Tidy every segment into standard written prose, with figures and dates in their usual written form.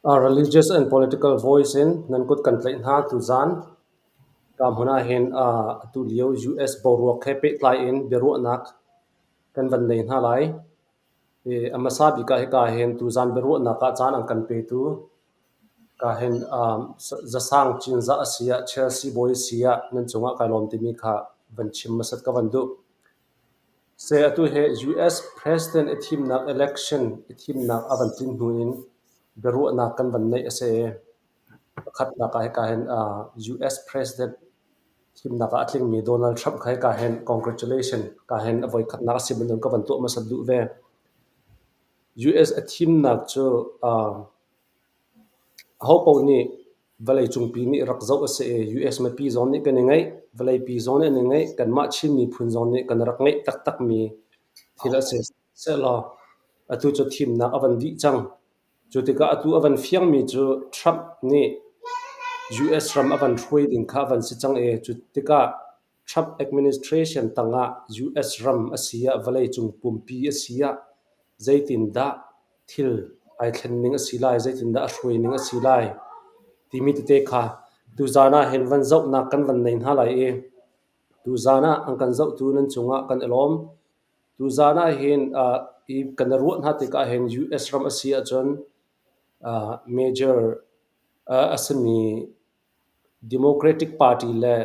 Religious and political voice in nan kut kan tlaih hna tuzaan. Ka hmun ah hin atu lio US boruak he pehtlai in biaruahnak kan van nei hna lai. A hmasa bik ah hika hin tuzaan biaruahnak ah caan an kan petu ka hin Zasang Cinzah a si ah Chelsea bawi a si ah nan cungah kai lawm timi kha van chim hmasat ka van duh. Se atu hi US President i thimnak election i thimnak a van tlin hnu in biaruahnak kan van neih a si i pakhatnak ah hika hin US President thimnak ah a tlingmi Donald Trump kha hika hin congratulation ka hin a voikhatnak a si bantuk ka van tuah hmasat duh ve. US a thimnak cu ahopaoh nih Vawleicungpi nih rak zoh a si i US mipi zong nih kan i ngeih, vawleipi zong nih an i ngeih, kanmah Chin miphun zong nih kan rak ngeih taktakmi thil a si. Sehlaw atu cu thimnak a van dih cang. Cu tikah atu a van fiangmi cu Trump nih US ram a van hruai ding kha a van si cang i cu tikah Trump administration tangah US ram a si ah vawleicung pumpi a si ah zeitindah thil ai thlen ning a si lai, zeitindah a hruai ning a si lai timi tete kha tuzaan ah hin van zohnak kan van nei hna lai i tuzaan ah an kan zohtu nan cungah kan i lawm. Tuzaan ah hin i kan i ruah hna tikah hin US ram a si ahcun major a simi Democratic Party le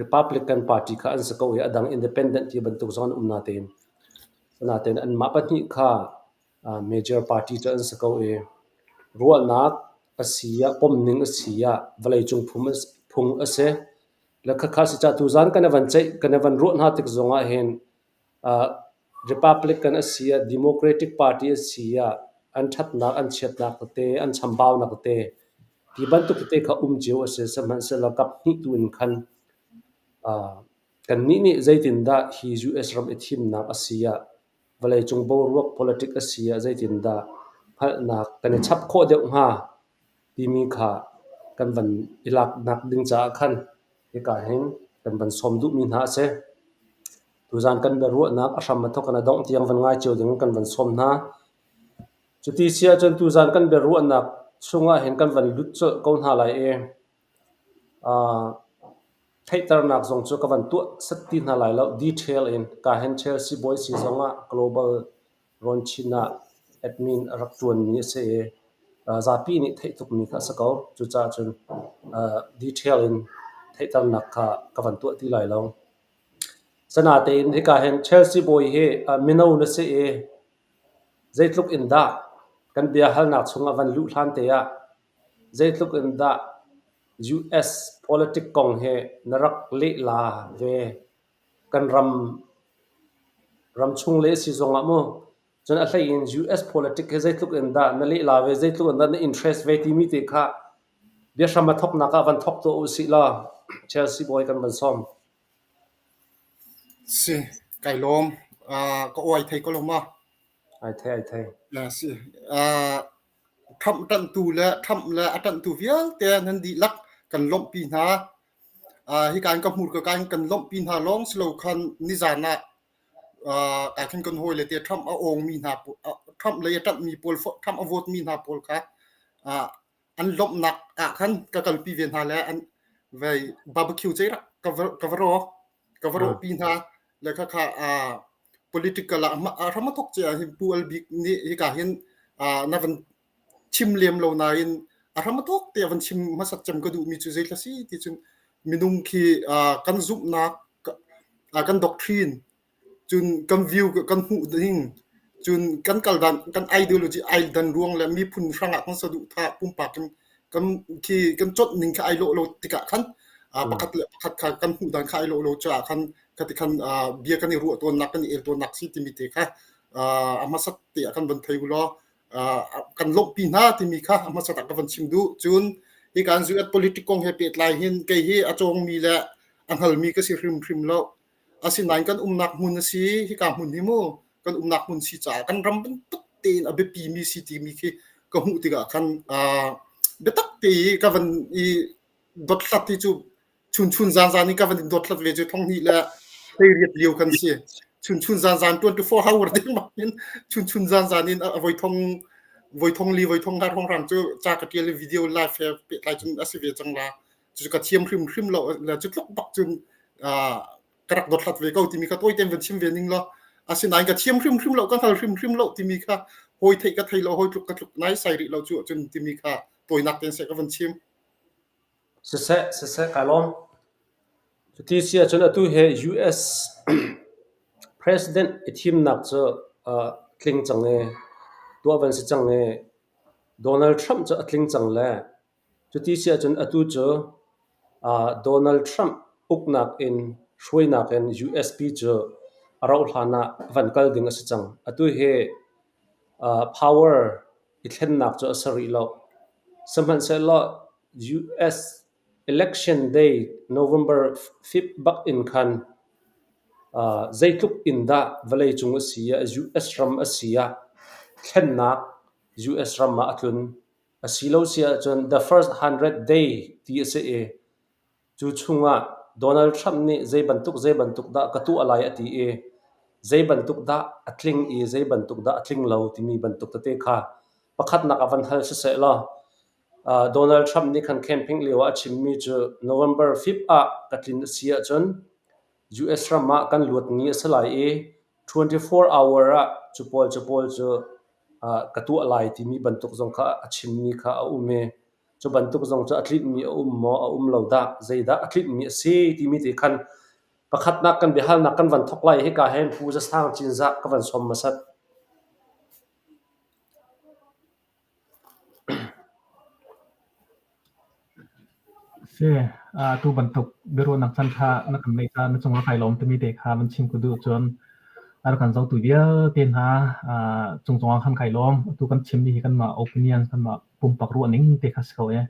Republican Party kha an si ko i a dang independent ti bantuk zong an um natein natein anmah pahnih kha major party cu an si ko i ruahnak a si ah pomning a si ah vawleicung phung a si. Le khakha si caah tuzaan kan i van ceih kan i van ruah hna tik zong ah hin Republican a si ah Democratic Party a si ah an ṭhatnak an chiatnak tete an chambaunak tete ti bantuk tete kha um cio a si. Sihmanhsehlaw kap hnih tu in khan kannih nih zeitindah hi US ram i thimnak a si ah vawleicung boruak politic a si ah zeitindah hngalhnak kan i chap khawh deuh hnga timi kha kan van i laknak ding caah khan hika hin kan van sawm duhmi hna a si. Tuzaan kan biaruahnak a hram a thawk in a dongh tiang van ngai cio ding kan van sawm hna. Cuti si ahcun tuzaan kan biaruahnak chungah hin kan van lut colh ko hna lai i theihternak zong cu ka van tuah set ti hna lai lo. Detail in ka hen Chelsea bawi si zongah Global Rawn Chin ah admin a rak ṭuanmi a si i zapi nih theih tukmi kha a si ko. Cucaah cun detail in theihternak kha ka van tuah ti lai lo. Sanatein hika hin Chelsea bawi hi mino na si i zeitluk in dah kan biahalnak chungah van luh hlan te ah zeitluk in dah US politic kong hi na rak lehla ve? Kan ram ramchung le si zongah mu cun a hlei in US politic hi zeitluk in dah na lehla ve, zeitluk in dah na interest ve timi te kha biahram a thawknak ah van thawk tuah u sih law Chelsea bawi kan van sawm. Si, kai lawm. Ka uai thei ko lo ma? Ai thei, ai thei. Si. Trump ṭanhtu le Trump le a ṭanhtu vialte nan dihlak kan lawmhpi hna. Hika in ka hmurka ka in kan lawmhpi hna lawng si lo khan nizan ah. Ka khin kan hawile te Trump a awngmi hna Trump lei a ṭanhmi pawl Trump a vote mi hna pawl kha an lawmhnak ah khan ka kalpi ve hna le an vei barbecue cei rak ka va ka va rawk ka va rawhpi hna le kha kha political ah a hram a thok cia hin Pu Al Bik nih hika hin na van chim lem lo nain a hram a thok te van chim hmasat cem ka duhmi cu zei thla si ti cun minung khi kan zumhnak kan doctrine cun kan view kan hmuh ding cun kan kal dan kan ideology ai dan ruang le miphun hrangah kan saduhthah pumpak in kan khi kan conh ning kha ai lawh lo tikah khan pakhat le pakhat kha kan hmuh dan kha ai lawh lo caah khan khati khan bia kan i ruah tawnnak kan i el tawnnak si timi te kha a hmasat te ah kan van thei u law kan lawmhpi hna timi kha a hmasat ah ka van chim duh. Cun hi kan US politic kong he pehtlai hin kei hi a cawngmi le a hngalmi ka si hrimhrim lo. Asinain kan umnak hmun a si. Hika hmun hi mu kan umnak hmun si caah kan ram bantuk tein a biapimi si timi khi ka hmuh tikah khan biatak te i ka van i dothlat hi cu chunchun zanzan in ka van in dothlat ve cu thong hnih le hleiriat lio kan si. Chunchun zanzan 24 hour dengmang in chunchun zanzan in a voi thong voi thong li voi thong nga rong rang cu ca ka tial i video live he pehtlai cun a si ve cang la. Cucu ka thiam hrimhrim lo le cu tluk bak cun ka rak dothlat ve ko timi kha tawi tein van chim ve ning law asinain ka thiam hrimhrim lo ka hngal hrimhrim lo timi kha hawi theih ka thei lo hawi tluk ka tluk nai sai rih lo cu cun timi kha tawinak tein seh ka van chim. Siseh, siseh, kai lawm. Cuti si ahcun atu hi US President i thimnak cu tling cang i tuah van si cang i Donald Trump cu a tling cang le Cuti si ahcun atu cu Donald Trump uknak in hruainak in USP cu a rauh hlan ah van kal ding a si cang. Atu hi power i thlennak cu a si rih lo. Sihmanhsehlaw US election day November 5 bak in khan zeitluk in dah vawleicung a si ah US ram a si ah thlennak US ram ah a tlun. A si lo si ahcun the first 100 day ti a si i cu chungah Donald Trump nih zei bantuk zei bantuk dah ka tuah lai a ti i zei bantuk dah a tling i zei bantuk dah a tling lo timi bantuk tete kha pakhatnak ah van hal siseh law Donald Trump nih khan campaign lio ah a chimmi cu November 5 ah ka tlin a si ahcun US ram ah kan luat ni a si lai i 24 hour ah cu pawl cu pawl cu ka tuah lai timi bantuk zong kha a chimmi kha a um i cu bantuk zong cu a tlinhmi a um maw a um lo dah zeidah a tlinhmi a si timi te khan pakhatnak kan biahalnak kan van thawk lai hika hin Pu Za Sang Cinzah ka van sawm hmasat. Si, atu bantuk biaruahnak caan ṭha na kan ngeih caah na cungah kai lawm timi te kha van chim ka duh. Cun a rak kan zohtu vialte hna cung zongah khan kai lawm. Atu kan chimmi hi kanmah opinion, kanmah pumpak ruahning te kha si ko i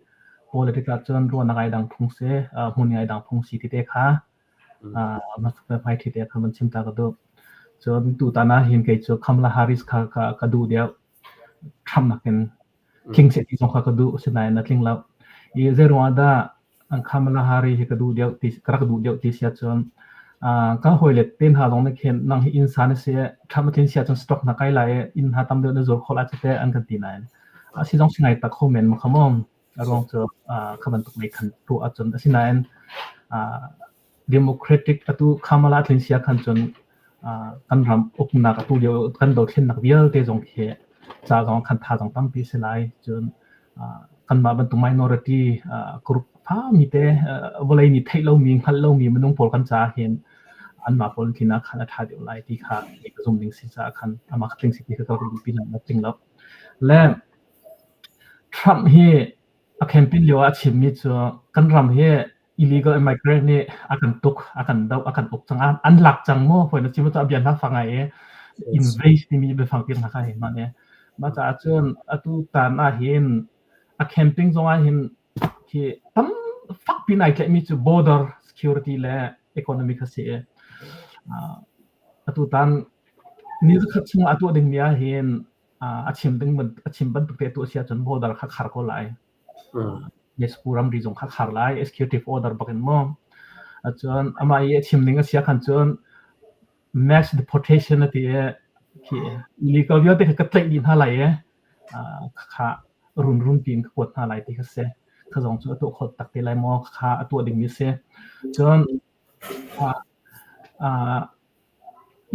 politics ah cun ruahnak ai dang phung si, hmun ai dang phung si ti te kha hmaithli te kha van chim ta ka duh. Cun tutan ah hin kei cu Kamala Harris kha ka duh deuh. Trump nakin tling seh ti zong kha ka duh, asinain a tling lo. I zeiruang ah dah Kamala Harris hi ka duh deuh ti ka rak duh deuh ti si ahcun ka hawile te hna zong nih khin nang hi inn sa na si, Trump a tlin si ahcun stock na kai lai i inn hna tam deuh na zuar khawh lai cu teh an kan ti nain a si zong si ngai tak kho men ma kha maw? A ruang cu kha bantuk lei khan tuah ahcun asinain Democratic atu Kamala tlin sia khan cun kan ram uknak atu lio kan dothlennak vialte zong khi ca zong khan tha zong tampi si lai. Cun kanmah bantuk minority group fami te vawlei nih theih lomi hngalh lomi minung pawl kan caah hin anmah pawl thin ah khan a ṭha deuh lai ti kha ka zum ding si caah khan amah kha tling si ti kha ka duhpi na tling lo. Le Trump hi a campaign lio ah a chimmi cu kan ram hi illegal immigrant nih a kan tuk, a kan doh, a kan uk cang, an lak cang maw? Hawi na chim cu a bia hna fang ai i invade timi biafang tiang hna kha hei hman i mah caah cun atu tan ah hin a camping zong ah hin khi tam fakpi nai tlaihmi cu border security le economy kha si i atu tan ni zakhat chung ah tuah dingmi ah hin a chim ding a chim bantuk te tu a si ahcun border kha khar ko lai. Mexico ramri zong kha khar lai executive order bak in maw. Cun amah i a chim ning a si ah khan cun Mass deportation a ti i khi illegal vialte kha ka tlaih dih hna lai i khakha runrun piin ka kuat hna lai ti kha si. Kha zong cu a tuah kho tak te lai maw? Khakha a tuah dingmi a si. Cun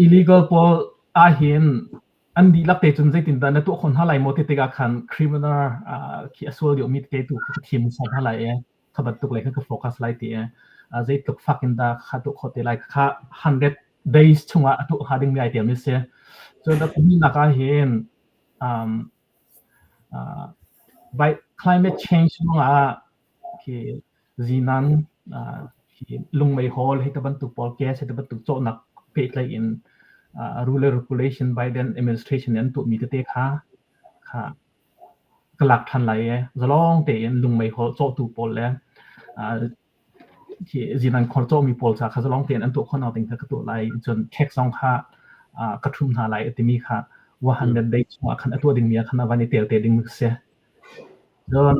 illegal pawl ahhin an dihlak te cun zeitindah na tuah khawh hna lai maw ti tikah khan criminal khi a sual deuhmi tete tu kha ka thim hmasa hna lai i kha bantuk lei kha ka focus lai ti i zeitluk fak in dah kha tuah khawh te lai kha 100 days chungah a tuah hnga dingmi ai tiam si. Cun a pahnihnak ah hin um, uh, by climate change ruangah khi zinan uh, khi lungmeihol hi ta bantuk pawl gas hi ta bantuk cawhnak pehtlaih in uh, rule and regulation Biden administration an tuahmi tete kha kha ka lak ṭhan lai i zalong tein lungmeihol cawhtu pawl le khi zinan khor cawhmi pawl ca kha zalong tein an tuah khawhnak ding kha ka tuah lai. Cun tax zong kha ka ṭhum hna lai a timi kha 100 day chungah khan a tuah dingmi ah khan a van i tel te ding a si. Cun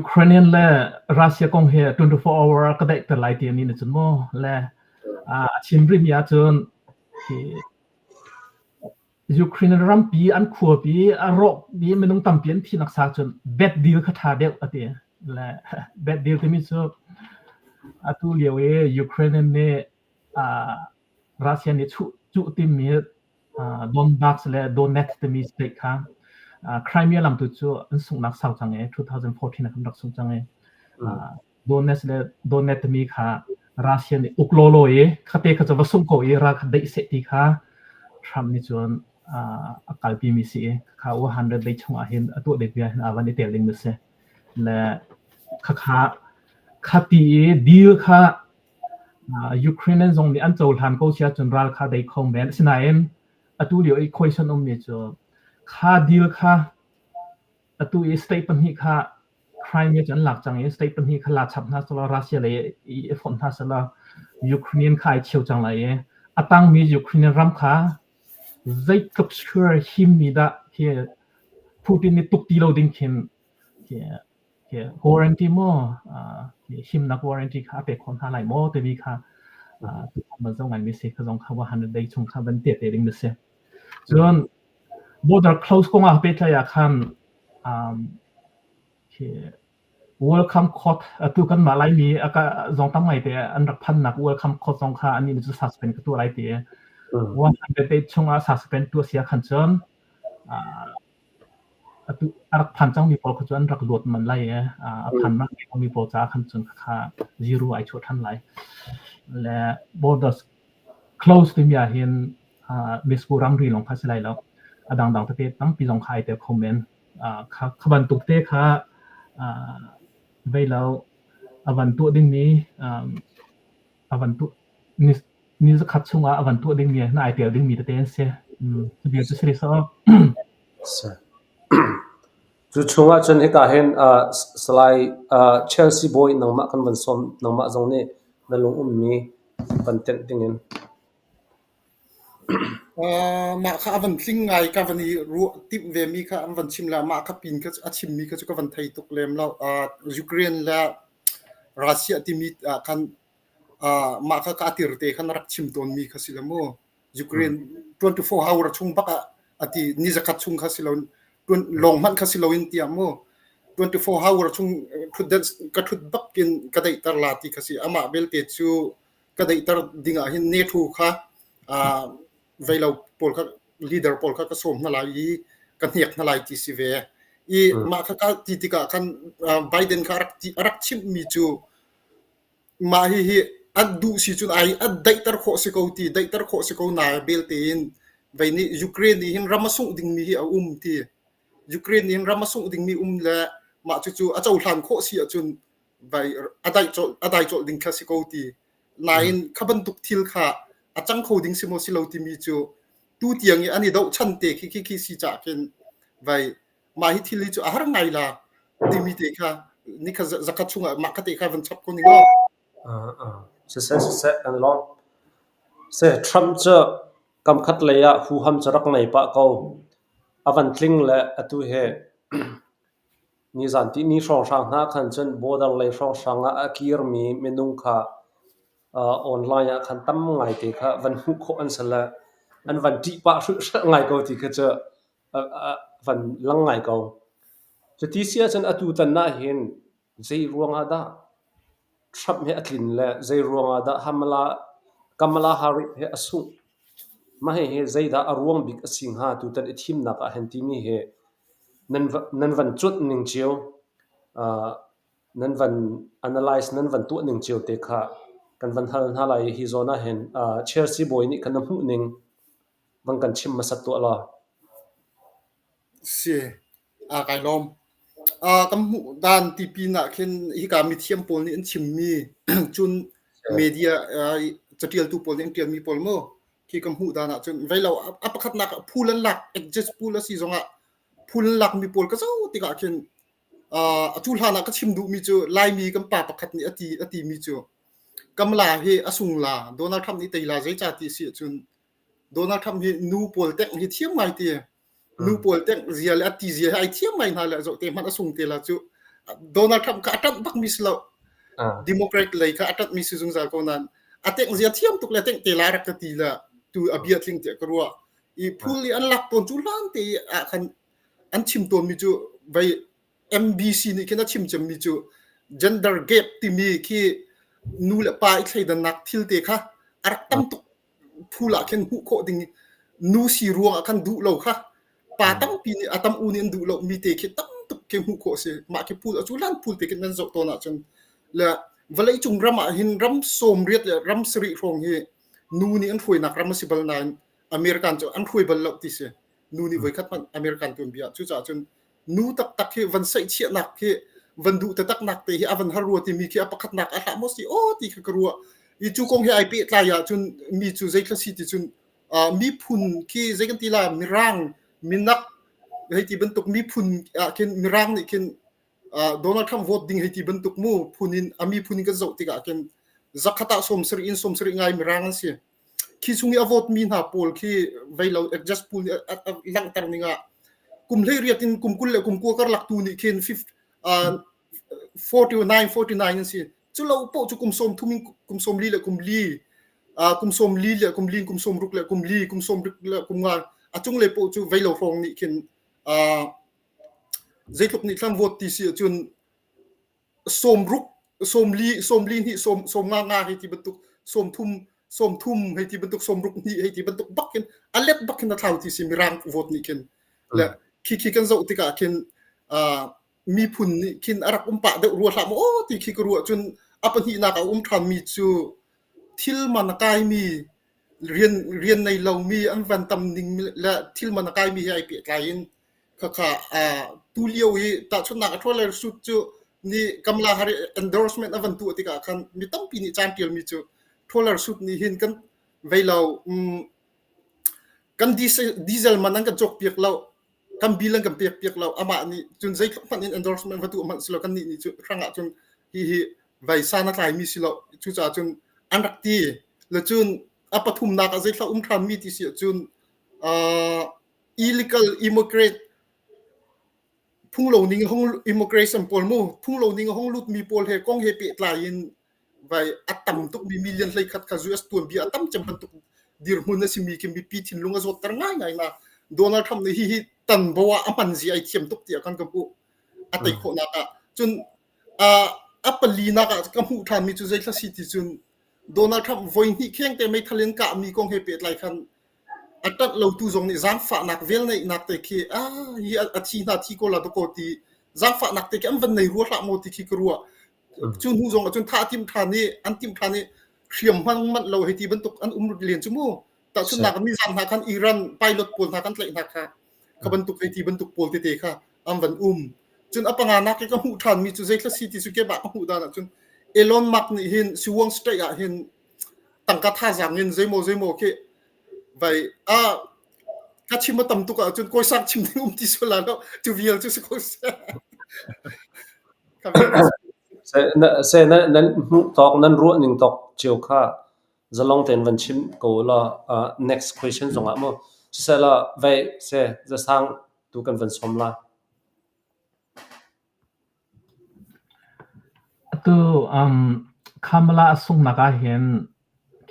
Ukrainian le Russia kong hi 24 hour ka daihter lai ti ani na cun maw le a chim rihmi ahcun khi Ukraine rampi an khuapi a rawk i minung tampi an thihnak sa cun bad deal kha ṭha deuh a ti. Le bad deal timi cu atu lio i Ukraine nih uh, Russia nih chuh cuh timmi uh, Donbass le Donetsk timi state kha uh, Crimea lam tu cu an sunghnak sau cang i 2014 ah kan rak sung cang i uh, Donetsk le Donetsk timi kha Russia nih uk lawlaw i khate kha cu va sungh ko i ral kha daih seh ti kha Trump nih cun a kalpi mi si i kha 100 day chung ah hin a tuah ding bia hin a van i tel ding mi si. Le khakha khati i deal kha Ukrainian zong nih an cohlan ko sia cun ral kha dei kho men. Asinain atu lio i question um mi cu kha deal kha atu i state pahnih kha Crimea cu an lak cang i state pahnih kha la chap hna selaw Russia lei i fonh hna selaw Ukrainian kha ai cheu cang lai i a tangmi Ukrainian ram kha zeitluk sure himmi dah khi Putin nih tuk ti lo ding khin khi khi guarantee maw himnak guarantee kha a pek khawh hna lai maw timi kha tutan zong ngai mi si kha zong kha 100 day chung kha van te te ding na si. Cun border close kong ah pehtlai ah khan um, khi welcome court atu kanmah Laimi a ka zong tam ngai te an rak phannak welcome court zong kha annih nih cu suspend ka tuah lai ti 108 chungah suspend tuah sia khan cun atu a rak phan cangmi pawl kha cu an rak luat man lai i a phan mak mi pawl caah khan cun kha zero ai chuah than lai le borders close timi ah hin Mexico ramri lawng kha si lai lo a dangdang tete tampi zong kha ai tel kho men Kha bantuk te kha vei lo a van tuah dingmi a van tuah ni zakhat chungah a van tuah dingmi na ai tel dingmi tete an si. Cu bia cu si rih sawh. Cu chungah cun hika hin Salai Chelsea Bawi nangmah kan van sawm nangmah zong nih na lung ummi van tenh dingin. Mah kha a van tling ngai ka van i ruah timh vemi kha an van chim le mah kha pin kha a chimmi kha cu ka van thei tuk lem lo. Ukraine le Russia timi ah khan mah kha ka tir te khan rak chim tawnmi kha si lo mu. Ukraine 24 hour chung bak ah ati ni zakhat chung kha si lo lawng hmanh kha si loin tiah mu 24 hour chung thut ka thut bak in ka daihter la ti kha si amah belte cu ka daihter ding ah hin NATO kha veilo pawl kha leader pawl kha ka sawm hna lai i ka hniak hna lai ti si ve i mah kha ka ti tikah khan Biden kha rak rak chimhmi cu mah hi hi an duh si cun ai an daihter khawh si ko ti daihter khawh si ko na belte in vei nih Ukraine nih hin ram a sungh dingmi hi a um ti Ukraine nih hin ram a sungh dingmi um le mah cucu a cohlan khawh si ahcun vai a dai colh a dai colh ding kha si ko ti nain kha bantuk thil kha a cang kho ding si maw si lo timi cu tu tiang i an i doh chan te khi khi khi si ca khin vai mah hi thil hi cu a har ngai la timi te kha ni kha zakhat chungah mah kha te kha van chap ko ning law Siseh siseh kan lawm. Se Trump cu kamkhat lei ah huham cu rak nei pah ko. A van tling le atu he Nizan tihni hrawnghrang hna khan cun border lei hrawnghrang ah a kirmi minung kha. Online ah khan tam ngaite kha van hmuh khawh an si le an van ṭih pah hrulhhralh ngai ko ti kha cu van lang ngai ko. Cuti si ahcun atu tan ah hin zei ruangah dah Trump hi a tlin le zei ruangah dah Kamala Harris hi a sungh? Mah hihi zeidah a ruang bik a si hnga tutan i thimnak ah hin timi hi nan van cuanh ning cio, nan van analyze nan van tuah ning cio te kha kan van hal hna lai i hi zawn ah hin Chelsea bawi nih khan na hmuh ning van kan chim hmasat tuah law. Si, aa kai lawm. Kan hmuh dan ti pin ah khin hika mithiam pawl nih an chimmi cun media catialtu pawl nih an tialmi pawl mu khi kan hmuh dan ahcun veilo a pakhatnak ah phul an lak exit poll a si zongah phul an lakmi pawl ka zoh tikah khin a cu hlan ah ka chim duhmi cu Laimi kan pa pakhat nih a ti a timi cu Kamala hi a sung la Donald Trump nih tei la zeicah ti si ahcun Donald Trump hi nu pawl tengh hi thiam ngai ti nu pawl tengh zia le a ti zia hi ai thiam ngai hna le zoh te hmanh a sung te la cu Donald Trump kha a ṭanh bak mi si lo Democrat lei kha a ṭanh mi si zungzal ko nain a tengh zia thiam tuk le tengh te la rak ka ti la tu a bia tling tiah ka ruah i phul i an lak tawn cu hlan te ah khan an chim tawnmi cu vei MBC nih khin a chim cemmi cu gender gap timi khi nu le pa i thleidannak thil te kha a rak tam tuk phul ah khin hmuh khawh ding nu si ruang ah khan duh lo kha pa tampi nih a tam u nih an duh lo mi te khi tam tuk khi hmuh khawh si mah khi phul a cu lan phul te khi nan zoh tawn ahcun le vawlei cung ram ah hin ram 80 le ram 70 hrawng hi nu nih an hruainak ram a si bal nain American cu an hruai bal lo ti si nu nih voikhat hmanh American tuanbia cucaah cun nu taktak hi van saihchiahnak khi van duh taktaknak te hi a van har rua timi khi a pakhatnak a hlah maw si aw ti kha ka ruah i cu kong he ai pehtlai ahcun mi cu zeithla si ti cun miphun khi zei kan ti la mirang minak hei ti bantuk miphun ah khin mirang nih khin Donald Trump vote ding hei ti bantuk mu phun in a miphun in kan zoh tikah khin zakhat ah 70 in 70 ngai mirang an si Khi chung i a vote mi hna pawl khi veilo adjust pool nih a langhter ning ah kum 18 in kum 20 le kum 20 karlak tu nih khin 49 49 an si. Cu lo paoh cu kum 30 in kum 40 le kum li kum 40 le kum li kum 60 le kum li kum 60 le kum nga a cunglei paoh cu veilo hrawng nih khin zeitluk nih thlan vote ti si ahcun 60 40 42 sawm 50 nga hei ti bantuk 30 30 hei ti bantuk 62 hei ti bantuk bak khin a let bak khin a thlau ti si mirang vote nih khin le khi khi kan zoh tikah khin miphun nih khin a rak um pah deuh rua hlah maw aw ti khi ka ruah cun a pahnihnak a um ṭhan mi cu thil man a kaimi rian rian nei lomi an van tam ning le thil man a kaimi he ai pehtlai in Khakha tulio i tahchunhnak a Taylor Swift cu nih Kamala Harris endorsement a van tuah tikah khan mi tampi nih caan ṭialmi cu Taylor Swift nih hin kan vei lo kan diesel man an kan cawkpiak lo kan bill an kan pekpiak lo amah nih cun zeitluk hmanh in endorsement va tuah hmanh si lo kannih nih cu hrangah cun hihi vai san a tlaimi si lo cucaah cun an rak ti le cun a pathumnak ah zeithla um ṭhanmi ti si ahcun illegal immigrant phunglo ning hong immigration pawl mu phunglo ning hong lut mi pawl he kong he pehtlai in vai a tam tuk mi million hlei khat kha US tuanbia a tam cem bantuk dirhmun a simi khi mipi thinlung a zawtter ngai ngai na Donald Trump nih hi hi tan bo ah a hman zi ai thiam tuk tiah kan ka hmuh a tei khawhnak ah cun a palinak ah ka hmuh ṭhan mi cu zeithla si ti cun Donald Trump voi hnih kheng te meithal in kah mi kong he pehtlai khan A ṭanh lotu zong nih zaangfahnak velngeihnak te khi ah hi a thi hna thi ko la dakaw ti zaangfahnak te khi an van nei rua hlah maw ti khi ka ruah. Cu hnu zong ahcun thah a timh ṭhan i an timh ṭhan i hriam hmang manh lo hei ti bantuk an um len cu mu. Tahchunhnak ah mizam hna khan Iran pilot pawl hna kan tlaih hna kha kha bantuk hei ti bantuk pawl tete kha an van um. Cun a panganak i ka hmuh ṭhanmi cu zeithla si ti cu keimah ka hmuh dan ahcun Elon Musk nih hin Siwang State ah hin tangka thazaang in zeimaw zeimaw khi vai a ka chim a tam tuk ahcun kawisak chim ding um ti sual la lo cu vial cu si ko seh. Se na nan hmuh tawk nan ruah ning tawk cio kha zalong tein van chim ko law next question zong ah mu siseh vai se zasang tu kan van som la. Atu Kamala a sunghnak ahhin.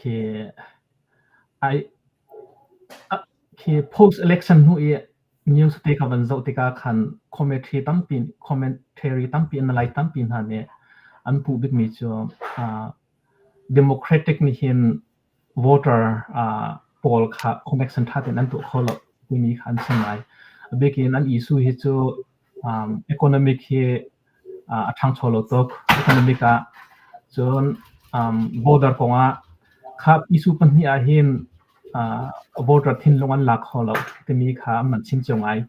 Khi ai khi post election hnu i news te kha van zoh tikah khan commentary tampi commentary tampi analyze tampi hna nih an puh bikmi cu Democratic nih hin voter pawl kha connection ṭha tein an tuah kho lo timi kha an chim ngai. A bik in an issue hi cu economic hi a ṭhangcho lo tuk. Economic ah cun border kongah kha issue pahnih ahhin voter thinlung an la kho lo timi kha an van chim cio ngai.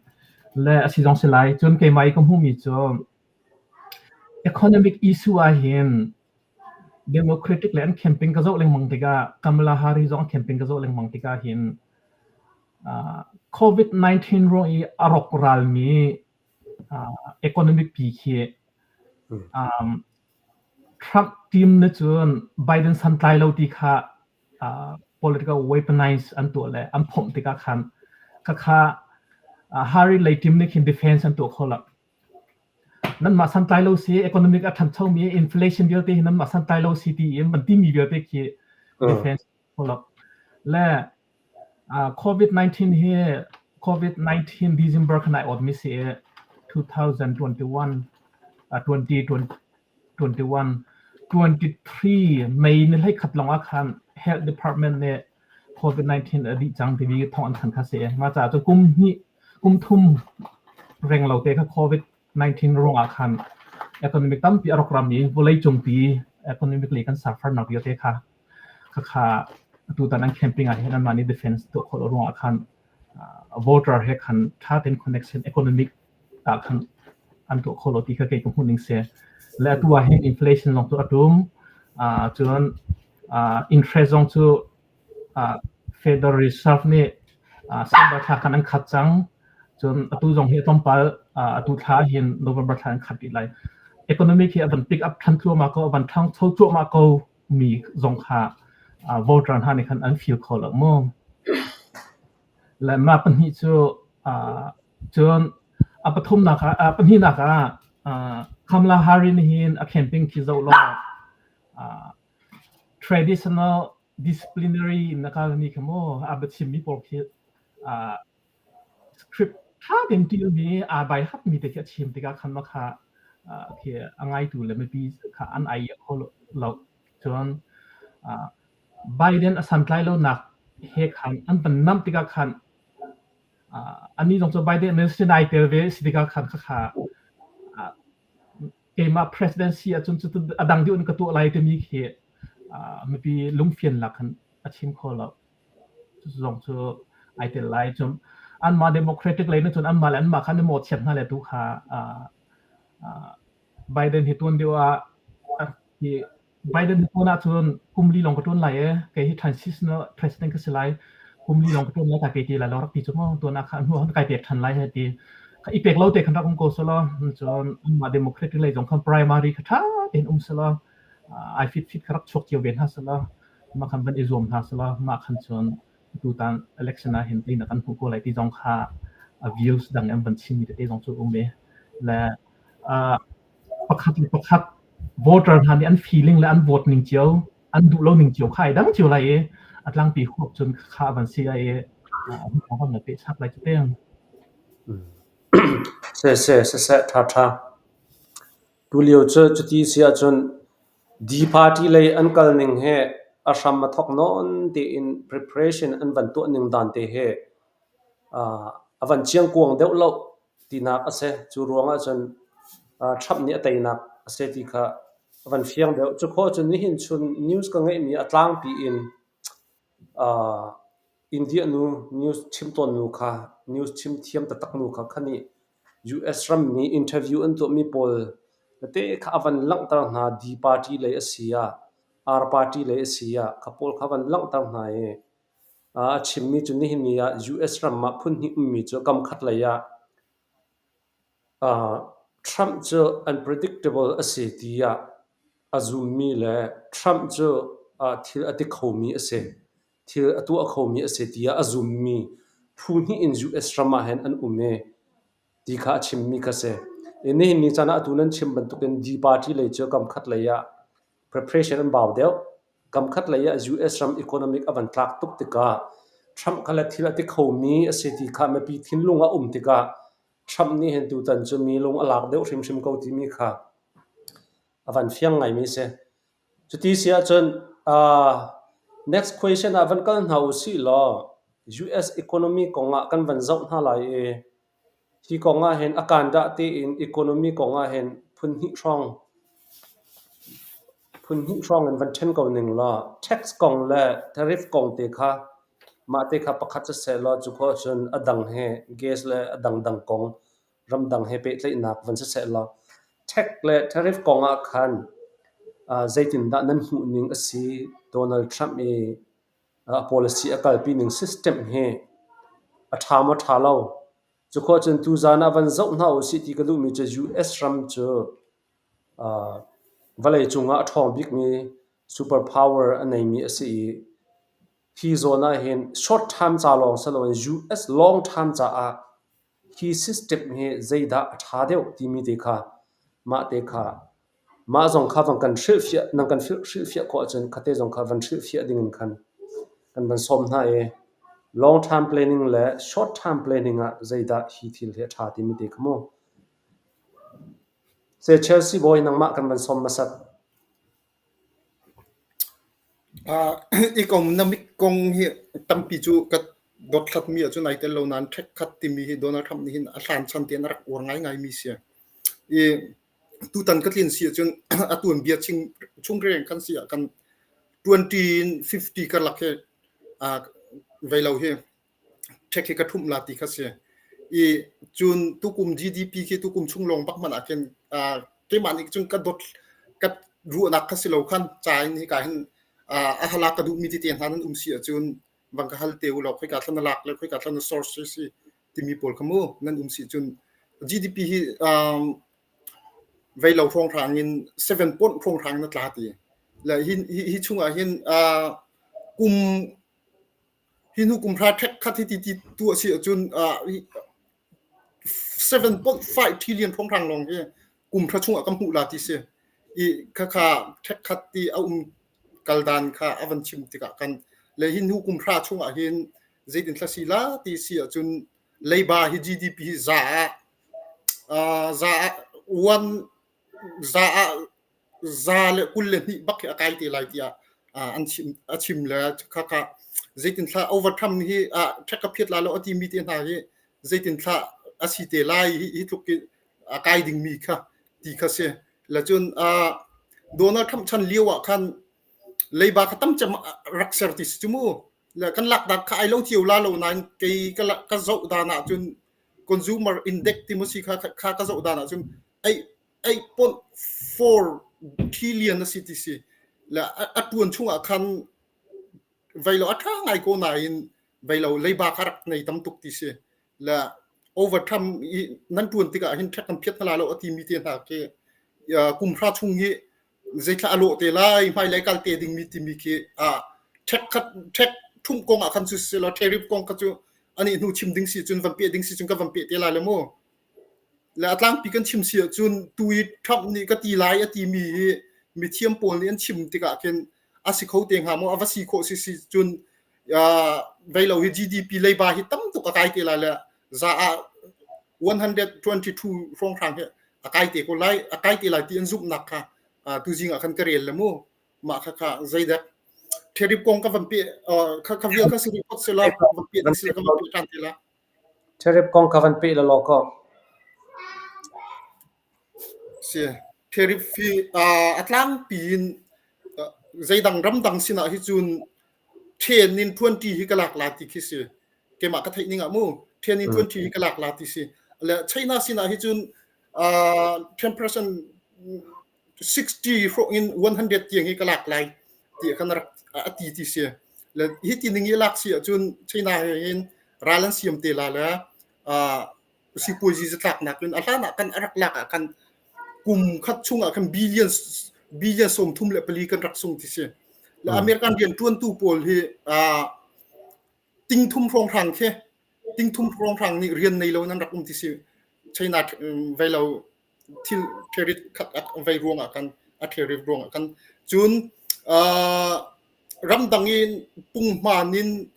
Le a si zong si lai. Cun keimah i ka hmuhmi cu economic issue ahhin Democratic le an campaign ka zoh lengmang tikah Kamala Harris zong a campaign ka zoh lengmang tikah hin COVID-19 ruang i a rawk ralmi economic pi khi Trump team nih cun Biden santlai lo ti kha political weaponize an tuah le an phomh tikah khan khakha Harris lei team nih khin defense an tuah kho lo. Nanmah santlai lo si, economic a ṭhanchomi inflation vialte hi nanmah santlai lo si tiin van timi vialte khi defense kho lo. Le COVID-19 hi COVID-19 December khan ai awtmi si i 2021 2021 23 May ni hleikhat lawng ah khan Health Department nih COVID-19 a dih cang timi thawng an thanh kha si. Mah caah cun kum hnih kum thum reng lo te kha COVID-19 ruangah khan economic tampi a rawk ram i vawleicung pi economic lei kan suffer-nak vialte kha khakha atutan an camping ah hin anmah nih defense tuah khawh lo ruangah khan voter he khan ṭha tein connection economic ah khan an tuah kho lo ti kha kei ka hmuh ning si. Le atu ah hin inflation zong cu a ṭum. Cun interest zong cu Federal Reserve nih December thla khan an khat cang. Cun atu zong hi tlawmpal atu thla hin November thla an khat rih lai. Economic hi a van pick up ṭhan thluahmah ko, a van ṭhangcho cuahmah ko mi zong kha voter hna nih khan an feel kho lo mu. Le mah pahnih cu cun a pathumnak ah a pahnihnak ah Kamala Harris nih hin a camping khi zoh law traditional disciplinary in a kalmi kha mu a biachimmi pawl khi script ṭha tein ṭialmi aa bai hapmi te khi a chim tikah khan mah kha khi a ngaitu le mipi kha an ai kho lo. Cun Biden a santlai lonak he khan an van namh tikah khan anih zong cu Biden administration ai tel ve si tikah khan khakha keimah presidency ahcun cu a dang deuh in ka tuah lai timi khi mipi lungfiannak khan a chim kho lo. Cucu zong cu ai tel lai. Cun anmah Democratic lei nih cun anmah le anmah kha an i mawhchiat hna le tu kha Biden hi tuan deuh ah hi Biden hi tuan ahcun kum li lawng ka ṭuan lai i kei hi transitional president ka si lai. Kum li lawng ka ṭuan lai kai pe ti lai lo rak ti cu maw tuan ah khan hnu ah kai pek ṭhan lai hei ti. I pek lo te khan rak um ko selaw cun anmah Democratic lei zong khan primary kha ṭha tein um selaw ai fit fit kha rak chuak cio ve hna selaw mah khan van i zuam hna selaw mah khan cun tutan election ah hin teinak kan hmuh ko lai ti zong kha a views dang an van chimmi tete zong cu um i le pakhat le pakhat voter hna nih an feeling le an vote ning cio an duh lo ning cio kha ai dang cio lai i a tlangpi huap cun kha van si ai i a van pe chap lai cu te. Se se siseh ṭha ṭha. Tulio cu cuti si ahcun D party lei an kal ning he a hram a thawk nawn tein preparation an van tuah ning dan te he a van chiangkuang deuh lo tinak a si. Cu ruang ahcun Trump nih a teinak a si ti kha a van fiang deuh. Cu khawh cun nihin chun news ka ngeihmi a tlangpi in India nu news chim tawn nu kha news chim thiam taktak nu kha kha nih US rammi interview an tuahmi pawl tete kha a van langhter hna. D party lei a si ah, R party lei a si ah kha pawl kha a van langhter hna i a chimmi cu nihin ni ah US ram ah phunhnih ummi cu kam khat lei ah Trump cu unpredictable a si tiah a zummi le Trump cu thil a ti khomi a si, thil a tuah khomi a si tiah a zummi phu hnih in US ram ah hin an um i ti kha a chimmi kha a si. Nihin ni caan ah atu nan chim bantukin D party lei cu kam khat lei ah preparation an bau deuh. Kamkhat lei ah US ram economic a van tlak tuk tikah Trump kha le thil a ti khomi a si ti kha mipi thinlung a um tikah Trump nih hin tutan cu mi lung a lak deuh hrimhrim ko timi kha a van fiang ngaimi a si. Cuti si ahcun next question ah van kal hna u sih law US economy kong ah kan van zoh hna lai i hi kong ah hin a kandah tein economy kong ah hin phun hnih hrawng in van ṭhen ko ning law tax kong le tariff kong te kha mah te kha pakhat siseh law cu khawh cun a dang he gas le a dangdang kong ramdang he pehtlaihnak van siseh law tax le tariff kong ah khan zeitindah nan hmuh ning a si? Donald Trump i a policy a kalpi ning system hi a ṭha maw ṭha lo? Cu khawh cun tuzaan ah van zoh hna usih ti ka duhmi cu US ram cu vawleicung ah a ṭhawng bikmi super power a neimi a si i hi zawn ah hin short term ca lawng si loin US long term caah Hi system hi zeidah a ṭha deuh timi te kha mah te kha mah zong kha van kan hrilhfiah nan kan hrilhfiah khawh ahcun khate zong kha van hrilhfiah ding in khan kan van sawm hna i long term planning le short term planning ah zeidah hi thil hi a ṭha timi te kha mu. Se Chelsea bawi nangmah kan van sawm hmasat. Economic kong hi tampi cu ka dothlatmi ahcun ai tel lo nain ṭhekkhat timi hi Donald Trump nih hin a hlan chan tein a rak uar ngaingaimi si. I tutan ka tlin si ahcun a tuanbia chungreng kan si ah kan 20 in 50 karlak hi vei lo hi ṭhek hi ka ṭhumh la ti kha si. I cun tukum GDP khi tukum chung lawng bak hmanh ah khin keimah nih cun ka dot ka ruahnak kha si lo khan ca in hika hin a halak ka duhmi tete hna nan um si ahcun van ka hal te u law khoika thla na lak le khoika thla na source si timi pawl kha mu nan um si cun GDP hi vei lo hrawnghrang in 7 point hrawnghrang na tla ti le hi hi chungah hin kum Hi hnu kum hra ṭhekkhat hi ti ti tu a si ahcun 7.5 trillion hrawnghrang lawng hi kum hra chungah kan hmuh la ti si. I khakha ṭhekkhat ti a um kal dan kha a van chim tikah kan le hi hnu kum hra chungah hin zeitin thla si la ti si ahcun leiba hi GDP hi za ah za ah one za ah 122 bak hi a kai te lai tiah an chim a chim le khakha zeitin thla overcome hi ṭhek ka phiat la lo a timi te hna hi zeitin thla a si te lai hi hi tluk a kai dingmi kha ti kha si la cun Donald Trump chan lio ah khan leiba kha tam cem rak ser ti si cu mu le kan lak dak kha ai lo cio la lo nain kei ka ka zoh dan ah cun consumer index ti mu si kha kha ka zoh dan ah cun ei 8.4 trillion a si ti si. Le a ṭuan chungah khan vei lo a ṭha ngai ko nain vei lo leiba kha rak nei tam tuk ti si. Le overtime i nan ṭuan tikah hin ṭhek kan phiat hna lai lo a timi te hna khi kum hra chung hi zeithla a lawh te lai hmailei kal te dingmi timi khi ṭhek khat ṭhek ṭhumh kong ah khan cu si law tariff kong kha cu ani hnu chim ding si cun van peh ding si cun ka van peh te lai le mu. Le a tlangpi kan chim si ahcun tu i Trump nih ka ti lai a timi hi mithiam pawl nih an chim tikah khin a si kho te hnga maw a va si khawh si si cun vei lo hi GDP leiba hi tam tuk a kai te lai le za ah 122 hrawnghrang hi a kai te ko lai a kai te lai ti an zumhnak kha tuzing ah khan ka rel le mu mah kha kha zeidak tariff kong ka van pe kha kha vial kha si report sela van pe sila ka van pe than te la Tariff kong kha van peh lawlaw ko. Si. Tariff hi a tlangpi in zeidang ramdang sinah hi cun 10 in 20 hi ka lak la ti khi si. Keimah ka theih ning ah mu 10 in 20 hi ka lak la ti si. Le China sinah hi cun 10% 60 hrawng in 100 tiang hi ka lak lai ti khan rak a ti ti si le hi ti ning i lak si ahcun China he hin ral an siam te la le sipuazi zatlak nak in a hlan ah kan rak lak ah khan kum khat chung ah khan billion billion 34 kan rak sung ti si le American rian tuantu pawl hi ting thum hrawng hrang khi ting thum hrawng hrang nih rian nei lo nan rak um ti si China vei lo thil tariff khat a vei ruangah khan a tariff ruangah khan cun uh, Ramdang in punghman in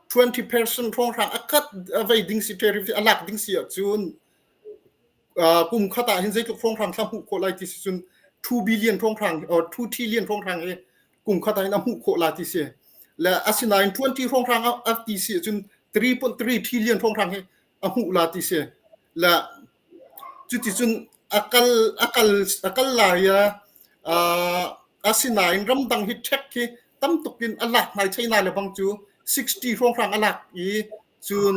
20% hrawnghrang a cut a vei ding si tariff a lak ding si ahcun kum khat ah hin zeitluk hrawnghrang thla hmuh khawh lai ti si cun 2 billion hrawnghrang or 2 trillion hrawnghrang hi kum khat ah hin a hmuh khawh la ti si. Le asinain 20 hrawnghrang a ti si ahcun 3.3 trillion hrawnghrang hi a hmuh la ti si. Le cuticun a kal a kal a kal lai uh, asinain ramdang hi ṭhek hi tam tuk in a lak ngai China le bang cu 60 hrawnghrang a lak i cun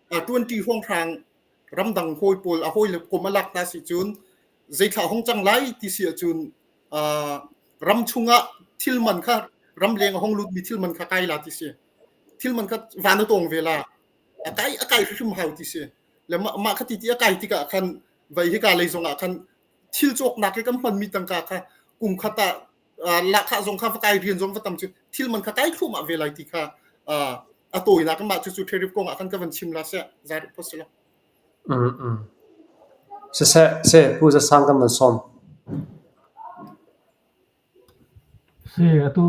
20 hrawnghrang ramdang hawi pawl a hawi le kom a lak hna si cun zeithla hong cang lai ti si ahcun ram chungah thil man kha ramleng a hong lutmi thil man kha kai la ti si thil man kha van a tawng ve la a kai a kai hrim hau ti si le mah mah kha ti ti a kai tikah khan vei hika lei zongah khan thil cawknak i kan hmanmi tangka kha kum khat ah lahkhah zong kha va kai rian zong va tam cu thil man kha kai thluahmah ve lai ti kha a tawinak mah cu cu tariff kong ah khan ka van chim la seh zai possible. Mm mm. Siseh se Pu Zasang kan van sawm. Si, atu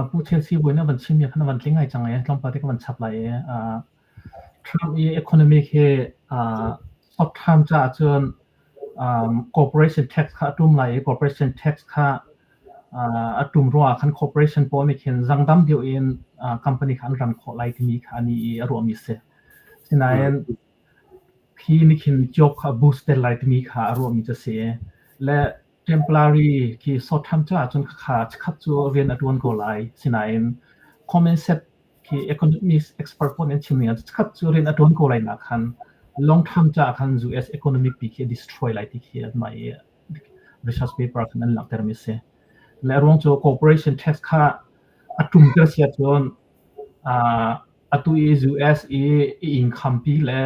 Pu Chelsea bawi na van chimmi khan van tling ngai cang i tlawmpal te ka van chap lai i Trump i economic hi short term caah cun corporation tax kha a ṭum lai i corporation tax kha a ṭum ruangah khan corporation pawl nih khin zangdam deuh in company kha an ran khawh lai timi kha ani i a ruahmi a si. Sinain khi nih khin job kha a boost ter lai timi kha a ruahmi cu a si. Le Temporary khi sawttham caah cun khakha chikkhat cu rian a ṭuan ko lai. Sinain common set khi economist expert pawl nih an chim ning ah chikkhat cu rian a ṭuan ko lai nak khan long term caah khan US economic pi khi a destroy lai ti khi anmah i research paper khan an langhtermi a si. Le a ruang cu corporation tax kha a ṭumter si ahcun atu i US i income pi le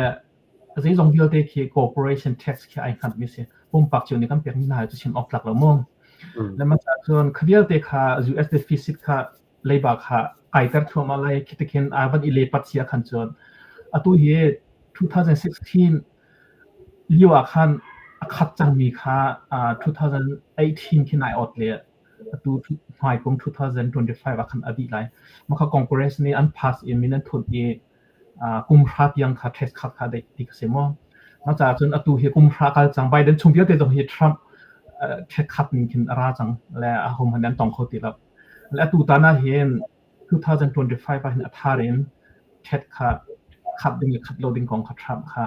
Zeizong vialte khi corporation tax khi ai hngatmi si. Pumpak cio nih kan pekmi hna cu chim awk tlak lo mu. Le mah cun kha vialte kha US deficit kha leiba kha kaiter thluahmah lai khi tikhin a van i lepat si ahkhan cun atu hi 2016 lio ah khan a khat cangmi kha 2018 khin ai ot le atu hmai kum 2025 ah khan a dih lai. Mah kha Congress nih an pass i min an thut i kum hra tiang kha tax khat kha deih ti ka si mu. Mah caah cun atu hi kum hra kal cang Biden chung vialte zong hi Trump tax khat ning khin a ra cang le a ho hmanh an tong kho ti lo. Le atu tan ah hin 2025 ah hin a thar in tax kha khat ding le khat lo ding kong kha Trump kha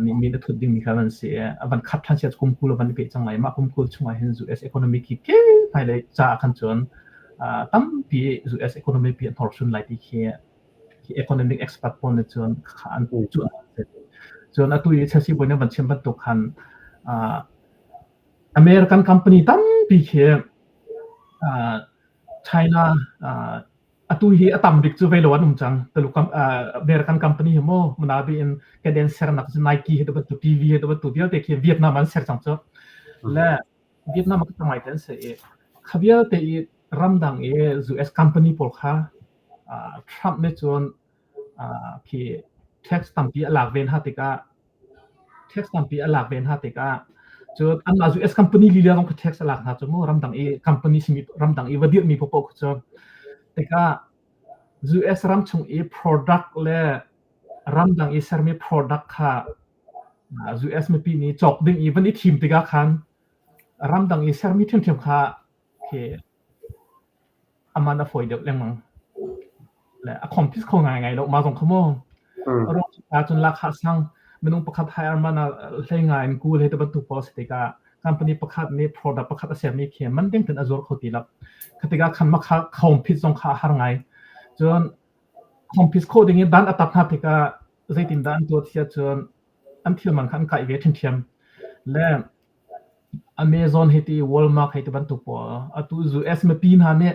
nih min a thut ding mi kha van si a van khat than sia kum 20 van pe cang lai mah kum 20 chung ah hin US economy khi ke hmailei ca khan cun tampi US economy pi an hnorsun lai ti khi economic expert pawl nih cun kha an cuh. Cun atu i Chelsea bawi nih van chim bantuk khan American company tampi khi China atu hi a tam bik cu vei lo an um cang. Tuluk American company hi mu manabi in keden sernak cu Nike he bantuk TV he bantuk vialte khi Vietnam an ser cang cu. Le Vietnam ah ka ngai te an si i kha vialte i ramdang i US company pawl kha Trump nih cun khi tax tampi a lak ve hna tikah tax tampi a lak ve hna tikah cun anmah US company lila zong kha tax a lak hna cu mu ramdang i company simi ramdang i va dirhmi paohpaoh kha cu tikah US ram chung i product le ramdang i sermi product kha US mipi nih cawk ding i van i thim tikah khan ramdang i sermi ṭhiamṭhiam kha khi aman a fawi deuh lengmang. Le a compete kho ngaingai lo mah zong kha mu. Ruang cun lahkhah sang minung pakhat hire man ah hlei nga in kul he te bantuk pawl si tikah company pakhat nih product pakhat a sermi khi man ding ten a zuar kho ti lo. Kha tikah khan makha compete zong kha a har ngai. Cun compete kho ding in dan a tap hna tikah zeitindah an tuah ti ahcun an thil man kha an kaih ve ṭhiamṭhiam. Le Amazon hei ti, Walmart hei ti bantuk pawl atu US mipi hna nih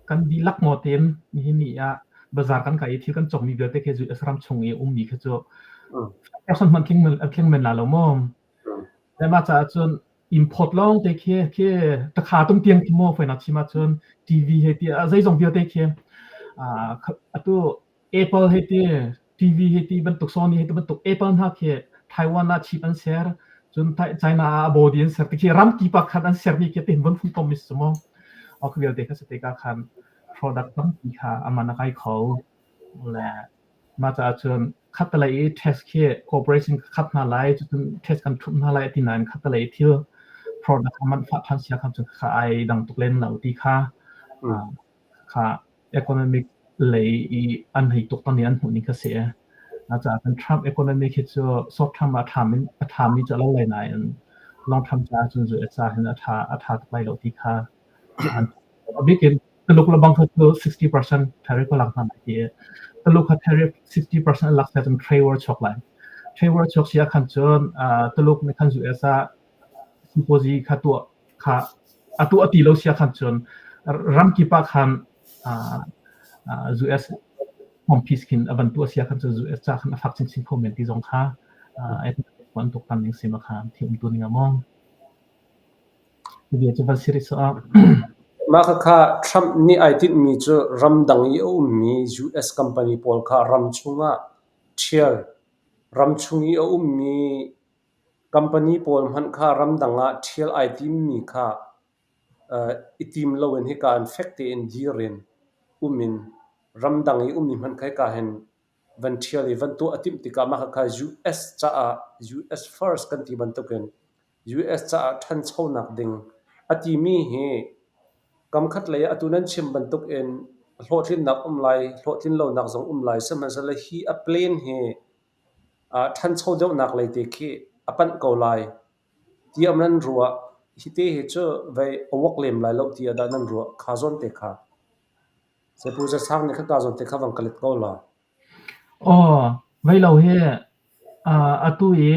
kan dihlak maw tein nihin ni ah bazaar kan kai i thil kan cawkmi vialte khi US ram chung i ummi khi cu person hmanh tling men la lo maw. Le mah caah cun import lawng te khi khi takha tum tiang khi maw foinak chim ahcun TV hei ti zeizong vialte khi atu Apple hei ti, TV hei ti bantuk, Sony hei ti bantuk Apple hna khi Taiwan ah chip an ser, cun China ah a body an ser ti khi ram kip ah khan an sermi khi tin von fun tom mi si mu. Ok vialte kha si tikah khan. product tampi kha a man a kai kho. Le mah caah cun khattelei i tax khi corporation ka khap hna lai, cucun tax kan ṭhumh hna lai a ti nain khattelei i thil product a man fah ṭhan sia kha cun kha ai dang tuk lem lo ti kha kha economic lei i an hei tuaktan i an hmuh ning kha si. Caah cun Trump economic hi cu short term ah a ṭhami cu a lo lai nain long term caah cun US ah hin a ṭha a ṭha tuk lai lo ti kha an a bik in Tuluk le bang kha cu 60% tariff a lak hna lai ti. Tuluk kha tariff 60% a lak si ahcun trade war chuak lai. Trade war chuak si ah khan cun Tuluk nih khan US ah sipuazi kha tuah kha a tuah ti lo si ah khan cun ramkip ah khan US home peace khin a van tuah si ah khan cun US ca khan a fak chinchin kho men ti zong kha an tuaktan ning si ma kha thil umtu ning a maw. Bia cu van si rih sawh. Mah khakha Trump nih ai tinhmi cu ramdang i a ummi US company pawl kha ramchung ah ṭhial, ramchung i a ummi company pawl hmanh kha ramdang ah ṭhial ai timmi kha i tim loin hika in fek tein dir in um in ramdang i ummi hmanh kha hika hin van ṭhial i van tuah a timh tikah mah khakha US caah US first kan ti bantukin US caah ṭhanchonak ding a timi hi kamkhat lei ah atu nan chim bantukin hlawhtlinnak um lai, hlawhtlin lonak zong um lai. Sihmanhsehlaw hi a plan hi ṭhancho deuhnak lei te khi a panh ko lai tiah nan ruah. Hi te hi cu vei a uak lem lai lo tiah dah nan ruah? Kha zawn te kha. Pu Za Sang nih khaka zawn te kha vang ka let ko law. Aw, vei lo hi atu i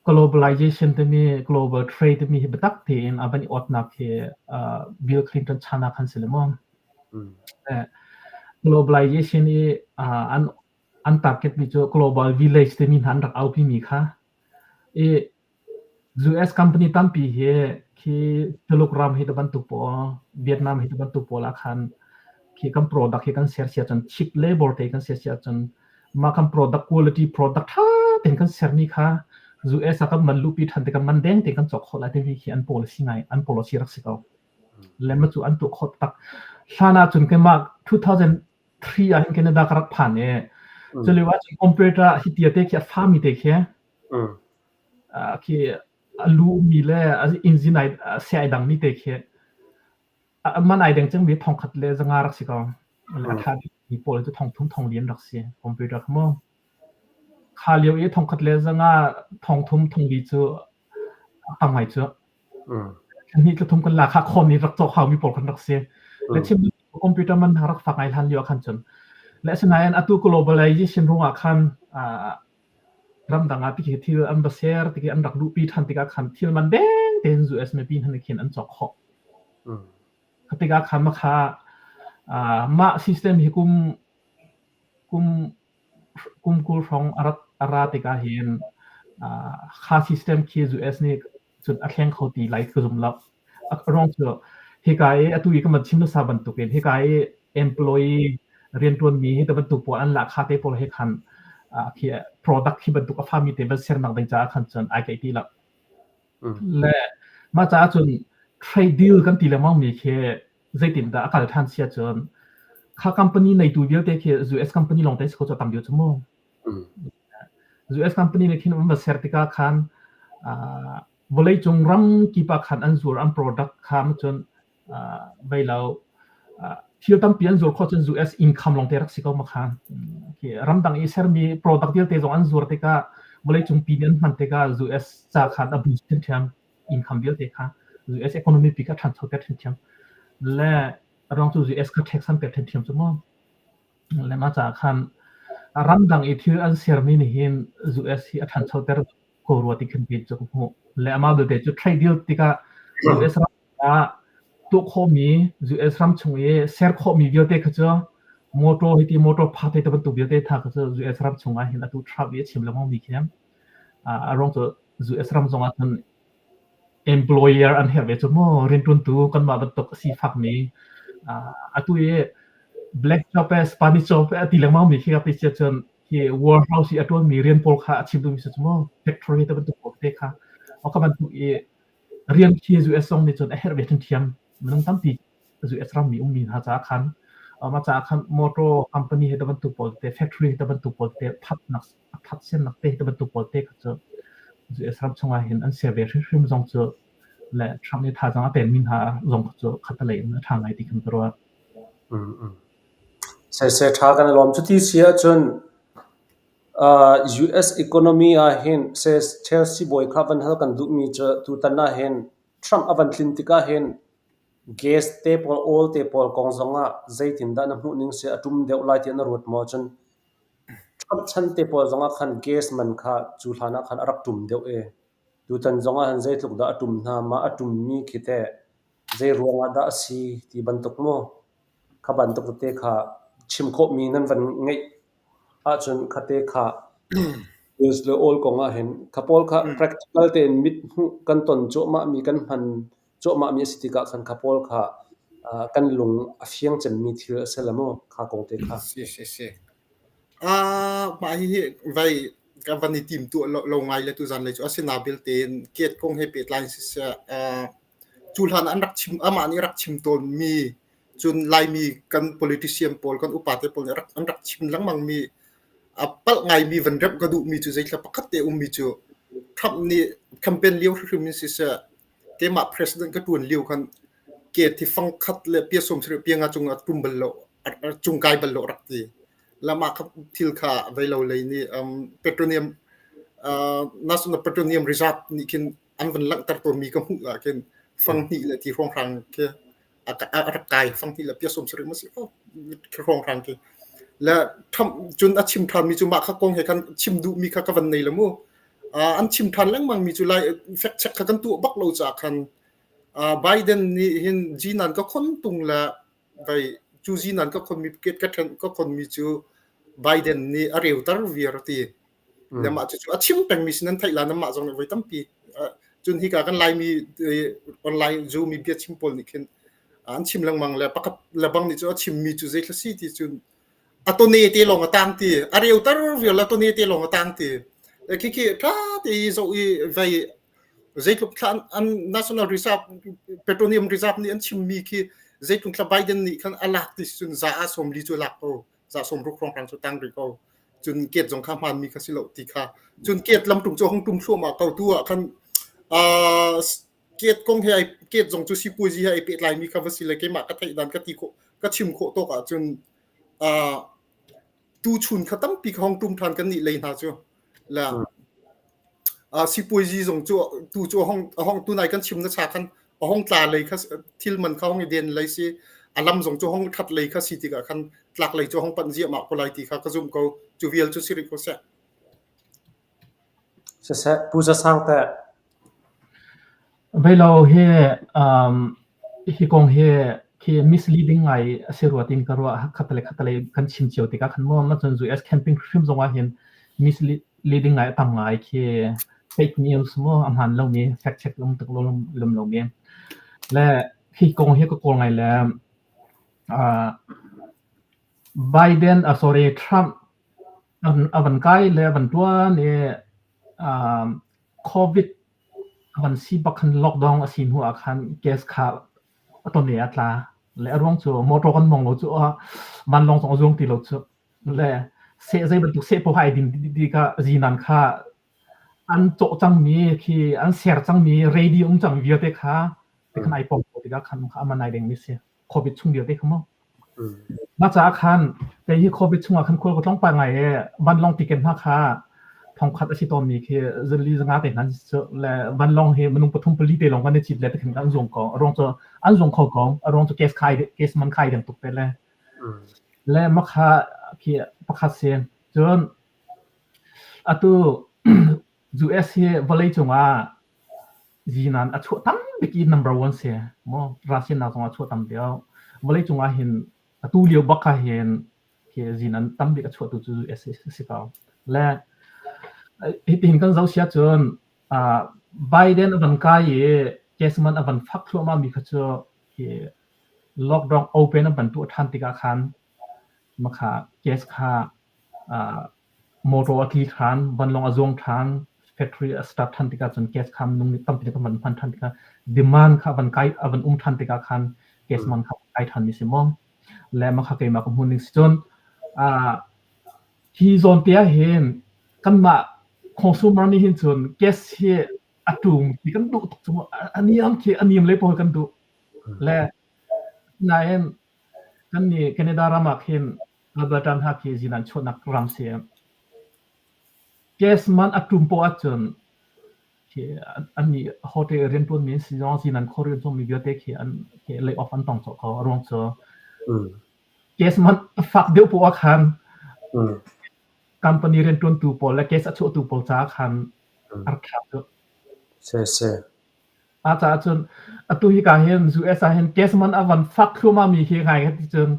globalization timi global trade timi hi biatak tein a van i awtnak hi Bill Clinton chan ah khan si le maw? Globalization i an an target mi cu global village timi hna an rak aupi mi kha i US company tampi hi khi Tuluk ram hi ti bantuk pawl, Vietnam hi ti bantuk pawl ah khan khi kan product hi kan ser si ahcun cheap labor te kan ser si ahcun mah kan product quality product ṭha tein kan sermi kha US ah kan man luhpi ṭhan tikah man deng tein kan cawk khawh lai timi khi an policy ngai an policy rak si ko. Le mah cu an tuah khawh taktak. Hlan ahcun keimah 2003 ah hin Canada ka rak phan i culio ahcun computer hi tia te khi a fami te khi khi a lu ummi le a engine ai seh ai dangmi te khi man ai deng cangmi thongkhat le zanga rak si ko. A ṭha bikmi pawl cu thongthum thongli an rak si computer kha mu. Kha lio i thongkhat le zanga thongthum thongli cu a tam ngai cu. Thla thla thum kan la kha khawn i rak cawk haumi pawl kan rak si. Le chim computer man rak fak ngai hlan lio ah khan cun. Le asinain atu globalization ruangah khan Ramdang ah tikhi thil an va ser tikhi an rak luhpi ṭhan tikah khan thil man deng tein US mipi hna nih khin an cawk khawh. Kha tikah khan makha mah system hi kum kum kum 20 hrawng a rat a ra tikah hin kha system khi US nih cun a thleng kho ti lai ka zum lo. A ruang cu hika i atu i ka van chim hmasa bantukin hika i employee rianṭuanmi hi ti bantuk pawl an lahkhah te pawl he khan khi product khi bantuk a fami te van sernak ding caah khan cun ai keih ti lo. Le mah caah cun trade deal kan ti lengmang mi khi zeitindah a kal ṭhan si ahcun kha company neitu vialte khi US company lawng te si ko cu a tam deuh cu mu. US company nih khin an va ser tikah khan vawleicung ram kip ah khan an zuar an product kha cun vei lo thil tampi an zuar khawh cun US income lawng te rak si ko ma kha. Ramdang i sermi product vialte zong an zuar tikah vawleicung pi nih an hman tikah US ca khan a boost ṭhiamṭhiam income vialte kha US economy pi kha ṭhancho ter ṭhiamṭhiam. Le a ruang cu US kha tax an pek ṭhiamṭhiam cu mu. Le mah caah khan ramdang i thil an sermi nih hin US hi a ṭhanchoter ko rua ti khin cu ka hmuh. Le amah belte cu trade deal tikah US ram ah tuah khawhmi US ram chung i ser khawhmi vialte kha cu motor hi ti motor part hi ti bantuk vialte tha kha cu US ram chung ah hin atu Trump i a chim lengmang mi khi a ruang cu US ram zong ah cun Employer an herh ve cu mu rianṭuantu kanmah bantuk a sifakmi atu i black job eh Spanish job eh a ti lengmang mi khi ka ti sia cun hi warehouse i a ṭuanmi rian pawl kha a chim duhmi si cu mu factory te bantuk pawl te kha ka bantuk i rian khi US zong nih cun a herh ve ṭhiamṭhiam. Minung tampi US rammi ummi hna caah khan mah caah khan motor company he bantuk pawl te factory he bantuk pawl te thatnak that siannak te he bantuk pawl te kha cu US ram chungah hin an ser ve hrimhrim zong cu le Trump nih thazaang a pekmi hna zong kha cu khatalei in a ṭha ngai ti khan ka ruah. Sese ṭha kan i lawm. Cuti si ahcun US economy ah hin Chelsea bawi kha van hal kan duhmi cu tutan ah hin Trump a van tlin tikah hin gas te pawl, oil te pawl kong zongah zeitindah na hmuhning si a ṭum deuh lai tiah na ruat maw? Cun Trump chan te pawl zongah khan gas man kha cu hlan ah khan a rak ṭum deuh i tutan zongah hin zeitluk dah a ṭum hna, mah a ṭummi khi teh zei ruangah dah a si ti bantuk mu kha bantuk tete kha chim khawhmi nan van ngeih ahcun khate kha news le oil kong ah hin kha pawl kha practical tein mit hmuh kan ton cuahmahmi kan hman cuahmahmi a si tikah khan kha pawl kha kan lung a fiang cemmi thil a si la maw kha kong te kha. Si si si. Ah mah hihi vai ka van i tim tuah lo, lo ngai le tuzan lei cu asina belte in ket kong he pehtlai siseh cu hlan an rak chim amah nih rak chim tawnmi cun Laimi kan politician pawl kan upate pawl nih an rak chim lengmangmi a palh ngaimi van remh ka duhmi cu zeithla pakhat te ummi cu Trump nih campaign lio hrimhrim in siseh keimah president ka ṭuan lio khan ke thi fang khat le pia som sarih pia nga cung a tum bal lo cung kai bal lo rak ti lama kha thil kha vei lo lei nih petroleum national petroleum reserve nih khin an van langhter tawnmi ka hmuh ah khin fang hnih le ti hrawnghrang khi a rak kai fang hnih le pia som sarih ma si hrawnghrang khi le Trump cun a chim ṭhanmi cu mah kha kong he khan chim duhmi kha ka van nei lo mu an chim ṭhan lengmang mi cu lai fact check kha kan tuah bak lo caah khan Biden nih hin zinan ka khon tung le vai cu zinan ka khonmi ka ṭhen ka khonmi cu Biden nih a reuter viar ti le mah cucu a chim pengmi si nan theih la nan mah zong nih voi tampi cun hika kan Laimi online Zoom i bia chim pawl nih khin an chim lengmang le pakhat le bang nih cu a chimmi cu zeithla si ti cun a tone te lawng a tang ti a reuter vial a tone te lawng a tang ti khi khi tha te i zoh i vei zeitluk thla an national reserve petroleum reserve nih an chimmi khi zeitluk thla Biden nih khan a lak ti cun za a som li cu lak ko za som ruk hrawnghrang cu tang rih ko cun ket zong kha hmaanmi kha si lo ti kha cun ket lamtung cu hong tum thluahmah ko tu ah khan ket kong he ai ket zong cu sipuazi he ai pehtlaimi kha va si le keimah ka theih dan ka ti khawh ka chim khawh tawk ah cun tu chun kha tampi kha hong tum than kan nih lei hna cu la sipuazi zong cu tu cu hong hong tu nai kan chim na cha khan a hong tla lei kha thil man kha hong i den lei si a lam zong cu hong that lei kha si tikah khan tlak lei cu hong panh ziahmah ko lai ti kha ka zumh ko cu vial cu si rih ko seh. Siseh, Pu Za Sang teh? Veilo hi um, hi kong hi khi misleading ngai a si rua tin ka ruah khatale khatale kan chim cio tikah khan maw ma cun US camping hrim zong ah hin misleading ngai a tam ngai khi fake news maw a hmaan lomi fact check um tuk lom lomi le hi kong hi ka kawl ngai le uh, Biden uh, sorry Trump a van kai le a van tuan i um, COVID a van si bak khan lockdown a si hnu ah khan gas kha a ton a tla le a ruang cu motor kan mong lo cu vanlawng zong a zuang ti lo cu le seh zei bantuk seh poh ai din ti kha zinan kha an cawh cangmi khi an ser cangmi ready um cang vialte kha te khan ai pom ko tikah khan kha aman ai dengmi si COVID chung vialte kha mu mah caah khan kei hi COVID chungah khan khual ka tlawng pah ngai i vanlawng ticket hna kha thongkhat a si tawnmi khi zali zanga te hna le vanlawng hi minung pathum pali te lawng kan i cit le te khin an zuang ko a ruang cu an zuang kho ko a ruang cu case khai case man khai deng tuk te le le makha khi pakhat si cun Atu US hi vawleicung ah zinan a chuah tam bik i number one si. Maw Russia nak zong a chuah tam deuh. Vawleicung ah hin atu lio bak ah hin khi zinan tam bik a chuahtu cu US a si ko. Le hitihin kan zoh sia cun Biden a van kai i case man a van fak thluahmah mi kha cu khi lockdown open a van tuah ṭhan tikah khan makha case kha motor a tli ṭhan, vanlawng a zuang ṭhan. factory a start ṭhan tikah cun gas kha minung nih tampi kan van hman ṭhan tikah demand kha van kai a van um ṭhan tikah khan gas man kha kai ṭhan mi si maw? Le mah kha keimah ka hmuh ning si cun hi zawn te ah hin kanmah consumer nih hin cun gas hi a ṭum khi kan duh tuk cu mu. A niam khi a niam le pawl kan duh. Le nain kan nih Canada ram ah khin Alberta hna khi zinan chuahnak ram si. Gas man a ṭum poah ahcun khi annih hotel rianṭuanmi an si zong zinan khor rianṭuanmi vialte khi an khi lay off an tong cawh ko. A ruang cu gas man a fak deuh poah ah khan company rianṭuantu pawl le gas a chuahtu pawl caah khan a rak thlak deuh. Siseh. A caah cun atu hika hin US ah hin gas man a van fak thluahmah mi khi ngai ti cun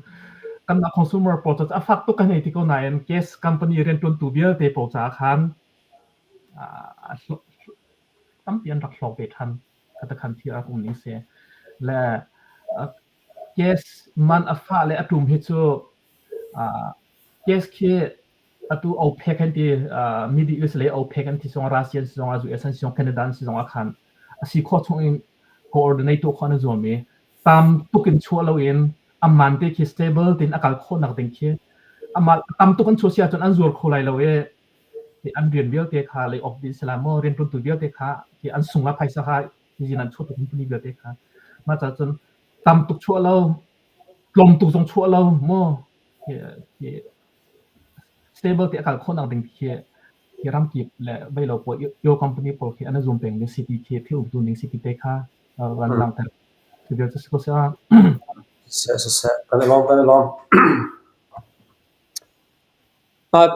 kanmah consumer pawl cu a fak tuk kan hei ti ko nain gas company rianṭuantu vialte pawl caah khan tampi an rak hlawk ve ṭhan. Kha khan thil a rak um ning si. Le gas man a fah le a ṭum hi cu gas khi atu OPEC an ti Middle East lei OPEC an ti zong Russia an si zong US an si zong Canada an si zong ah khan a si khawh chung in coordinate tuah khawh an i zuam i tam tuk in chuah loin a man te khi stable tein a kal khawh nak ding khi amah tam tuk an chuah si ahcun an zuar kho lai lo i an rian vialte kha lay off dih si lai maw rianṭuantu vialte kha khi an sung la phaisa kha hizin an chuah company vialte kha mah caah cun tam tuk chuah lo tlawm tuk zong chuah lo maw stable te a kal khawh nak ding khi hi ramkip le veilo pawl yo company pawl khi an zum peng ding city khi thil umtu ning city te kha van langhter cu vial cu si ko seh. Seh seh kan i lawm kan i lawm.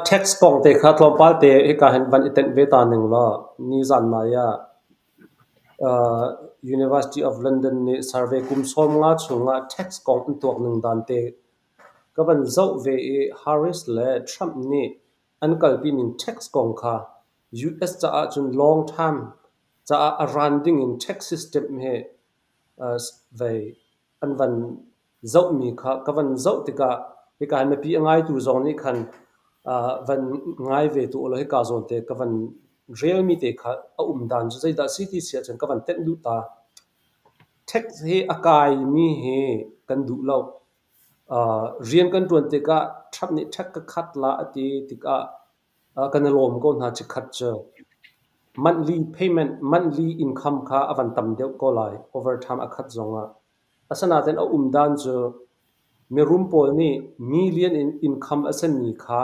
Tax kong te kha tlawmpal te hika hin van i tenh ve ta ning law nizan nai ah University of London nih survey kum 15 chungah tax kong an tuak ning dan te ka van zoh ve i Harris le Trump nih an kalpi ning tax kong kha US caah cun long term caah a ran ding in tax system hi vei an van zohmi kha ka van zoh tikah hika hin mipi a ngaitu zong nih khan van ngai ve tu ulaw hika zawn te ka van relmi te kha a um dan cu zeidah si ti si ahcun ka van tenh duh ta. Tax hi a kaimi hi kan duh lo. Rian kan ṭuan tikah Trump nih tax ka khat la a ti tikah kan i lawm ko hna chikkhat cu. Monthly payment, monthly income kha a van tam deuh ko lai overtime a khat zongah. Asinain a um dan cu mirum pawl nih million in income a simi kha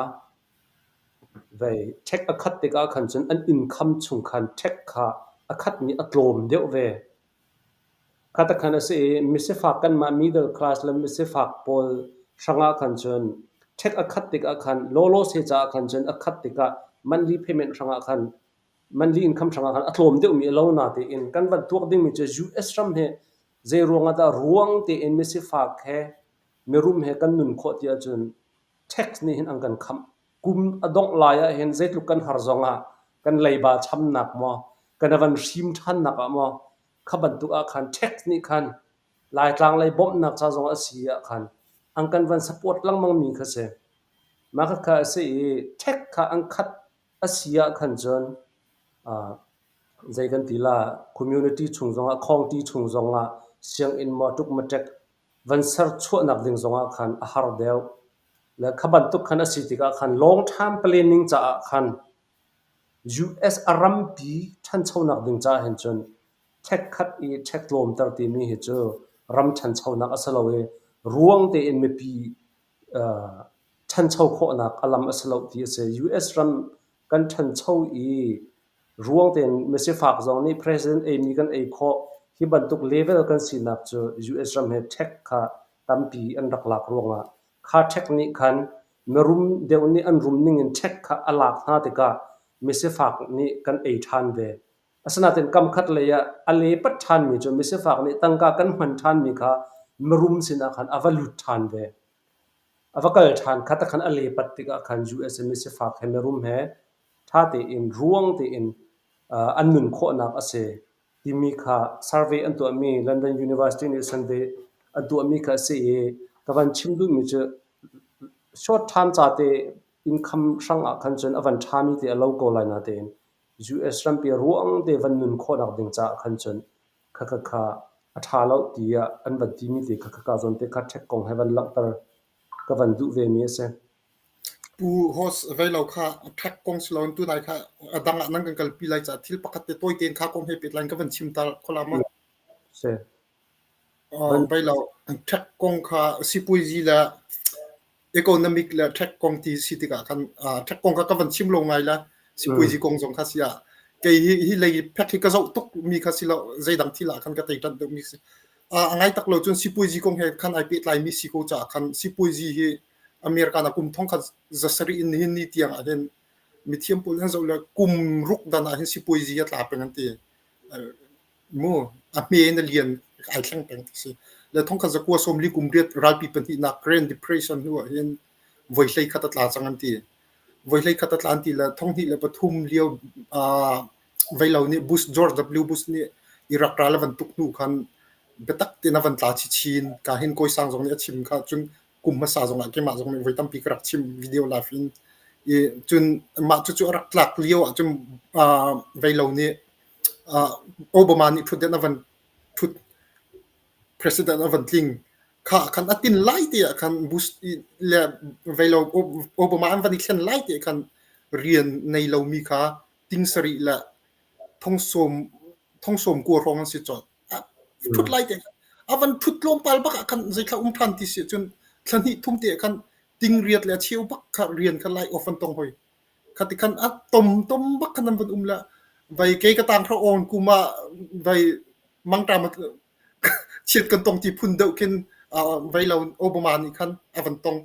vei tax a khat tikah khan cun an income chung khan tax kha a khatmi a tlawm deuh ve. Khatakhan a si i misifak kanmah middle class le misifak pawl hrangah khan cun ṭhek a khat tikah khan lawlawse caah khan cun a khat tikah monthly payment hrangah khan monthly income hrangah khan a tlawm deuhmi a lo natein kan van tuak dingmi cu US ram hi zei ruangah dah ruang tein misifak he mirum he kan nun khawh ti ahcun tax nih hin an kan khamh. Kum a dongh lai ahhin zeitluk kan har zongah kan leiba chamnak maw kan van hrim ṭhannak ah maw kha bantuk ah khan tax nih khan Laitlang lei bawmhnak ca zong a si ah khan an kan van support lengmang mi kha si. Mah khakha a si i tax kha an khat a si ah khan cun zei kan ti la community chung zongah county chung zongah sianginn maw ṭukmaṭek van serchuahnak ding zongah khan a har deuh. Le kha bantuk khan a si tikah khan long term planning caah khan US a rampi ṭhanchonak ding caah hin cun ṭhekkhat i ṭhek tlawmter timi hi cu ram ṭhanchonak a si lo i ruang tein mipi ṭhancho khawhnak a lam a si lo ti a si. US ram kan ṭhancho i ruang tein misifak zong nih president eimi kan ei khawh. Hi bantuk level kan sinak cu US ram he ṭhek kha tampi an rak lak ruangah kha ṭhek nih khan mirum deuh nih an rum ning in ṭhek kha a lak hna tikah misifak nih kan ei ṭhan ve. Asinain kamkhat lei ah a lepat ṭhanmi cu misifak nih tangka kan hman ṭhanmi kha mirum sinah khan a va lut ṭhan ve. A va kal ṭhan kha takhan a lepat tikah khan US i misifak he mirum he ṭha tein ruang tein an nun khawhnak a si timi kha survey an tuahmi London University nih survey an tuahmi kha a si i ka van chim duhmi cu short term ca te income hrang ah khan cun a van ṭhami te a lo ko lai natein. US rampi ruang te van nun khawhnak ding caah khan cun khakha kha a ṭha lo tiah an van timi te kha khaka zawn te kha ṭhek kong he van langhter ka van duh ve mi a si. Pu Host vei lo kha ṭhek kong si loin tunai kha a dang ah nan kan kalpi lai caah thil pakhat te tawi tein kha kong he pehtlai in ka van chim ta khola ma. Si. Vei lo ṭhek kong kha sipuaizi le economic le ṭhek kong ti si tikah khan ṭhek kong kha ka van chim lo ngai la sipuaizi kong zong kha si ah kei hi hi lei phek hi ka zoh tuk mi kha si lo zeidang thil ah khan ka tei ṭanh deuh mi si. A ngai tak lo cun sipuaizi kong he khan ai pehtlai mi si ko caah khan sipuaizi hi America na kum thong khat zasarih in nihin ni tiang ah hin mithiam pawl an zoh le kum ruk dan ah hin sipuaizi a tla peng an ti. Mu a hme in a lian ai thleng peng ti si. Le thongkhat zakua sawmli kum riat ralpi pahnihnak Grand Depression hnu ah hin voi hlei khat a tla cang an ti. Voi hlei khat a tla an ti le thonghnih le pathum lio uh, veilo nih Bush George W Bush nih Iraq ral a van tuk hnu khan biatak tein a van tla chichin ka hin kawi sang zong nih a chim kha cun kum hmasa zong ah keimah zong nih voi tampi ka rak chim video live in i cun mah cucu a rak tlak lio ah cun uh, veilo nih uh, Obama nih thutden a van thut president a van tling kha khan a tin lai te ah khan Bush le veilo Obama an van i thlen lai te khan rian nei lomi kha ting sarih le thongsawm thongsawm kua hrawng an si colh Ṭhut lai te a van ṭhut tlawmpal bak ah khan zeithla um ṭhan ti si cun thla hnih thum te ah khan ting riat le a cheu bak kha rian kha lai off an tong hoi. Kha ti khan a tom tom bak khan an van um le vai kei ka tang hra on kum ah vai mangṭam chiat kan tong ti phun deuh khin vai lo Obama nih khan a van tong.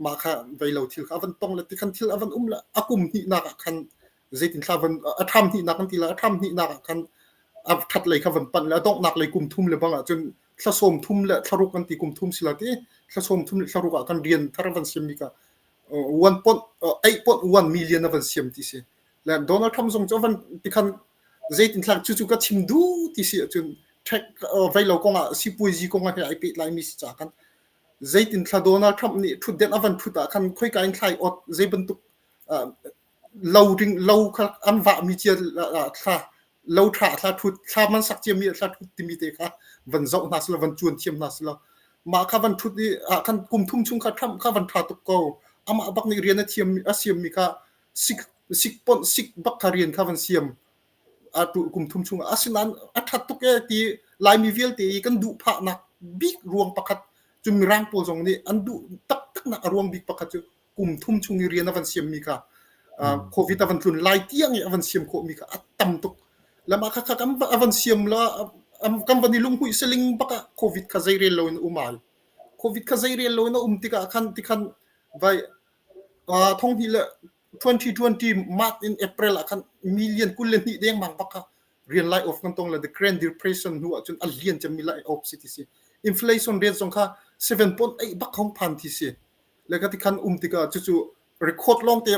Mah kha vei lo thil kha a van tong le ti khan thil a van um le a kum hnihnak ah khan zeitin thla van a ṭham hnihnak kan ti la a ṭham hnihnak ah khan a ṭhat lei kha van panh le a donghnak lei kum thum le bang ah cun thla sawm thum le thla ruk kan ti kum thum sila ti thla sawm thum le thla ruk ah kan rian thar van siam mi ka 1.8.1 million a van siam ti si le Donald Trump zong cu van ti khan zeitin thlak cu cu ka chim du ti si ahcun ṭhek vei lo kong ah sipuaizi kong ah he ai pehtlai mi si ca khan Zeitin thla Donald Trump nih ṭhutdenh a van ṭhut ah khan khoika in thlai awt zei bantuk lo ring lo kha an vahmi cia thla lo ṭha thla ṭhut thla man sak ciami thla ṭhut timi te kha van zoh hna sila van cuan thiam hna sila mah kha van ṭhut i ah khan kum thum chung kha Trump kha van ṭha tuk ko amah bak nih rian a thiam a siammi kha sik sik ponh sik bak kha rian kha van siam atu kum thum chungah asinain a ṭhat tuk ee ti Laimi vialte i kan duh phahnak bik ruang pakhat cu Mirang pawl zong nih an duh taktaknak a ruang bik pakhat cu kum thum chung i rian a van siammi kha COVID a van tlun lai tiang i a van siam khawhmi kha a tam tuk. Lamah kha kha kan a van siam la kan van i lunghmuih saling bak ah COVID kha zeirel loin a um ai. COVID kha zeirel loin a um tikah khan tikhan vai thong hnih le 2020 March in April ah khan million 22 dengmang bak kha rian lay off kan tong le the Grand Depression hnu ahcun a lian cemmi lay off si ti si. Inflation rate zong kha 7.8 bak hong phan ti si. Le ka ti khan um tikah cucu record lawng te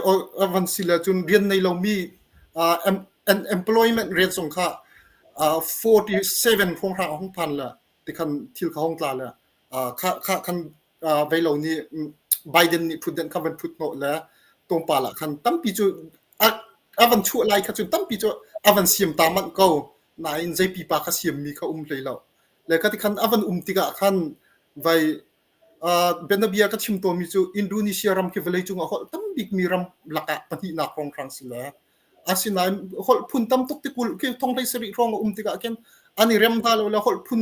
van si le cun rian nei lomi employment rate zong kha 47 hrawnghrang hong phan le tikhan thil kha hong tla le kha kha khan veilo nih Biden nih ṭhutdenh kha van ṭhut hnawh le tlawmpal ah khan tampi cu a van chuah lai kha cun tampi cu a van siam ta manh ko nain zei pipa kha siammi kha um hlei lo le ka ti khan a van um tikah khan vai bianabia ka chim tawnmi cu Indonesia ram khi vawleicung ah holh tam bikmi ram lakah pahnihnak hrawnghrang si le asinain holh phun tam tuk tikulh khi thong hlei sarih hrawng a um tikah khin an i rem hna lo le holh phun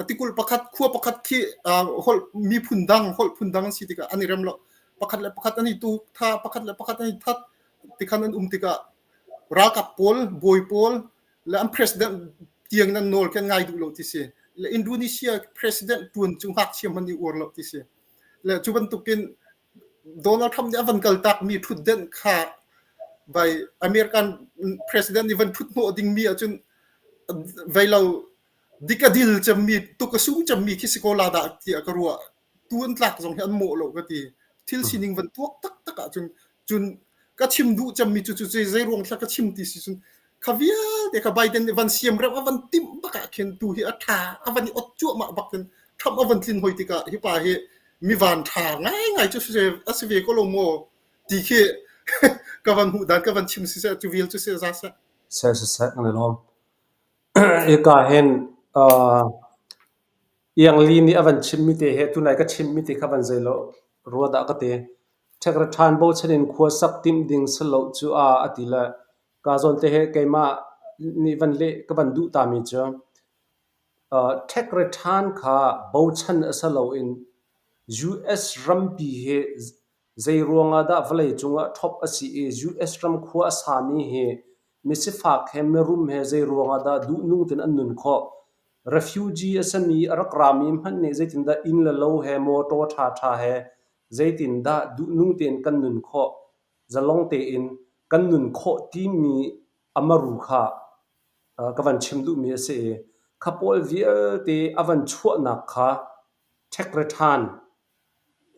tikulh pakhat khua pakhat khi holh miphun dang holh phun dang an si tikah an i rem lo pakhat le pakhat an i tu tha pakhat le pakhat an i that tikhan an um tikah ralkap pawl bawi pawl le an president tiang nan nawl kan ngai duh lo ti si le Indonesia president tuan cu ngakchia hmanh i uar lo ti si le cu bantukin Donald Trump nih a van kaltak mi ṭhutdenh kha vai American president nih van ṭhut hnawh ding mi ahcun vei lo Dik a dil cemmi, tuk a sung cemmi khi si ko la dah tiah ka ruah. Tu an tlak zong hi an mawh lo ka ti. Thil sining van tuak taktak ahcun cun ka chim duh cemmi cu cu zei ruang thla ka chim ti si cun kha vialte kha Biden nih van siam reuh a van timh bak ah khin tu hi a ṭha a van i ot cuahmah bak khin Trump a van tlin hoi tikah hi pa hi mi van ṭha ngaingai cu a si ve ko lo maw ti khi. Ka van hmuh dan ka van chim siseh cu vial cu seh za seh. Seh siseh kan i lawm. Hika hin uh, Iang Li nih a van chimmi te he tunai ka chimmi te kha van zei lo rua dah ka ti. Ṭhekre ṭhan bochan in khua sak timh ding si lo cu a a ti le ka zawn te he keimah nih van leh ka van duh tami cu Ṭhekre ṭhan kha bochan a si loin US rampi hi zeiruang ah dah vawleicung ah ṭhop a si i US ram khua a sami hi misifak he mirum he zeiruang ah dah duhnung tein an nun khawh? Refugee a simi a rak rami hmanh nih zeitindah inn le lo he mawṭaw ṭhaṭha he zeitindah duhnung tein kan nun khawh? Zalong tein kan nun khawh timi a maru kha ka van chim duhmi a si i kha pawl vialte a van chuahnak kha ṭhekre ṭhan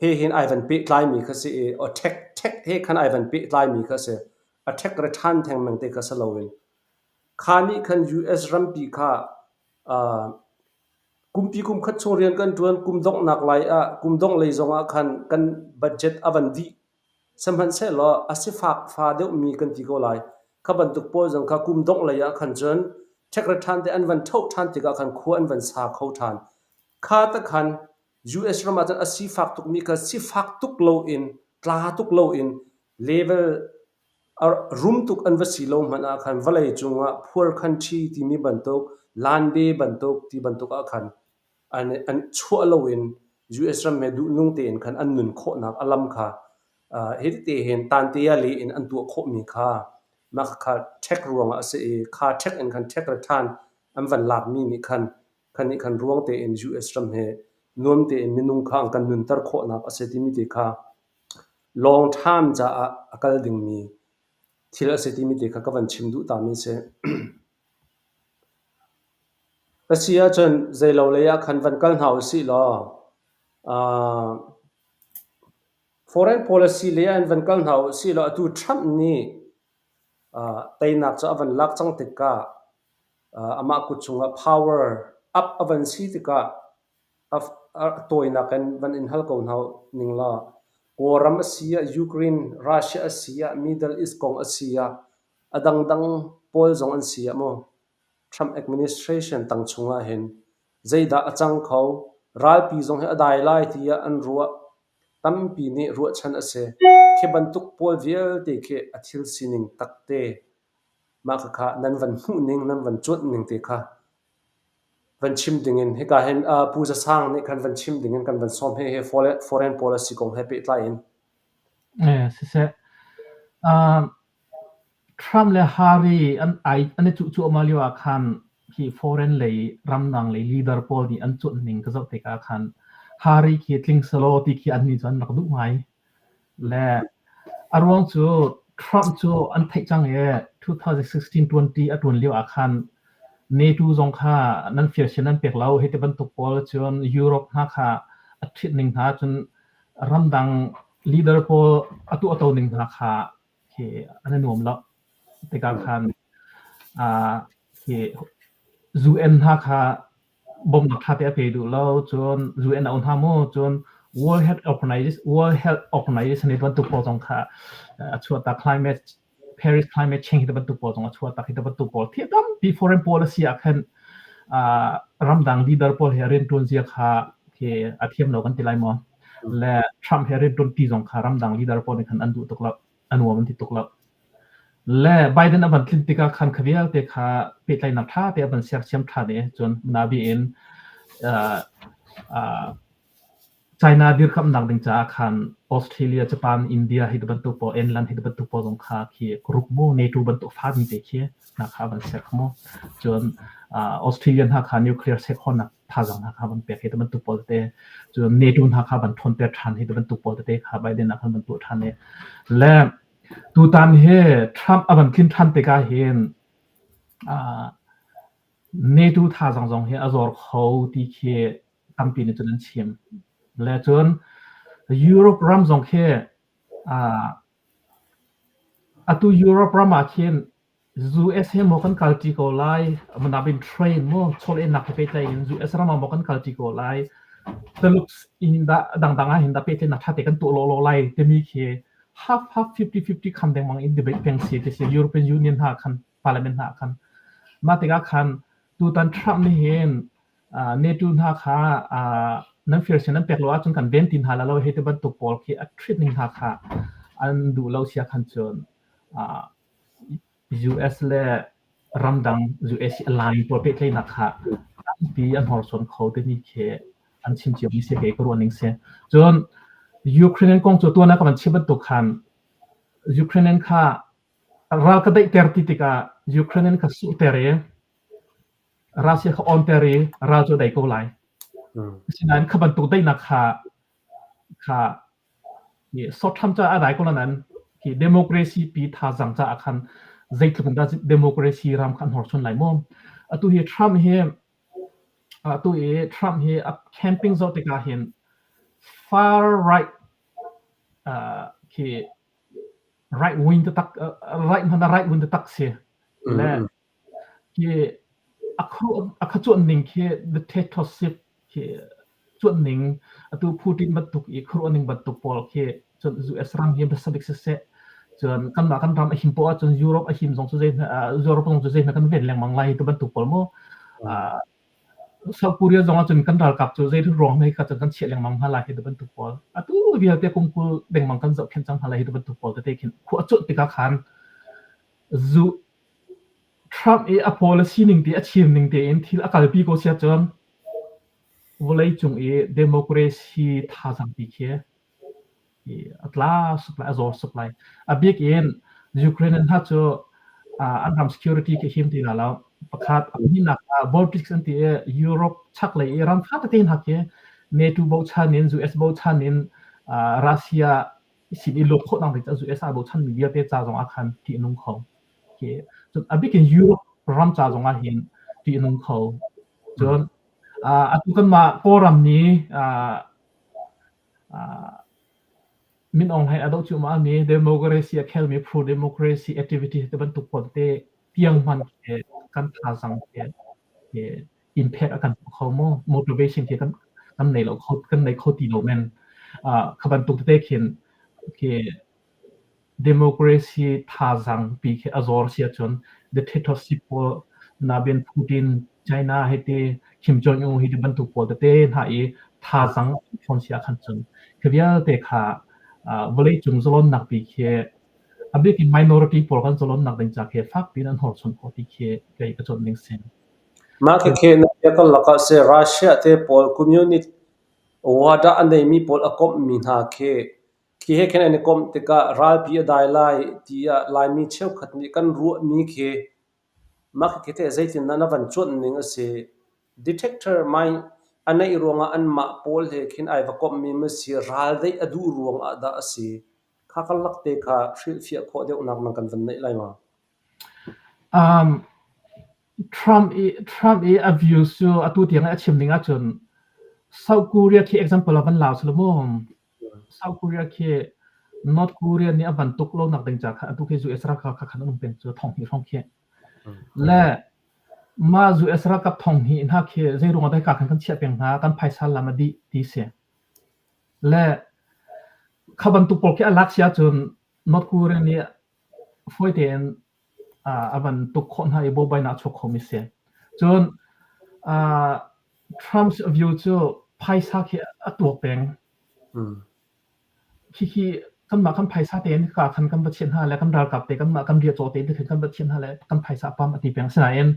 he hin ai van pehtlaimi kha si i aw ṭhek ṭhek he khan ai van pehtlaimi kha si. A ṭhekre ṭhan thengmang te kha si loin kha nih khan US rampi kha uh, kumpi kum khat chung rian kan ṭuan kum donghnak lai ah kum dongh lei zongah khan kan budget a van dih. Sihmanhsehlaw a sifak fa deuhmi kan ti ko lai. Kha bantuk pawl zong kha kum dongh lei ah khan cun ṭhekre ṭhan te an van ṭhoh ṭhan tikah khan khua an van sa kho ṭhan. Kha te khan US ram ah cun a sifak tukmi kha sifak tuk loin tla tuk loin level a rum tuk an va si lo hmanh ah khan vawlei cungah poor country timi bantuk lanbe bantuk ti bantuk ah khan an, an chuah loin US ram he duhnung tein khan an nun khawhnak a lam kha uh, hi te hin tantia le in an tuah khawhmi kha mah kha ṭhek ruangah a si i kha ṭhek in khan ṭhek re ṭhan an van lakmi nih khan khan nih khan ruang tein US ram he nuam tein minung kha an kan nunter khawhnak a si timi te kha long term caah a kal dingmi thil a si timi te kha ka van chim duh tami si. A si ahcun zeilo lei ah khan van kal hna usih law uh, foreign policy lei ah in van kal hna usih law atu Trump nih uh, teinak cu a van lak cang tikah uh, amah kut chungah power up a van si tikah a, a tawinak in van in hal ko hna ning law Kawlram a si ah Ukraine, Russia a si ah Middle East kong a si ah a dangdang pawl zong an si ah maw Trump administration tang chungah hin zeidah a cang kho? Ralpi zong hi a dai lai tiah an ruah. Tampi nih ruahchan a si. Khi bantuk pawl vialte khi a thil sining takte mah khakha nan van hmuh ning, nan van cuanh ning te kha van chim dingin hika hin uh, Pu Za Sang nih khan van chim dingin kan van sawm he he foreign policy kong he pehtlai in. Eh, siseh. Uh, Trump le Harry an ai an i cuh cuahmah lio ah khan hi foreign lei ramdang lei leader pawl nih an cuanh ning ka zoh tikah khan Harry khi tling selaw ti khi annih cu an rak duh ngai. Le a ruang cu Trump cu an theih cang i 2016-20 a ṭuan lio ah khan NATO zong kha nan firsian nan pek lo hei ti bantuk pawl cun Europe hna kha a ṭhit ning hna cun ramdang leader pawl a tuahto ning hna kha khi an i nuam lo. Tikah khan uh, khi UN hna kha bawmhnak ṭha te a pe duh lo. Cun UN a um hna mu. Cun World Health Organization, World Health Organization i bantuk pawl zong kha a chuahtak climate Paris climate change hi bantuk pawl zong a chuahtak hi bantuk pawl thil tampi foreign policy ah khan uh, ramdang leader pawl he rianṭuan zia kha khi a thiam lo kan ti lai maw? Le Trump he rianṭuanpi zong kha ramdang leader pawl nih khan an duh tuk lo, a nuam an ti tuk lo. Le Biden a van tlin tikah khan kha vialte kha pehtlaihnak ṭha te a van sersiam ṭhan i cun nabi in uh, uh, China dirkamhnak ding caah khan Australia, Japan, India hi bantuk pawl, England hi bantuk pawl zong kha khi ruk mu NATO bantuk fa ding te khi hna kha van ser kha mu. Cun uh, Australia hna kha nuclear seh khawhnak thazaang hna kha van pek hi bantuk pawl tete cun NATO hna kha van ṭhawnter ṭhan hi bantuk pawl tete kha Biden ah khan van tuah ṭhan i le tutan hi Trump a van tlin ṭhan tikah hin uh, NATO thazaang zong hi a zor kho ti khi tampi nih cun an chim. Le cun Europe ram zong khi uh, atu Europe ram ah khin US he maw kan kalṭi ko lai, manabin train maw chawlehnak he pehtlai in US ram ah maw kan kalṭi ko lai, Taluk in dah dangdang ah hin dah pehtlaihnak ṭha te kan tuah lawlaw lai timi khi Half half 50-50 khan dengmang in debate peng si ti si European Union hna khan parliament hna khan. Mah tikah khan tutan Trump nih hin NATO hna kha nan firsian nan pek lo ahcun kan ven ti hna la lo hei ti bantuk pawl khi a treat ning hna kha an duh lo sia khan cun US le ramdang US align pawl pehtlaihnak kha tampi an hnorsuan kho timi khi an chim cio mi si kei ka ruah ning si. Cun Ukrainian kong cu tuan ah ka van chim bantuk khan Ukrainian kha ral ka daihter ti tikah Ukrainian kha suhter i Russia kha onter i ral cu a dai ko lai. Asinain kha bantuk daihnak kha kha sawt ca a dai ko nain khi democracy pi thazang caah khan zeitluk in dah democracy ram kha an hnorsuan lai maw? Atu hi Trump hi atu i Trump hi a camping zoh tikah hin far right khi right wing taktak right hmanh ah right wing taktak si. Le Khi a kha cuanh ning khi dictatorship khi cuanh ning atu Putin bantuk i khuaruah ning bantuk pawl khi cun US ram hi hmasa bik siseh cun kanmah kan ram a him poah ahcun Europe a him zong cu zei Europe zong cu zei hna kan ven lengmang lai ti bantuk pawl mu. South Korea zong ahcun kan ralkap cu zei ruang hmei kha cun kan chiah lengmang hna lai hi ti bantuk pawl. Atu vialte kum 20 dengmang kan zohkhenh cang hna lai hi ti bantuk pawl tete khin khua a cuanh tikah khan zu Trump i a policy ning te a chim ning tein thil a kalpi ko siah cun vawleicung i democracy thazaang pi khi a tla suk lai, a zawr suk lai. A bik in Ukraine hna cu an ram security khi him ti hna lo. Pakhat, a pahnihnak ah Baltics an ti i Europe chaklei i ram fa tete hna khi NATO bochan in US bochan in Russia sin i luat khawhnak ding caah US aa bochanmi vialte ca zong ah khan ṭih a nung kho. Cun a bik in Europe ram ca zong ah hin ṭih a nung kho. Cun atu kanmah Kawlram nih Min Aung Hlaing a doh cuahmah mi democracy a khelmi pro-democracy activity te bantuk pawl te tiang hmanh khi kan thazaang khi impact a kan tuah kho maw? Motivation khi kan kan nei lo kho kan nei kho ti lo men. Kha bantuk tete khin khi democracy thazaang pi khi a zor si ahcun dictatorship pawl naben Putin, China hei ti Kim Jong Un hi ti bantuk pawl tete hna i thazaang ṭhawn si ahkhan cun khi vialte kha vawleicung zalonnak pi khi a bik in minority pawl kan zalonnak ding ca khi fak piin an hnorsuan khawh ti khi kei ka cuanh ning si. Mah khekhe na bia karlak ah seh Russia te pawl communist wadah a neimi pawl a komhmi hna khi khi he khin an i komh tikah ralpi a dai lai tiah Laimi cheukhat nih kan ruahmi khi mah khekhe teh zeitindah na van cuanh ning a si. Detector mine a neih ruangah anmah pawl he khin ai va komhmi ma si ral deih a duh ruangah dah a si. Kha karlak te kha hrilhfiah khawh deuhnak nang kan van neih lai ma? Um, Trump i Trump i a views cu atu tiang i a chim ning ahcun South Korea khi example ah van lau sila mu. South Korea khi North Korea nih a van tuk lo nak ding ca kha atu khi US ralkap kha khan an um peng cu thong hnih hrawng khi. Le mah US ralkap thong hnih hna khi zei ruang ah dah hika khan kan chiah peng hna kan phaisa lam a dih ti si. Le kha bantuk pawl khi a lak si ahcun North Korea nih fawi tein a van tuk khawh hna i buaibainak a chuak khomi si. Cun Trump's view cu phaisa khi a tuak peng. Khikhi kanmah kan phaisa tein ka khan kan va chiah hna le kan ralkap te kanmah kan riahcaw te khan kan va chiah hna le kan phaisa a pam a ti peng. Asinain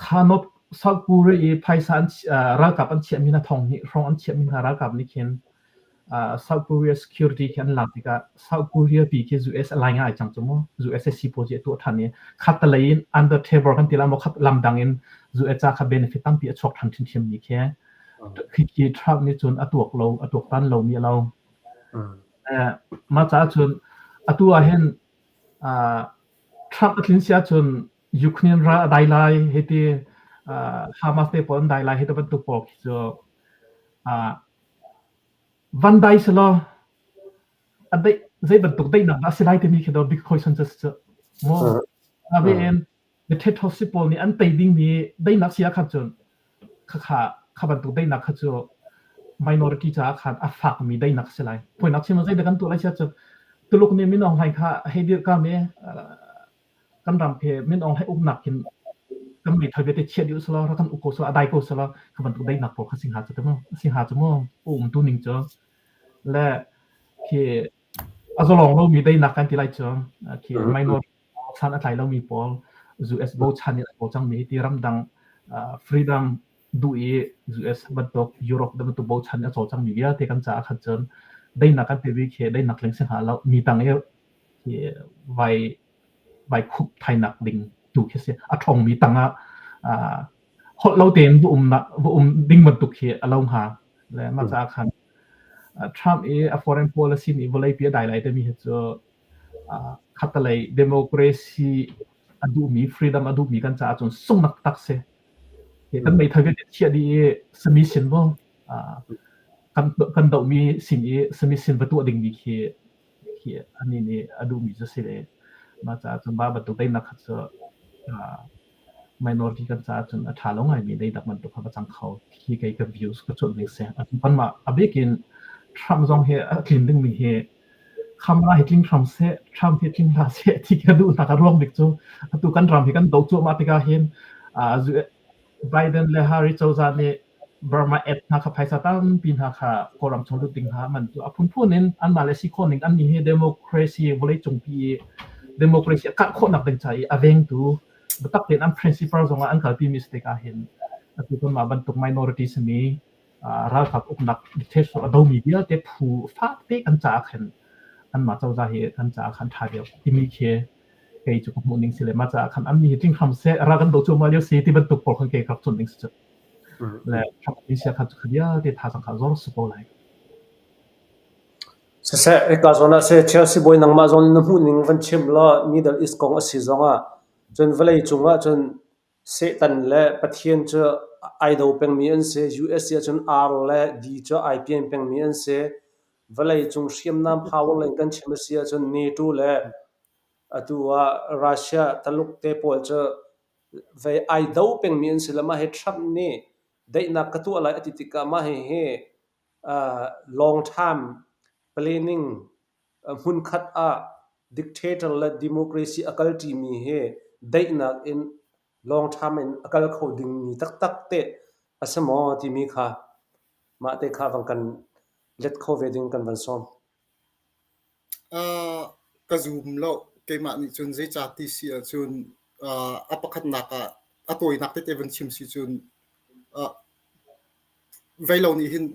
kha North South Korea i phaisa an ralkap an chiahmi hna thong hnih hrawng an chiahmi hna ralkap nih khin South Korea security khi an lak tikah South Korea pi khi US a lai ngai cang cu mu. US sipuazi a tuah ṭhan i khattelei in under table kan ti la maw khat lam dang in US ca kha benefit tampi a chuak ṭhan ṭhimṭhiam mi khi khi Trump nih cun a tuak lo a tuaktan lo mi a lo. Mah caah cun atu ah hin Trump a tlin si ahcun Ukraine ral a dai lai hei ti Hamas te pawl an dai lai hei ti bantuk pawl khi cu Van dai selaw a deih zei bantuk daihnak dah a si lai timi khi dawh big question cu a si cu. Maw nain dictatorship pawl nih an tei dingmi daihnak si ahkhan cun khakha kha bantuk daihnak kha cu minority caah khan a fakmi daihnak a si lai. Fawinak chim ah zeidah kan tuah lai si ahcun. Tuluk nih Min Aung Hlaing kha hei dirhkam i kan ram khi Min Aung Hlaing uknak khin kan meithal vialte chiah dih usih law rak kan uk ko seh law a dai ko seh law kha bantuk daihnak pawl kha si hnga cu ti mu si hnga cu mu umtu ning cu le khi a zalong lomi daihnak kan ti lai cu khi minor san a tlai lomi pawl US bochan in a cawlcangmi ti ramdang freedom duh i US bantuk Europe bantuk bochan in a cawlcangmi vialte kan caah khan cun daihnak kan timi khi daihnak tling si hnga lo mi tang i vai vai khup thainak ding tu khi si a ṭhawngmi tangah holh lo tein va umnak va um ding bantuk khi a lo hnga le mah caah khan Trump i a foreign policy nih vawleipi a dai lai timi hi cu khattelei democracy a duhmi freedom a duhmi kan caah cun sungnak tak si. Kan meithal vialte chiah dih i sami sin mu kan kan dohmi sin i sami sin va tuah dingmi khi khi anih nih a duhmi cu si le mah caah cun mah bantuk daihnak kha cu minority kan caah cun a ṭha lo ngaimi daihnak bantuk kha va cang kho khi kei ka views ka cuanh ning si. Kanmah a bik in Trump zong hi a tlin dingmi hi Kamala hi tling hram seh, Trump hi tling hlah seh ti ka duhnak a ruang bik cu atu kan ram hi kan doh cuahmah tikah hin Biden le Harris cozah nih Burma aid hna kha phaisa tampi hna kha Kawlram chung lut ding hna man cu a phunphun in anmah le si khawh ning annih hi democracy vawleicungpi i democracy a karh khawhnak ding ca i a vengtu biatak tein an principle zong ah an kalpi mi si tikah hin atu kanmah bantuk minority simi ralkap uknak dictator a domi vialte phu fakte kan caah khan anmah cozah hi kan caah khan ṭha deuh timi khi kei cu ka hmuh ning si le mah caah khan annih hi tling hram seh ral kan doh cuahmah lio si ti bantuk pawl khan kei ka rak cuanh ding si cu. Le Asia kha cu kha vialte thazaang kha zor si ko lai. Siseh, hika zawn ah seh Chelsea bawi nangmah zawn na hmuh ning van chim law Middle East kong a si zong ah cun vawlei cung ah cun Satan le Pathian cu ai do pengmi an si. US ah cun R le D cu ai pian pengmi an si. Vawlei cung hriamnam power lei kan chim a si ahcun NATO le atu ah Russia, Taluk te pawl cu vei ai do pengmi an si le mah hi Trump nih daihnak ka tuah lai a ti tikah mah hihi long term planning hmunkhat ah dictator le democracy a kalṭimi hi daihnak in long term in a kal kho dingmi taktak teh a si maw timi kha mah te kha van kan let kho ve ding kan van sawm. Ka zum lo. Keimah nih cun zeicah ti si ahcun a pakhatnak ah a tawinak tete van chim si cun veilo nih hin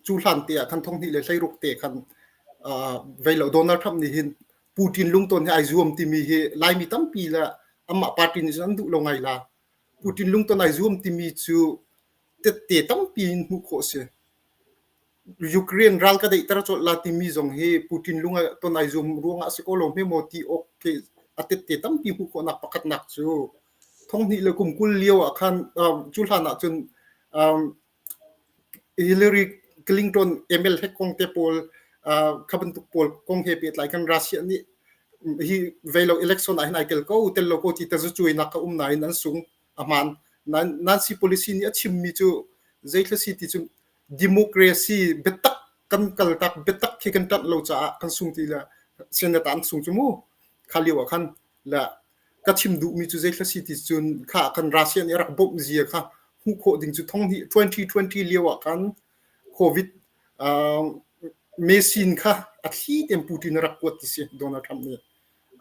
cu hlan te ah khan thonghnih le 16 te khan veilo Donald Trump nih hin Putin lungton hi ai zuam timi hi Laimi tampi le amah party nih cun an duh lo ngai la. Putin lungton ai zuam timi cu tette tampi in hmuh khawh si. Ukraine ral ka daihter colh la timi zong hi Putin lung ton ai zuam ruangah a si ko lo hme maw ti awk khi a tette tampi hmuh khawhnak pakhatnak cu thonghnih le kum 20 lio ah khan cu hlan ah cun Hillary Clinton email hack kong te pawl kha bantuk pawl kong he pehtlai khan Russia nih hi veilo election ah hin ai tel ko tel lo ko ti tazacuainak ka um nain an sung a hmaan Nancy Pelosi nih a chimmi cu zeithla si ti cu Democracy biatak kan kaltak biatak khi kan ṭanh lo caah kan sung ti le Senate ah an sung cu mu. Kha lio ah khan le ka chim duhmi cu zeithla si ti cun kha kan Russia nih a rak bawmh zia kha hmuh khawh ding cu thonghnih 2020 lio ah khan COVID uh, machine kha a thli tein Putin a rak kuat ti si Donald Trump nih.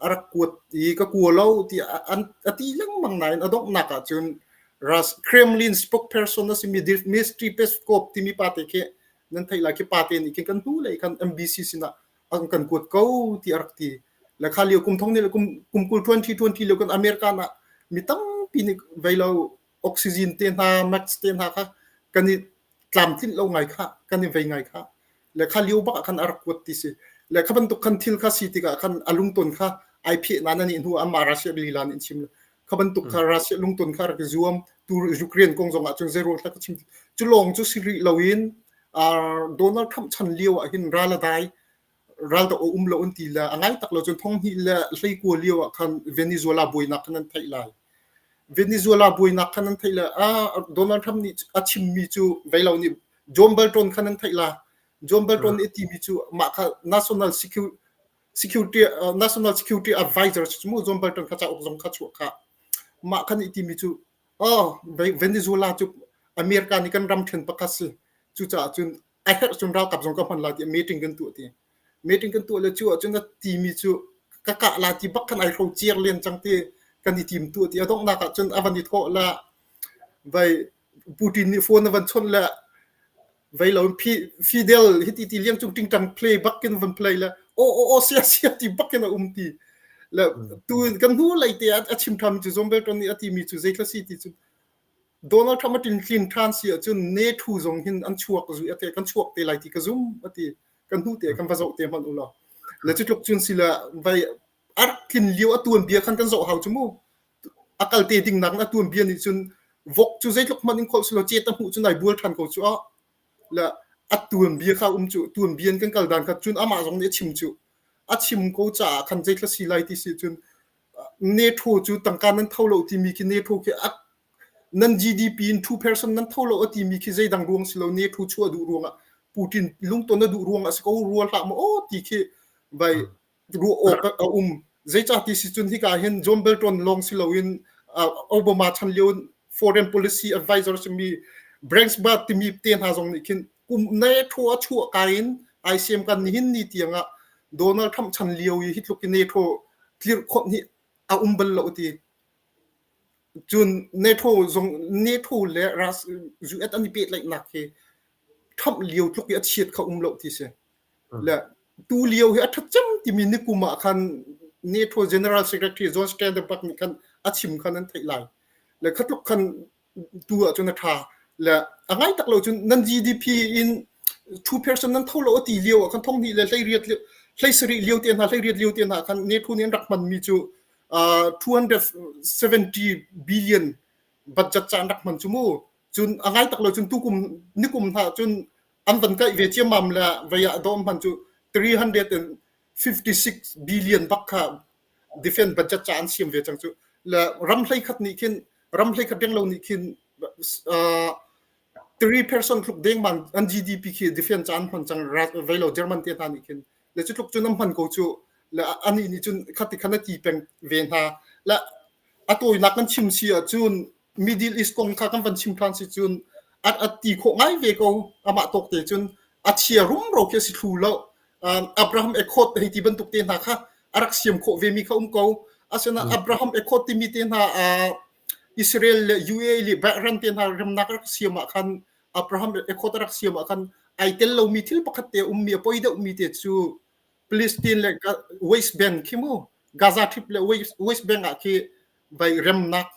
A rak kuat i ka kua lo ti a ti lengmang nain a donghnak ah cun Kremlin spokesperson a simi Dmitry Peskov timi pa te khi nan theih lai khi pa te nih khin kan hnu lei khan NBC sinah an kan kuat ko ti a rak ti. Le kha lio kum thong nih kum kum kul 2020 lio kan America ah mi tampi nih vei lo oxygen te hna mask te hna kha kan i tlamtlinh lo ngai kha kan i vei ngai kha le kha lio bak ah khan a rak kuat ti si le kha bantuk khan thil kha si tikah khan a lungton kha ai pheh na na nih hnu amah Russia lila nih chim kha bantuk kha Russia lungton kha rak i zuam tu Ukraine kong zong ah cun zero thla ka chim cu lawng cu si rih loin Donald Trump chan lio ah hin ral a dai ral da um lo an ti le a ngai tak lo cun thong hnih le hleikua lio ah khan Venezuela buainak khan an theih lai Venezuela buainak khan an theih le Donald Trump nih a chimmi cu veilo nih John Bolton khan an theih la John Bolton nih a timi cu mah kha national security Security National Security Advisor si mu John Bolton kha cauk zong kha chuah kha. Mah khan i timi cu oh Venezuela cu America nih kan ram ṭhen pakhat si. Cucaah cun a herh cun ralkap zong ka hman lai tiah meeting kan tuah ti. Meeting kan tuah le cu ahcun a timi cu ka kah la ti bak khan ai hro ciar len cang ti kan i tim tuah ti. A donghnak ah cun a van i thawh la vai Putin nih phone a van chawnh le vei lo Fidel hiti ti liang cung tingtang play bak in van play le o o o sia sia ti bak in a um ti le tu kan hnu lei te a chim tham cu John Bolton nih a ti mi cu zei thla si ti cu Donald Trump a tin tlin than si ahcun NATO zong hin an chuak zu ate kan chuak te lai ti ka zum ati kan hnu te kan va zoh te hmanh u law le cu tluk cun si le vai a tlin lio a tuan bia khan kan zoh hau cu mu A kal te ding nak na tuanbia nih cun vok cu zeitluk hmanh in kholh selaw cet a hmuh cu nai bual ṭhan ko cu ah le a tuanbia kha um cu tuanbia in kan kal dan kha cun amah zong nih a chim cu a chim ko caah khan zeithla si lai ti si cun NATO cu tangka nan tho lo timi khi NATO khi a nan GDP in 2% nan tho lo a timi khi zeidang ruang si lo NATO chuah duh ruangah Putin lungton a duh ruangah si ko rua hlah maw aw ti khi vai ruah awk a um. Zeicah ti si cun hika hin John Bolton lawng si loin Obama chan lio foreign policy advisor simi Branksbart timi te hna zong nih khin kum NATO a chuah ka in ICM kan nihin ni tiang ah Donald Trump chan lio i hi tluk in NATO tlirhkhawnh hi a um bal lo ti. Cun NATO zong NATO le US an i pehtlaihnak hi Trump lio tluk i a chiat kha um lo ti si. Le tu lio hi a ṭha cem timi nikum ah khan NATO General Secretary John Stoltenberg nih khan a chim khan an theih lai. Le kha tluk khan tu ahcun a ṭha. Le a ngai tak lo cun nan GDP in 2% nan tho lo a ti lio ah khan thong hnih le 18 hlei lio te hna 18 lio te hna khan NATO nih an rak hmanmi cu uh, 270 billion budget ca an rak hman cu mu. Cun a ngai tak lo cun tukum nikum hna cun an van kaih ve ciammam le vei ah dawm hman cu 356 billion bak kha defense budget ca an siam ve cang cu le ram hlei khat nih khin ram hlei khat deng lo nih khin uh, 3% tluk deng man an GDP khi defense ca an hman cang vei lo German te hna nih khin le cu tluk cun an hman ko cu le ani nih cun khati khan a ti peng ve hna le a tawinak kan chim si ahcun Middle East kong kha kan van chim ṭhan si cun a, a ti khawh ngai ve ko. Amah tawk te cun a chia rumro khi a si thlu lo. Um, Abraham Accord hei ti bantuk te hna kha a rak siam khawh ve mi kha um ko. Asinain Abraham Accord timi te hna uh, Israel le UAE le Bahrain te hna remnak rak siam ah khan Abraham Accord rak siam ah khan ai tel lomi thil pakhat te ummi a poi deuhmi te cu Palestine le West Bank khi mu Gaza Strip le West Bank ah khi vai remnak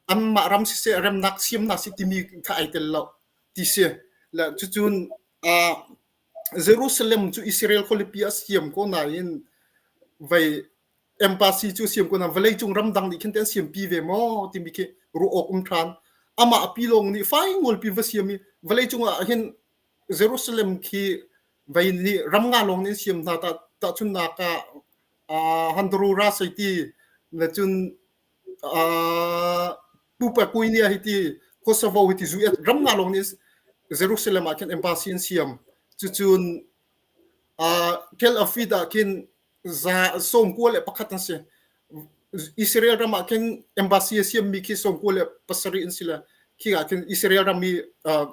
anmah ram siseh remnak siamnak si timi kha ai tel lo ti si le cucun uh, Jerusalem cu Israel khualipi a siam ko nain vai embassy cu siam ko na vawlei cung ramdang nih khin te an siampi ve maw timi khi ruah awk um ṭhan amah a pi lawng nih fai ngolpi va siam i vawlei cung ah hin Jerusalem khi vei nih ram nga lawng nih an siam hna ta tahchunnak ah uh, Honduras hei ti le cun uh, Pupa Guinea hi ti Kosovo hi ti zu ram nga lawng nih Jerusalem ah khin embassy an siam cucun uh, Tel Aviv ah khin za 91 an si. Israel ram ah khin embassy a siammi khi 97 an si le khi ah khin Israel ram i uh,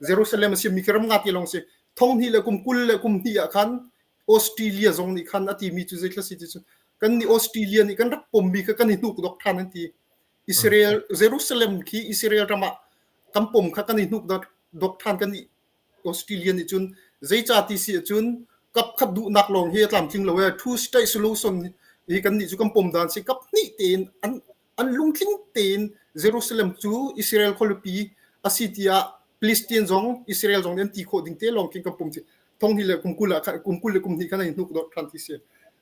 Jerusalem a siammi khi ram nga ti lawng si. Thong hnih le kum 20 le kum hnih ah khan Australia zong nih khan a timi cu zeithla si ti cu kan nih Australia nih kan rak pommi kha kan i hnuk dok ṭhan an ti. Israel Jerusalem khi Israel ram ah kan pom kha kan i hnuk dok ṭhan kan i Australia nih cun zeicah ti si ahcun kapkhat duhnak lawng hi a tlamtling lo ee. Two state solution hi kannih cu kan pom dan si. Kap hnih tein an an lungtling tein Jerusalem cu Israel khualipi a si tiah Palestine zong Israel zong nih an ti khawh ding te lawng khin kan pom si. Thong hnih le kum 20 ah khan kum 20 le kum hnih khan an i hnuk dawt ṭhan ti si.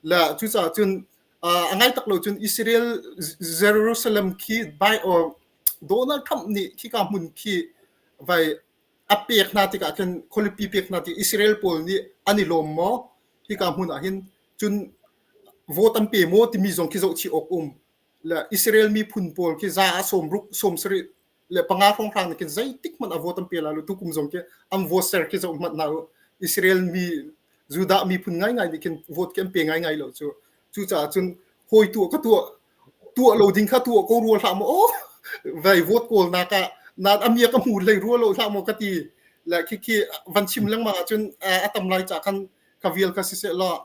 Le cucaah cun a ngai tak lo cun Israel Jerusalem khi by or Donald Trump nih khika hmun khi vai a pek hna tikah khin khualipi pek hna tik Israel pawl nih an i lawm maw hika hmun ah hin cun vote an pe maw timi zong khi zohchih awk um le Israel miphun pawl khi za ah 60 75 hrawnghrang nih khin zeitik hmanh a vote an pe lai lo tukum zong khi an vote ser khi zoh hmanh hna u Israel mi. Judah miphun ngaingai nih khin vote khi an pe ngaingai lo cu. Cucaah cun hawi tuah ka tuah tuah lo ding kha tuah ko rua hlah maw aw vai vote kawlnak ah nan a mia ka hmu hlei rua lo hlah maw ka ti le khi khi van chim lengmang ahcun a tam lai ca khan ka vial kha siseh law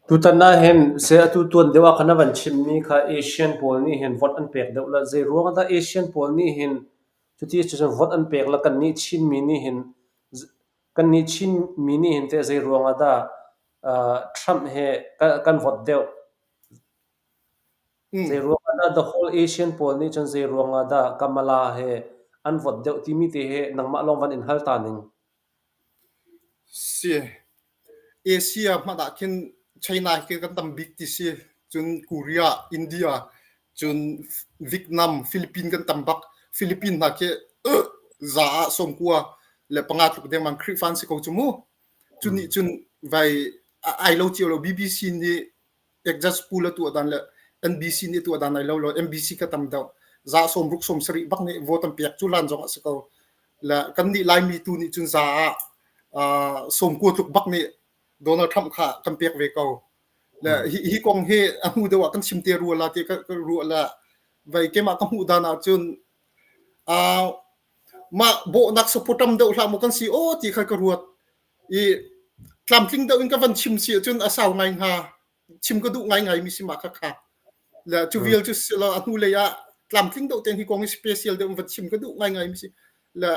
Tutan ah hin seh atu tuan deuh ah khan a van chimmi kha Asian pawl nih hin vote an pek deuh la. Zei ruang ah dah Asian pawl nih hin cuti cun vote an pek la kannih Chinmi nih hin kannih Chinmi nih hin teh zei ruang ah dah Trump he kan vote deuh? Zei ruang ah dah the whole Asian pawl nih cun zei ruang ah dah Kamala he an vote deuh timi te hi nangmah lawng van in hal ta ning. Si. Asia hmanh ah khin China hi kan tam bik ti si. Cun Korea, India, cun Vietnam, Philippines kan tam bak. Philippines hna khi za ah 95 tluk dengmang Khrihfa an si ko cu mu. Cu nih cun vai ai lo cio lo. BBC nih Exas pool a tuah dan le NBC nih tuah dan ai lo lo. NBC kha tam deuh. Za 60 70 bak nih vote an pek cu lan zong a si ko. Le kan nih Laimi tu nih cun za ah 90 tluk bak nih Donald Trump kha kan pek ve ko. Le hi, hi kong hi a hnu deuh ah kan chim te rua la ti ka, ka ruah la vai keimah ka hmuh dan ah cun uh, mah bawhnak support tam deuh hlah maw kan si o ti kha ka ruat i tlamtling deuh in ka van chim si ahcun a sau ngai hnga chim ka duh ngaingai mi si ma kha kha le cu vial cu si lo a hnu lei ah tlamtling deuh ten hi kong hi special deuh in van chim ka duh ngaingai mi si le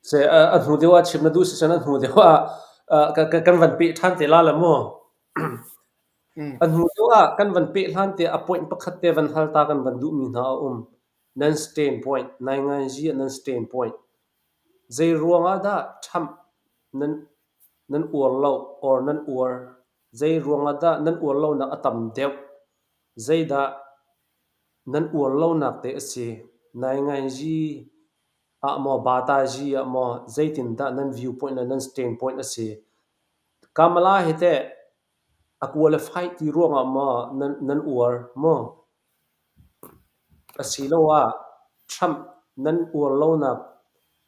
Se a hnu deuh ah chim na duh si cun a hnu deuh ah kan van peh ṭhan te la la mu. A hnu deuh ah kan van peh hlan te a point pakhat te van hal ta kan van duhmi hna a um. Nan stand point, nainganzi ah nan stand point. Zei ruang ah dah ṭhamh nan nan uar lo or nan uar? Zei ruang ah dah nan uar lonak a tam deuh? Zeidah nan uar lonak te a si? Nainganzi ah maw, batazi ah maw, zeitindah nan viewpoint le nan standpoint a si? Kamala hi teh a qualify ti ruangah maw nan, nan uar maw? Asiloah Trump nan uar lonak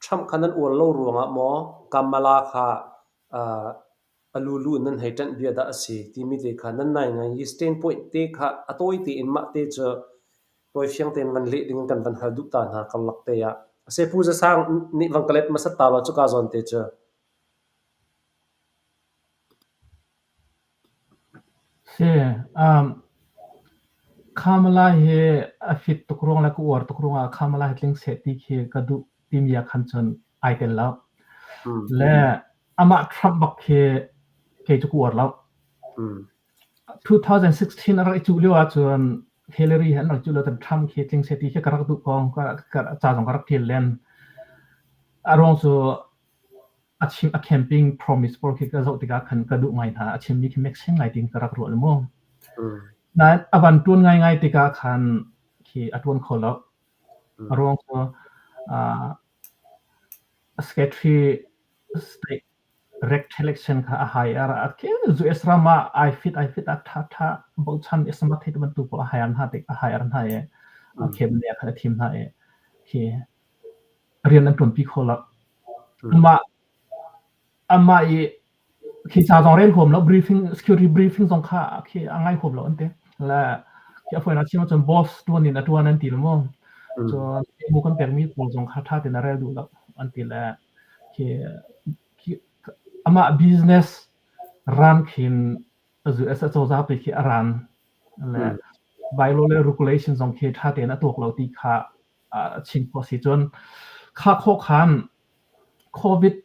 Trump kha nan uar lo ruangah maw Kamala kha uh, a lulu in nan hei ṭanh bia dah a si timi te kha nan nai ngai i standpoint te kha a tawi tein mah te cu tawifiang tein van leh ding kan van hal duh ta hna karlak te ah. Ase Pu Zasang nih van ka let hmasat ta law cuka zawn te cu. Si, um, Kamala hi a fit tuk ruang le ka uar tuk ruangah Kamala hi tling seh ti khi ka duh timi ah khan cun ai tel lo. Le amah Trump bak khi kei cu ka uar lo. 2016 a rak i cuh lio ahcun Hillary he an rak cuh lio cun Trump khi tling seh ti khi ka rak duh ko, ka ca zong ka rak ṭial len. A ruang cu A chim a camping promise pawl khi ka zoh tikah khan ka duh ngai hna. A chimmi khi make sense ngai tiin ka rak ruah le mu. Nain a van ṭuan ngaingai tikah khan khi a ṭuan kho lo. A ruang cu uh, Secretary State Reelection kha a hire a khi US ram ah ai fit ai fit a ṭha ṭha bochan i smart thei bantuk pawl a hire hna tik a hire hna i a cabinet khan a thim hna i khi rian an ṭuanpi kho lo. Amah amah i khi ca zong rel huam lo briefing security briefing zong kha khi a ngai huam lo an ti. Le khi a fawinak chim ahcun boss ṭuan in a ṭuan an ti lo mu. Cun mu kan pekmi pawl zong kha ṭha tein a rel duh lo an ti le khi khi amah business ran khin US acozah pi khi a ran le bylaw le regulation zong khi ṭha tein a tuak lo ti kha chim khawh a si. Cun kha khawh khan COVID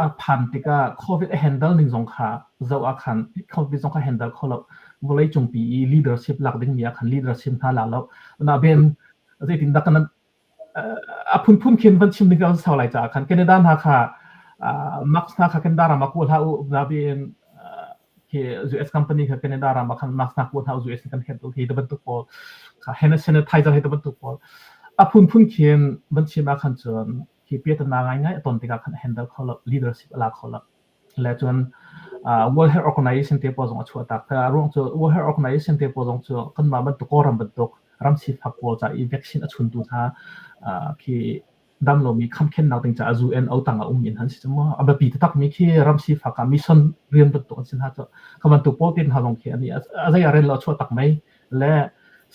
a phan tikah COVID a handle ning zong kha zoh ah khan COVID zong kha handle kho lo. Vawleicung pi i leadership lak dingmi ah khan leadership hna la lo. Na ben zeitindah kan a phunphun khin van chim ding kan sau lai caah khan Canada hna kha mask hna kha Canada ram ah kawl hlah u na bien khi US company kha Canada ram ah khan mask hna kawl hlah u US kan herh tuk hi te bantuk pawl kha hand sanitizer hi te bantuk pawl a phunphun khin van chim ah khan cun khi piatana ngaingai a ton tikah khan handle kho lo leadership a la kho lo le cun World Health Organization te pawl zong a chuah tak. Ruang cu World Health Organization te pawl zong cu kanmah bantuk Kawlram bantuk ram sifak pawl ca i vaccine a chuntu hna khi dam lomi khamkhennak ding caah UNO tang ah um in han si cu mu. A biapi taktak mi khi ram sifak ah mission rian bantuk an si hna cu. Kha bantuk pawl te hna zong khi ani a zei ah rel lo a chuah tak mei. Le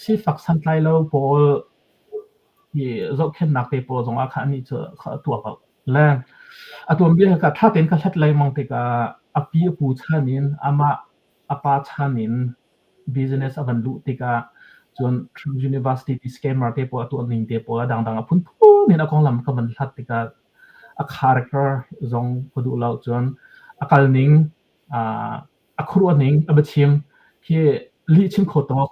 sifak santlai lo pawl hi zohkhennak te pawl zong ah kha ani cu kha a tuah ko. Le a tuanbia ka ṭha tein ka hlat lengmang tikah a pi a pu chan in amah a pa chan in business a van luh tikah cun Trump University ti scammer te pawl a tuah ning te pawl a dangdang a phunphun in a konglam ka van hlat tikah a character zong ka duh lo cun a kal ning a khuaruah ning a biachim khi lih chim kho tawk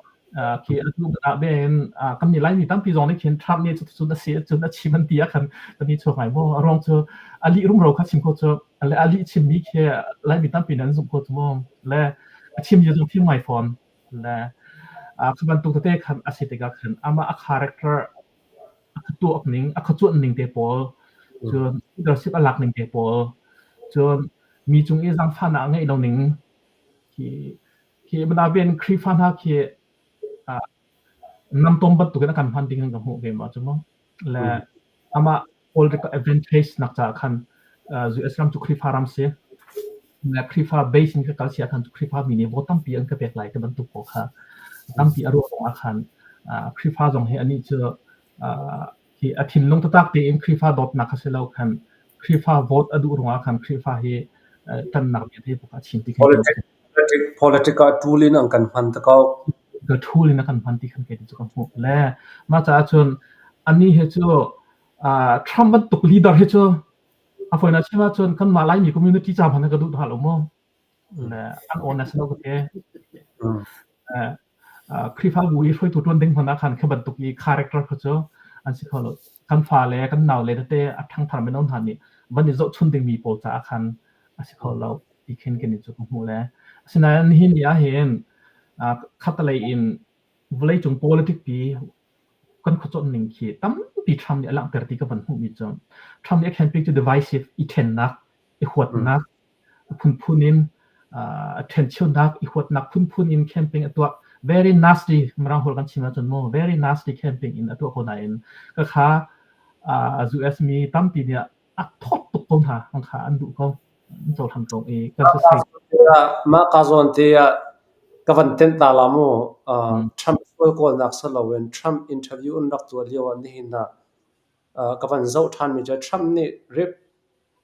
khi atu ah ben kan nih Laimi tampi zong nih khin Trump nih cuticun a si cun a chim an ti ah khan kan i chuak ngai maw a ruang cu a lih rumro kha chim kho cu le a lih chimmi khi Laimi tampi nih an zumh kho cu mu le a chim zia zong fim ngai fawn le kha bantuk tete khan a si tikah khan amah a character a tuak ning a khuacuanh ning te pawl cun leadership a lak ning te pawl cun mi cung i zaangfahnak a ngeih lo ning khi khi manaben Khrihfa hna khi namtom bantukin a kan hman ding kan hmuh ve ma cu mu le amah political advantage nak caah khan US ram cu Khrihfa ram si le Khrihfa base in ka kal si ahkhan Khrihfa mi nih vote tampi an ka pek lai ti bantuk pawl kha tampi a ruah zong ah khan Khrihfa zong hi anih cu hi a thinlung taktak tein Khrihfa dawtnak kha si lo khan Khrihfa vote a duh ruangah khan Khrihfa hi ṭannak bia te a chim ti khan Politic ah tool in an kan hman te ko. Tool in a kan hman ti khan kei cu ka hmuh. Le mah caah cun anih hi cu Trump bantuk leader hi cu a fawinak chim ahcun kanmah Laimi community ca hmanh ka duh hna lo mu. Le an honest lo ka ti. Khrihfabu i hruaitu ṭuan ding hmanh ah khan khi bantuk i character kha cu an si kho lo. Kan fale, kan naule tete a ṭhangthar mino hna nih van i zohchun dingmi pawl caah khan a si kho lo ti khin kan i cu ka hmuh le. Asinain nihin ni ahhin khatalei in vawleicung politic pi kan khuacawn ning khi tampi Trump nih a langhter ti ka van hmuhmi cu Trump nih a campaign cu divisive i ṭhennak, i huatnak, a phunphun in a ṭhencheunak, i huatnak phunphun in campaign a tuah. Very nasty, Mirang holh kan chim ahcun mu, very nasty campaign in a tuah ko nain ka kha US mi tampi nih a thawt tuk ko hna, an kha an duh ko. An cohlan ko i kan society Mah ka zawn te ah ka van tenh ta la mu. Trump sual kawlnak si loin Trump interview an rak tuah lio ah nihin ah ka van zoh ṭhanmi cu Trump nih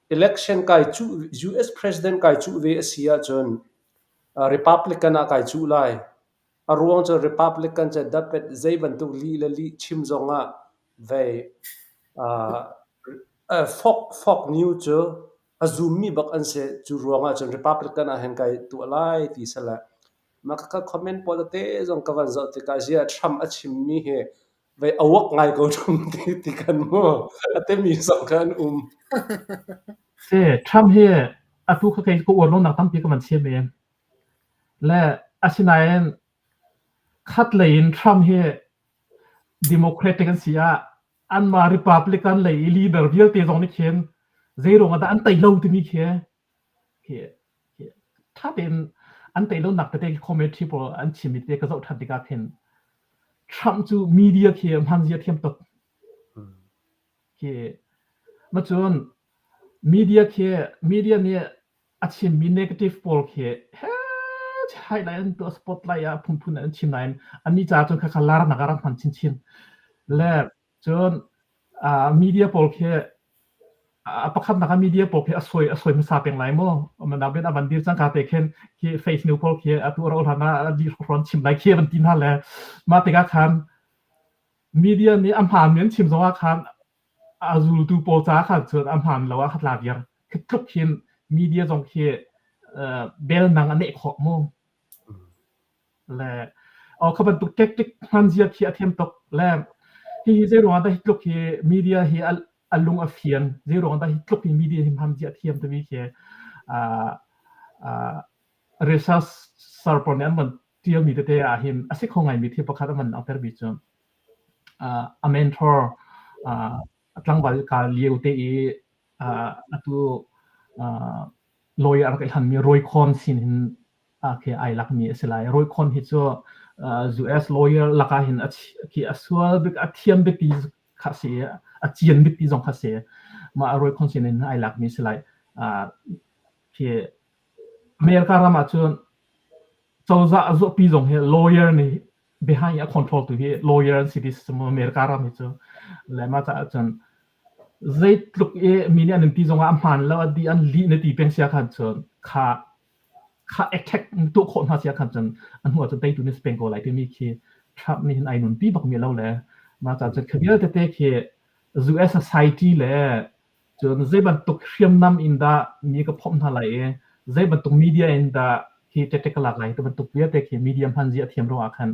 election kai cuh US president kai cuh ve a si ahcun Republican ah kai cuh lai. A ruang cu Republican cu dapet zei bantuk lih le lih chim zongah vei fok news cu a zummi bak an si. Cu ruangah cun Republican ah hin kai tuah lai ti si le mah khakha comment pawl tete zong ka van zoh tikah ziah Trump a chimmi hi vei a uak ngai ko ṭung ti, ti kan mu a timi zong kha an um. Si, Trump hi atu kha kei ka uar lonak tampi ka van chim i le asinain khat lei in Trump hi Democratic an si ah anmah Republican lei i leader vialte zong nih khin zei ruangah dah an tei lo timi khi khi ṭha tein an tei lonak tete commentary pawl an chimmi tete ka zoh ṭhan tikah khin Trump cu media khi hman zia thiam tuk. Khi ma cun media khi media nih a chimmi negative pawl khi highlight an tuah spotlight ah phunphun an chim nain annih caah cun khakha larnak ah rak hman chinchin. Le cun media pawl khi a pakhatnak ah media pawl khi a sawi a sawi hmasa peng lai mu. Nak bin a van dir cangka te khin khi face news pawl khi atu ro hlan ah a dir hron chim lai khi van ti hna le mah tikah khan media nih a hmaan mi an chim zongah khan a zultu pawl ca khan cun a hmaan lo ah kha tla viar. Khi tluk hin media zong khi bel nang a neh khawh mu. Le oh kha bantuk tactic hman zia khi a thiam tuk. Le hihi zei ruangah dah hi tluk hi media hi a lung a fian zei ruangah dah hi tluk hi media hi hman zia a thiam timi khi research pawl nih an van tialmi tete ah hin a si kho ngaimi thil pakhat an van langhtermi cu a mentor tlangval ka lio te i atu lawyer a rak i hlanmi Roy Cohn sin hin khi ai lakmi a si lai. Roy Cohn hi cu US lawyer lakah hin a khi a sual bik a thiam bik ti kha si. A cian bik ti zong kha si. Mah Roy Conson in ai lakmi si lai. Khi America ram ahcun cozah a zuahpi zong hi lawyer nih behind a control tu hi lawyer an si ti si mu America ram hi cu. Le mah caah cun zeitluk i mi nih an in ti zongah a hmaan lo a di an lih na ti peng sia khan cun kha kha attack tuah khawh hna sia khan cun a hnu ah cun teitu nih peng ko lai timi khi Trump nih hin ai nunpi bak mi lo le mah caah cun kha vialte te khi US society le cun zei bantuk hriamnam in dah mi ka phomh hna lai i zei bantuk media in dah hi tactic ka lak lai ti bantuk vialte khi media hman zia thiam ruangah khan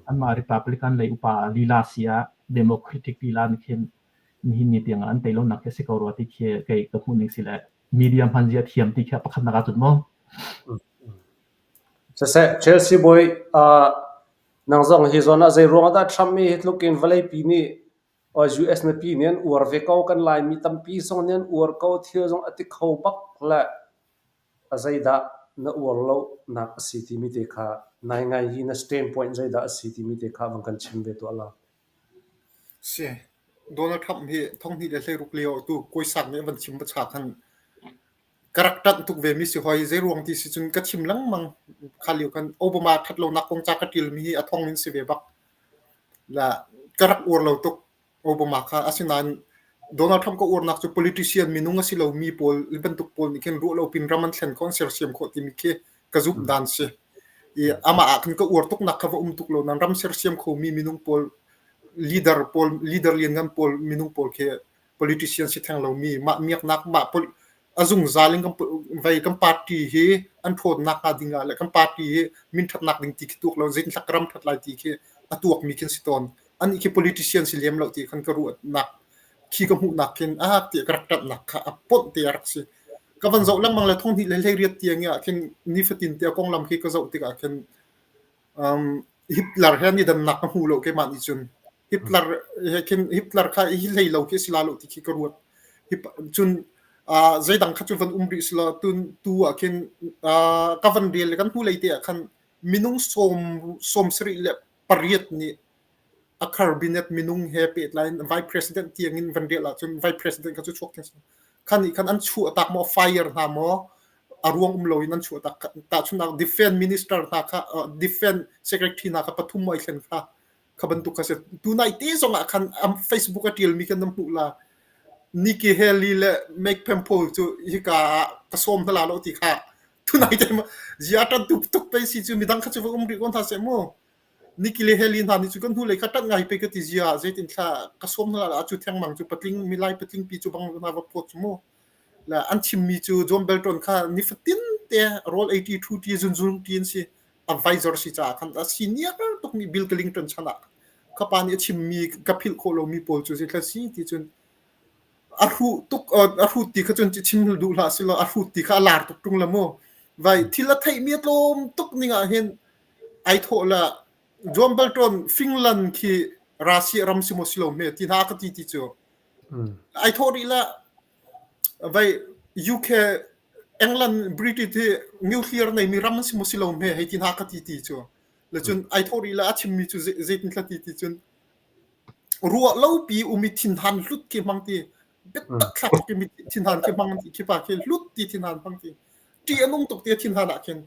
anmah Republican lei upa lila si ah Democratic lila nih khin nihin ni tiang ah an tei lonak khi a si ko rua ti khi kei ka hmuh ning si le media hman zia thiam ti khi pakhatnak ah cun mu. Siseh, Chelsea bawi uh, nang zong hi zawn ah zei ruang ah dah Trump hi hi tluk in vawleipi nih US mipi nih an uar ve ko, kan Laimi tampi zong nih an uar ko, thil zong a ti kho bak le a zeidah na uar lonak a si timi te kha nai ngai hi na standpoint zeidah a si timi te kha vang kan chim ve tuah la. Si. Donald Trump hi 2016 lio tu kawisak nih a van chim bacha khan ka rak ṭanh tuk ve mi si hoi. Zei ruang ti si cun ka chim lengmang. Kha lio khan Obama ṭhat lonak kong ca ka ṭialmi hi a thong in si ve bak. La ka rak uar lo tuk Obama kha. Asinain Donald Trump ka uarnak cu politician minung a si lomi pawl bantuk pawl nih khin ruah lo pin ram an thlen khawh an sersiam khawh timi khi ka zumh dan si. I amah ah khan ka uar tuknak kha va um tuk lo nain ram sersiam khomi minung pawl leader pawl leader lianngan pawl minung pawl khi politician si theng lomi mah miaknak mah a zungzal in kan vei kan party hi an ṭhawnnak hnga ding ah le kan party hi min ṭhatnak ding ti khi tuak lo zeitinhlak ram ṭhat lai ti khi a tuakmi khin si tawn. Anih khi politician si lem lo ti khan ka ruahnak khi ka hmuhnak khin a tiah ka rak ṭanhnak kha a ponh te a rak si. Ka van zoh lengmang le thong hnih le 18 tiang ah khin nifatin te a konglam khi ka zoh tikah khin um, Hitler he an i dannak ka hmu lo keimah nih cun. Hitler he khin Hitler kha hi hlei lo khi si la lo ti khi ka ruat. Cun uh, zeidang kha cu van um rih sila tun tu ah khin uh, ka van rel le kan hnulei te ah khan minung sawm sawm sarih le pariat nih a cabinet minung he pehtlai in vice president tiang in van rel ahcun vice president kha cu chuak theng khan nih khan an chuah tak maw fire hna maw a ruang um loin an chuah tak tahchunhnak defense minister hna kha defense secretary hna kha pathum ai thlen kha kha bantuk kha si tunai te zong ah khan am Facebook a tial mi kan nam hmuh la Nikki Haley le Mike Pompeo cu hika ah ka sawm hna la lo ti kha tunai te zia tan tuk tuk pe si cu midang kha cu va um rih ko hna seh mu Nikki le Haley hna nih cu kan hnulei kha ṭanh ngai pei ka ti zia zeitin thla ka sawm hna la cu thengmang cu patling milai patling pi cu bang hna va phawt cu mu la an chimmi cu John Bolton kha nifatin te rawl ei ṭi ṭhu ṭi zunzung ṭi an si advisor si caah khan a senior tukmi Bill Clinton chan ah ka pa nih a chimmi ka philh khawh lomi pawl cu zeithla si ti cun a hruh tuk a hrut ti kha cun chim duh hlah silo a hrut ti kha a lar tuk ṭung la mu vai thil a theihmi a tlawm tuk ning ah hin ai thawh la John Bolton Finland khi Russia ram si maw si lo hme ti hna ka ti ti cu ai thawh rih la vai UK England British hi nuclear nei mi ram si maw si lo hme hei ti hna ka ti ti cu le cun ai thawh rih la a chimmi cu zeitin thla ti ti cun ruah lo pi umi thinhan hlut khi hmang ti biatak thlak tuk mi thinhan khi hmang ti khi pa khi hlut ti thinhan hmang ti ṭih a nung tuk ti thinhan ah khin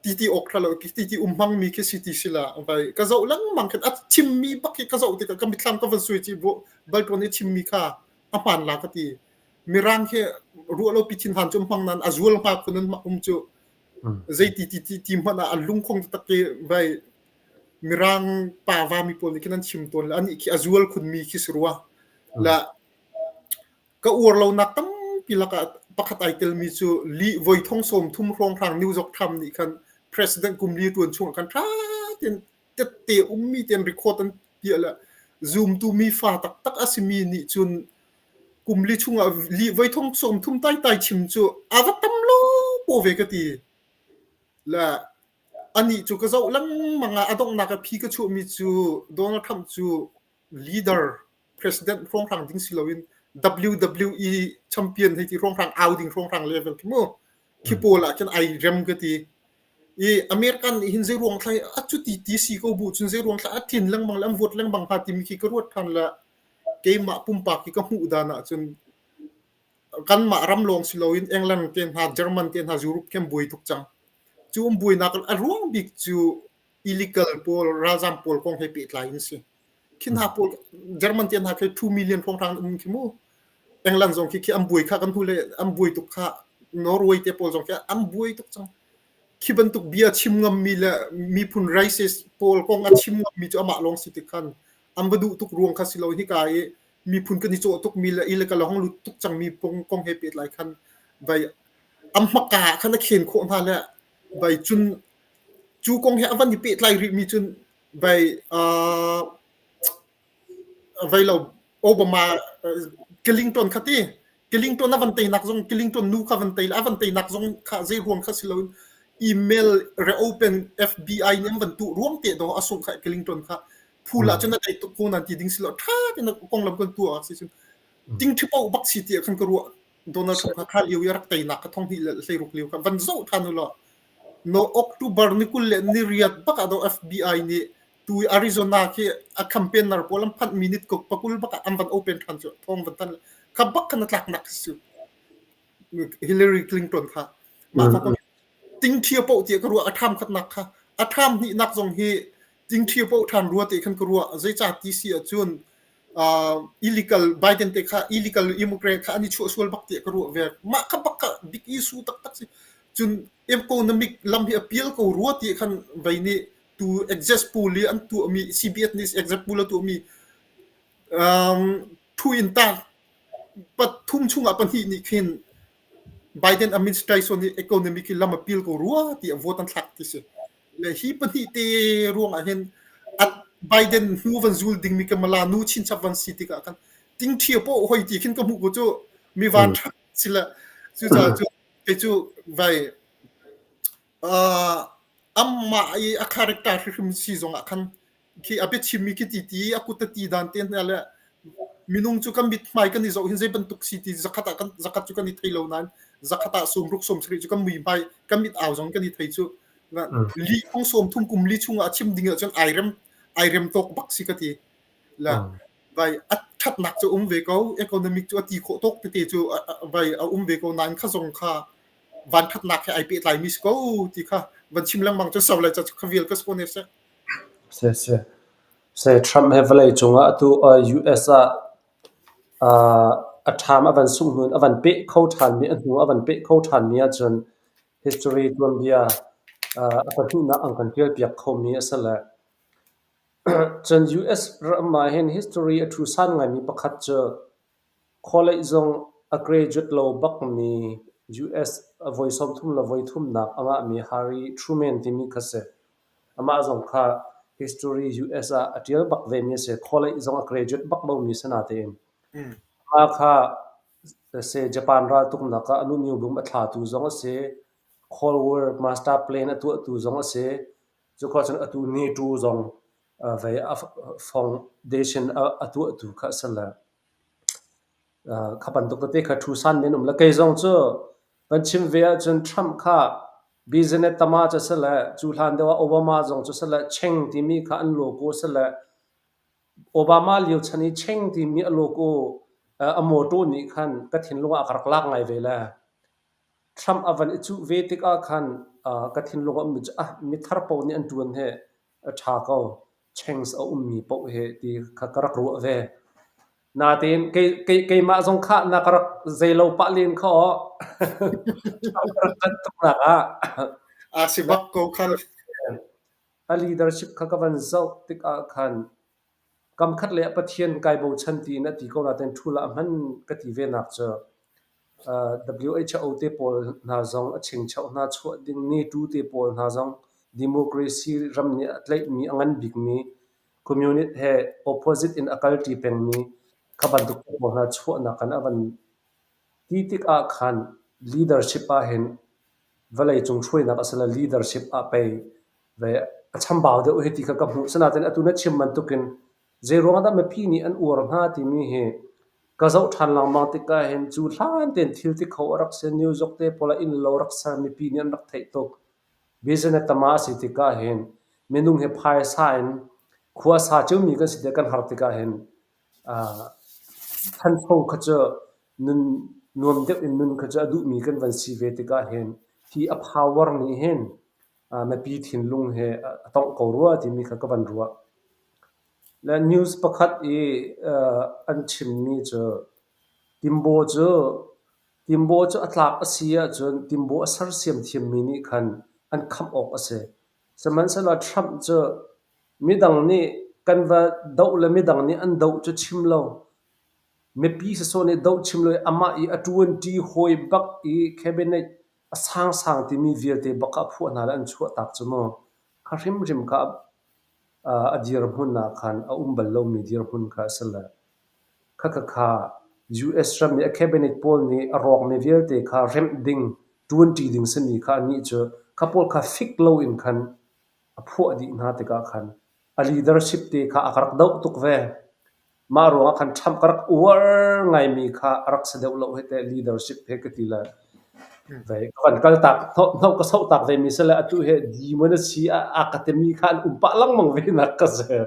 ti ti awk thalo ti ti um hmang mi khi si ti sila vai ka zoh lengmang khin a chimmi bak khi ka zoh tikah ka mitthlam ka van sui ci balṭuan i chimmi kha a hmaan la ka ti mirang khi ruah lo pi thinhan cu hmang nan a zual hnga khun um cu zei ti ti ti ti hmanh ah an lungkhong tak ke vai mirang pa va mi pawl nih khin an chim tawn le anih khi a zual khun mi khi si rua la Ka uar lonak tampi lakah pakhat ai telmi cu lih voi thong 30 hrawnghrang New York Times nih khan President kum li ṭuan chungah khan ṭha tein tette ummi tein record an piah le zumtu mi fa taktak a simi nih cun kum li chungah lih voi thong 30 taitai chim cu a va tam lo paw ve ka ti. Le anih cu ka zoh lengmang ah a donghnak a phi ka chuahmi cu Donald Trump cu leader president hrawnghrang ding si loin WWE champion hei ti hrawnghrang au ding hrawnghrang level khi mu khi pawl ah khin ai rem ka ti i American nih hin zei ruang thlai a cu ti ti si ko bu cun zei ruang thla a tlin lengmang le an vote lengmang hnga timi khi ka ruat than la. Keimah pumpak hi ka hmuh dan ahcun kanmah ram lawng si loin England te hna, German te hna, Europe khi an buai tuk cang. Cu an buainak a ruang bik cu illegal pawl, ralzam pawl kong he pehtlai in si. Khi hna pawl German te hna khi 2 million hrawnghrang um khi mu. England zong khi khi an buai kha kan hmu le an buai tuk kha Norway te pawl zong khi an buai tuk cang. Khi bantuk bia chim ngammi le miphun racist pawl kong a chim ngammi cu amah lawng si tik khan an va duh tuk ruang kha si lo hika i miphun kan i cawh tukmi le illegal a hong lut tuk cangmi kong he pehtlai khan vai an hmaka ah khan a khen khawh hna le vai cun cu kong he a van i pehtlai rihmi cun vai uh, vai lo Obama Clinton kha ti Clinton a van teinak zong Clinton nu kha van tei a van teinak zong kha zei ruang kha si loin email reopen FBI nih an van tuh ruang te do a sung kha Clinton kha phul ah cun a tei tuk ko nan ti ding si lo tha tein konglam kan tuah ah si cun ting thi po bak si ti khan ka ruah Donald Trump kha kha lio i rak teinak kha thong hnih le hleiruk lio kha van zoh than u law no October ni kul le ni riat bak ah do FBI nih tu Arizona khi a campaigner pawl an phanh minute ko pakul bak ah an van open than cu thong van tan kha bak khan a tlak nak su Hillary Clinton kha mah kha ting thia po ti ka ruah a tham khat nak kha a tham hnih nak zong hi ting thia po than rua te khan ka ruah zeica ti si ahcun uh, illegal Biden te kha illegal immigrant kha ani chuah sual bak ti ka ruah ve mah kha bak kha big issue taktak si cun economic lam hi appeal ko rua ti khan vei nih tu exit poll i an tuahmi CBS nih exit poll a tuahmi um, thu in ta pathum chungah pahnih nih khin Biden administration nih economic hi lam a pil ko rua ti a vote an thlak ti si. Le hi pahnih te ruangah hin at Biden hnu van zul dingmi Kamala nu chinchap van si tikah khan ting thia po hoi ti khin ka hmuh ko cu mi van tha sila cucaah cu kei cu vai uh, amah i a character hrimhrim si zongah khan khi a biachimmi khi ti ti a kut a ti dan te hna le minung cu kan mithmai kan i zoh hin zei bantuk si ti zakhat ah kan zakhat cu kan i thei lo nain zakhat ah sawmruk sawmsarih cu kan muihmai kan mit au zong kan i thei cu li thong sawm thum kum li chungah a chim ding ahcun ai rem ai rem tawk bak si ka ti la vai a thatnak cu um ve ko economic cu a ti khawh tawk tete cu vai a um ve ko nain kha zong kha van thatnak he ai pehtlai mi si ko ti kha van chim lengmang cu sau lai ca cu kha vial ka si ko ne seh Si si. Se Trump he vawlei cungah atu US ah a ṭham a van sungh hnu in a van peh kho ṭhanmi a hnu a van peh kho ṭhanmi ahcun history tuanbia a pahnihnak an kan ṭialpiak khomi a si le cun US ram ah hin history a ṭhusan ngaimi pakhat cu College zong a graduate lo bakmi US voi 30 le voi thumnak a ngahmi Harry Truman timi kha si. Amah zong kha history US ah a ṭial bak vemi a si. College zong a graduate bak lomi si natein. Amah kha se Japan raltuknak ah a nuhmyu bum a thlatu zong a si. Cold War master plan a tuahtu zong a si. Cukhua cun atu NATO zong vei a foundation a tuahtu kha a si le Kha bantuk tete kha ṭhusan men um le kei zong cu van chim ve ahcun Trump kha business tama cu si le cu hlan deuh ah Obama zong cu si le Cheng timi kha an logo si le Obama lio chan i Cheng timi a logo a mawṭaw nih khan ka thinlung ah a ka rak lak ngai ve le Trump a van i cuh ve tikah khan ka thinlung a ummi cu ah mithar paoh nih an ṭuan hi a ṭha ko. Change a ummi paoh hi ti kha ka rak ruah ve. Natein kei, kei, keimah zong kha na ka rak zeilo pah len kha aw. Ka rak kan tuknak ah. A si bak ko khan. A leadership kha ka van zoh tikah khan kam khat le Pathian kai bochan tiin a ti ko natein thul ah hman ka ti ve nak cu WHO te pawl hna zong a chingcheuh hna chuah ding NATO te pawl hna zong democracy ram nih a tlaihmi a ngan bikmi communist he opposite in a kalṭi pengmi kha bantuk pawl hna chuahnak kan a van ti tikah khan leadership ah hin vawleicung hruainak a si le leadership ah pei ve a chambau deuh hi ti kha ka hmuh. Sinain atu na chim bantukin Zeiruang dah mipi nih an uar hnga timi hi ka zoh ṭhan lengmang tikah hin cu hlan tein thil ti kho a rak si. New York te pawl ah innlo rak ser mipi nih an rak theih tuk. Business tama a si tikah hin minung hi phaisa in khua sa ciomi kan si tikah kan har tikah hin uh, Thancho kha cu nun nuam deuh in nun kha cu a duhmi kan van si ve tikah hin hi a power nih hin mipi thinlung he a tongh ko rua timi kha ka van ruah. Le news pakhat i an chimmi cu Timbaw cu Timbaw cu a tlak a si ahcun Timbaw a sersiam thiammi nih khan an khamh awk a si. Sihmanhsehlaw Trump cu midang nih kan va doh le midang nih an doh cu chim lo, mipi sawsawh nih doh chim lo i amah i a ṭuanṭi hawi bak i cabinet a sangsang timi vialte bak kha a phuah hna le an chuahtak cu mu. Kha hrimhrim kha a dirhmun ah khan a um bal lomi dirhmun kha a si le Khakha US ram i a cabinet pawl nih a rawkmi vialte kha remh ding, ṭuanṭi ding simi kha anih cu kha pawl kha fik loin khan a phuah dih hna tikah khan a leadership te kha a ka rak doh tuk ve. Mah ruangah khan Trump ka rak uar ngaimi kha a rak si deuh lo hi teh leadership he ka ti le ve ka van kaltak hnawh ka sohtak vemi si le atu he demon a si a ka timi kha an um pah lengmang ve nak ka si.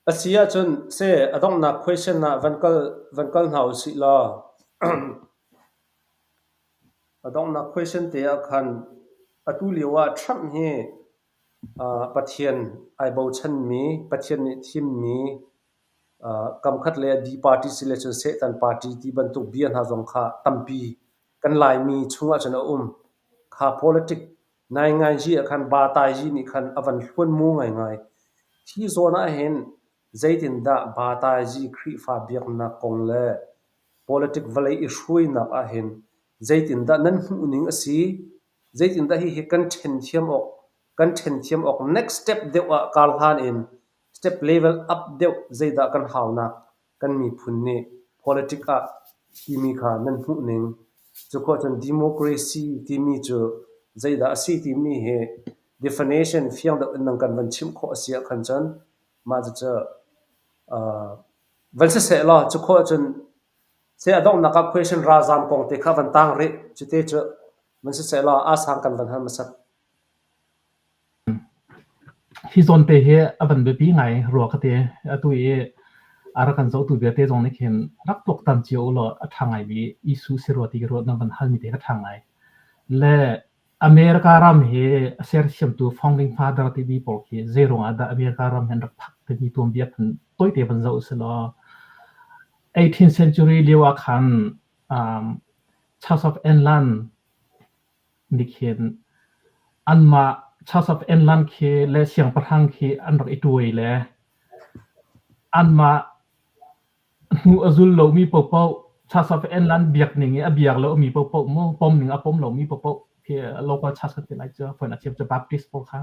A si ahcun seh a donghnak question ah van kal van kal hna usih law a donghnak question te ah khan atu lio ah Trump hi Pathian ai bochanmi, Pathian nih thimmi kamkhat le D party si le cun Satan party ti bantuk bia hna zong kha tampi kan Laimi chungah cun a um. Kha politic Nainganzi ah khan Batayi nih khan a van hluan mu ngaingai. Hi zawn ahhin zeitindah Batayi Khrihfa biaknak kong le politic vawlei i hruainak ahhin zeitindah nan hmuhning a si? Zeitindah hihi kan ṭhen thiam awk, kan ṭhen thiam awk next step deuh ah kar hlan in step level up deuh zeidah kan haunak kan miphun nih politic ah timi kha nan hmuhning. Cukhua cun democracy timi cu zeidah a si timi hi definition fiang deuh in nan kan van chimh khawh a si ahkhan cun mah cucu uh, van siseh law cukhua cun se a donghnak ah question ralzam kong te kha van tang rih cute cu van siseh law a sang kan van hal hmasat. Hi zawnte hi a van biapi ngai rua ka ti. Atu i a rak kan zohtu vialte zong nih khin rak tuaktan cio ulaw a ṭha ngaimi issue si rua ti ka ruah nan van halmi te kha ṭha ngai. Le America ram hi a sersiamtu founding father timi pawl khi zei ruangah dah America ram hi an rak phak timi tuanbia khan tawite van zoh usih law 18th century lio ah khan um, Church of England nih khin anmah Church of England khi le siangpahrang khi an rak i tuai le anmah hnu a zul lomi paohpaoh Church of England biak ning i a biak lomi paohpaoh mu pom ning a pom lomi paohpaoh khi local church kan ti lai cu phone a thiam cu Baptist pawl kha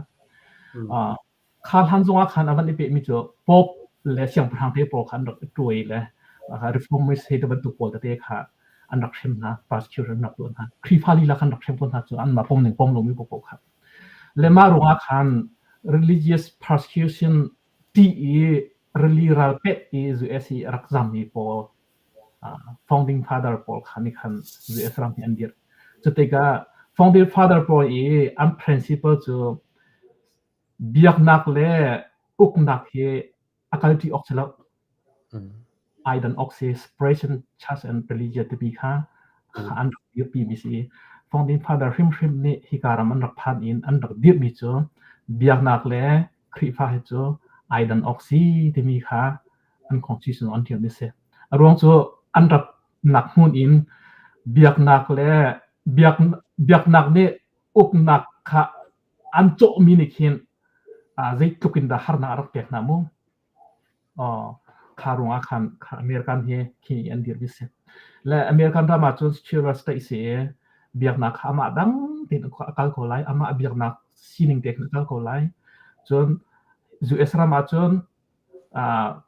Kha hlan zongah khan a van i pehmi cu Pope le siangpahrang te pawl kha an rak i ṭuai le Reformist hei ti bantuk pawl tete kha an rak hrem hna, persecute an rak tuah hna. Khrihfa lila khan rak hrem ko hna cu anmah pom ning pom lomi paohpaoh kha. Le mah ruangah khan religious persecution ṭih i rili ral pet i US i a rak zammi pawl founding father pawl kha nih khan US ram hi an dirh. Cutikah founding father pawl i an principle cu Biaknak le uknak hi a kalṭi awk si lo. Ai dan awk si. Separation church and religion timi kha an rak dirpimi si. Founding father hrimhrim nih hika ram an rak phan in an rak dirhmi cu biaknak le Khrihfa hi cu ai dan awk si timi kha an constitution an ṭialmi si. A ruang cu an ratnak hmun in biaknak le biaknak nih uknak kha an cawhmi nih khin zeitluk in dah harnak a rak pek hna mu. Kha ruangah khan American hi khi an dirmi si. Le American ram ah cun secular state si i biaknak kha amah dang tein a kal ko lai. Amah biaknak sining te khan a kal ko lai. Cun US ram ah cun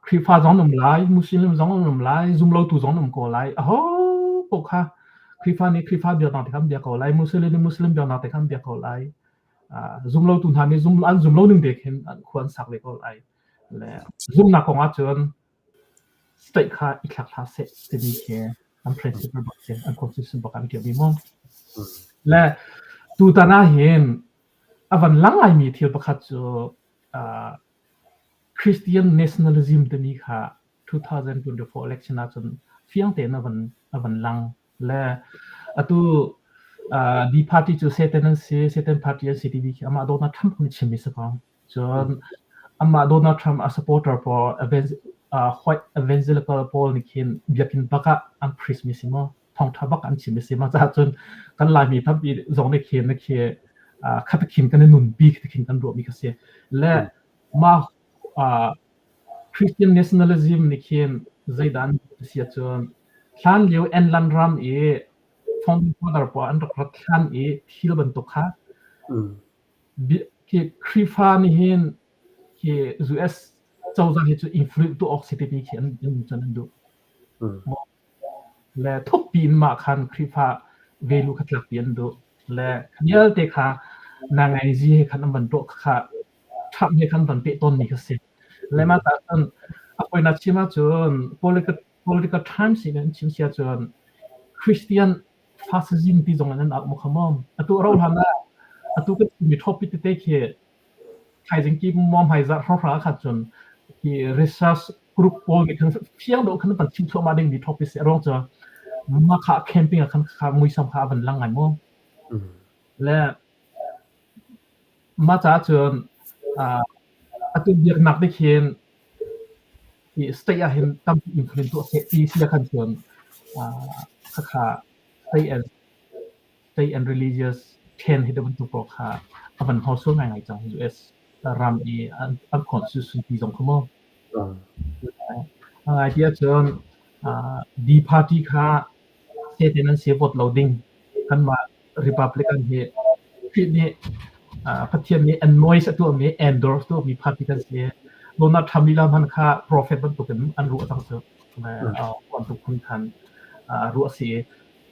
Khrihfa zong an um lai, Muslim zong an um lai, zumlotu zong an um ko lai. Aho paoh kha Khrihfa nih Khrihfa biaknak te kha an biak ko lai, Muslim nih Muslim biaknak te kha an biak ko lai. Zumlotu hna nih zum an zum lo ning te khin an khua an sak ve ko lai. Le zumnak kong ahcun state kha i thlak hlah seh timi khi an principle bak si, an constitution bak an ṭialmi mu. Le tutan ah hin a van lang ngaimi thil pakhat cu Christian nationalism timi kha 2024 election ahcun fiang tein a van a van lang. Le atu D party cu Satan an si, Satan party an si timi khi amah Donald Trump nih chimmi si ko. Cun amah Donald Trump a supporter pawl white evangelical pawl nih khin biakinn bak ah an preach mi si maw? Thawngṭha bak an chim mi si ma caah cun kan Laimi tampi zong nih khin khi khat khin kan i nunpi khat khin kan ruahmi kha si. Le mah Christian nationalism nih khin zeidah an si ahcun hlan lio England ram i founding father pawl an rak rat hlan i thil bantuk kha Khi Khrihfa nih hin khi US cozah hi cu influence tuah awk si timi khi an cun an duh. Le thukpi in mah khan Khrihfa value kha tlakpi an duh. Le vialte kha nangaizi he khan an van tuah kha Trump he khan van peh tawnmi kha si. Le mah ta cun a poina chim ahcun political political times in an chim si ahcun Christian Fascism ti zong in an au maw kha maw? Atu a rauh hlan ah atu kan chimmi topic tete khi thaizing ki maw hmaizarh hrawnghrang ah khan cun khi research group pawl nih khan fiang deuh khan van chim thluahmah dingmi topic si a ruang cu mah kha camping ah khan kha muisam kha a van lang ngai mu. Le mah caah cun atu biaknak nih khin hi state ah hin tampi influence tuah seh ti si khan cun khakha state and state and religious then hi bantuk pawl kha a van hnorsuan ngaingai cang US ram i an constitution ti zong kha mu. Ngai ti ahcun D party kha State an si vote lo ding kanmah Republican hi Khrih nih Pathian nih anoint a tuahmi endorse tuahmi party kan si. Donald Trump lila hman kha prophet bantukin an ruah cang cu. Bantuk phun khan ruah si.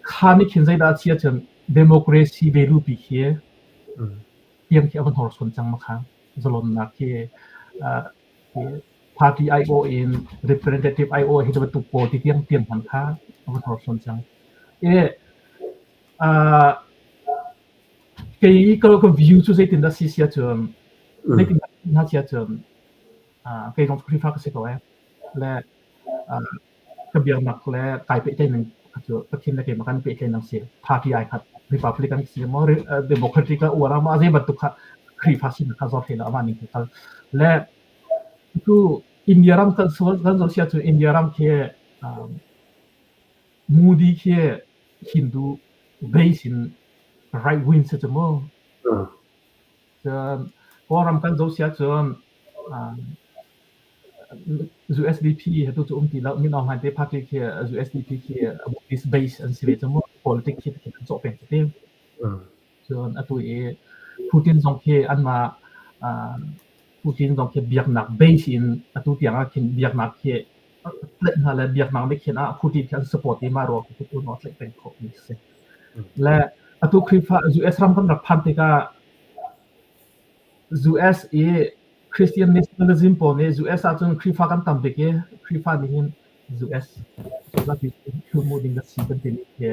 Kha nih khin zeidah a si ahcun democracy value pi khi tiang khi a van horsuan cang ma kha zalonnak khi Party aiawh in representative aiawh hi bantuk pawl ti tiang tiang hman kha a van horsuan cang. Kei ka ka view cu zeitindah si si ahcun zeitindah hna si ahcun kei zong Khrihfa ka si ko ee. Le ka biaknak le kai pehtlaih ning cu Pathian le keimah kan pehtlaih ning si. Party ai khat Republican si maw Democratic ka uar ah zei bantuk kha Khrihfa sinak kha zor hlei lo amah ning kal. Le tu India ram kan sual kan zoh si ahcun India ram khi Modi khi Hindu base in right wing si cu mu. Cun Kawlram kan zoh si ahcun USDP atu cu um ti lo. Min Aung Hlaing te party khi USDP khi Buddhist base an si ve cu mu. Politics khi an cawh peng cu ti. Cun atu i Putin zong khi anmah Putin zong khi biaknak base in atu tiang ah khin biaknak khi tlaih hna le biaknak nih khin ah Putin khi an support i mah ruang khi tu a tlaih peng khawh mi a si. Le atu Khrihfa US ram kan rak phan tikah US i Christian nationalism pawl nih US ahcun Khrihfa kan tam bik i Khrihfa nih hin US zapi mu ding kan si kan timi khi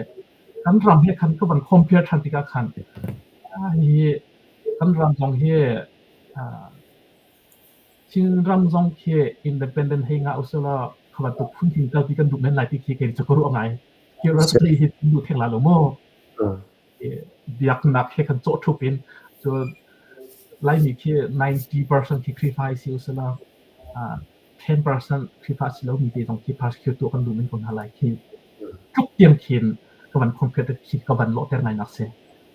kan ram he khan ka van compare ṭhan tikah khan hi kan ram zong hi Chinram zong khi independent hei ngah usih law kha bantuk phun kalpi kan duh men lai ti khi kei cu ka ruah ngai. Hi ram hi kan duh theng la lo maw? Biaknak he kan cawh ṭhup in cun Laimi khi 90% khi Khrihfa si usih law 10% Khrihfa si lomi te zong khi persecute tuah kan duh men ko hna lai khi tluk tiang khin ka van compare khi ka van lawhter ngai nak si.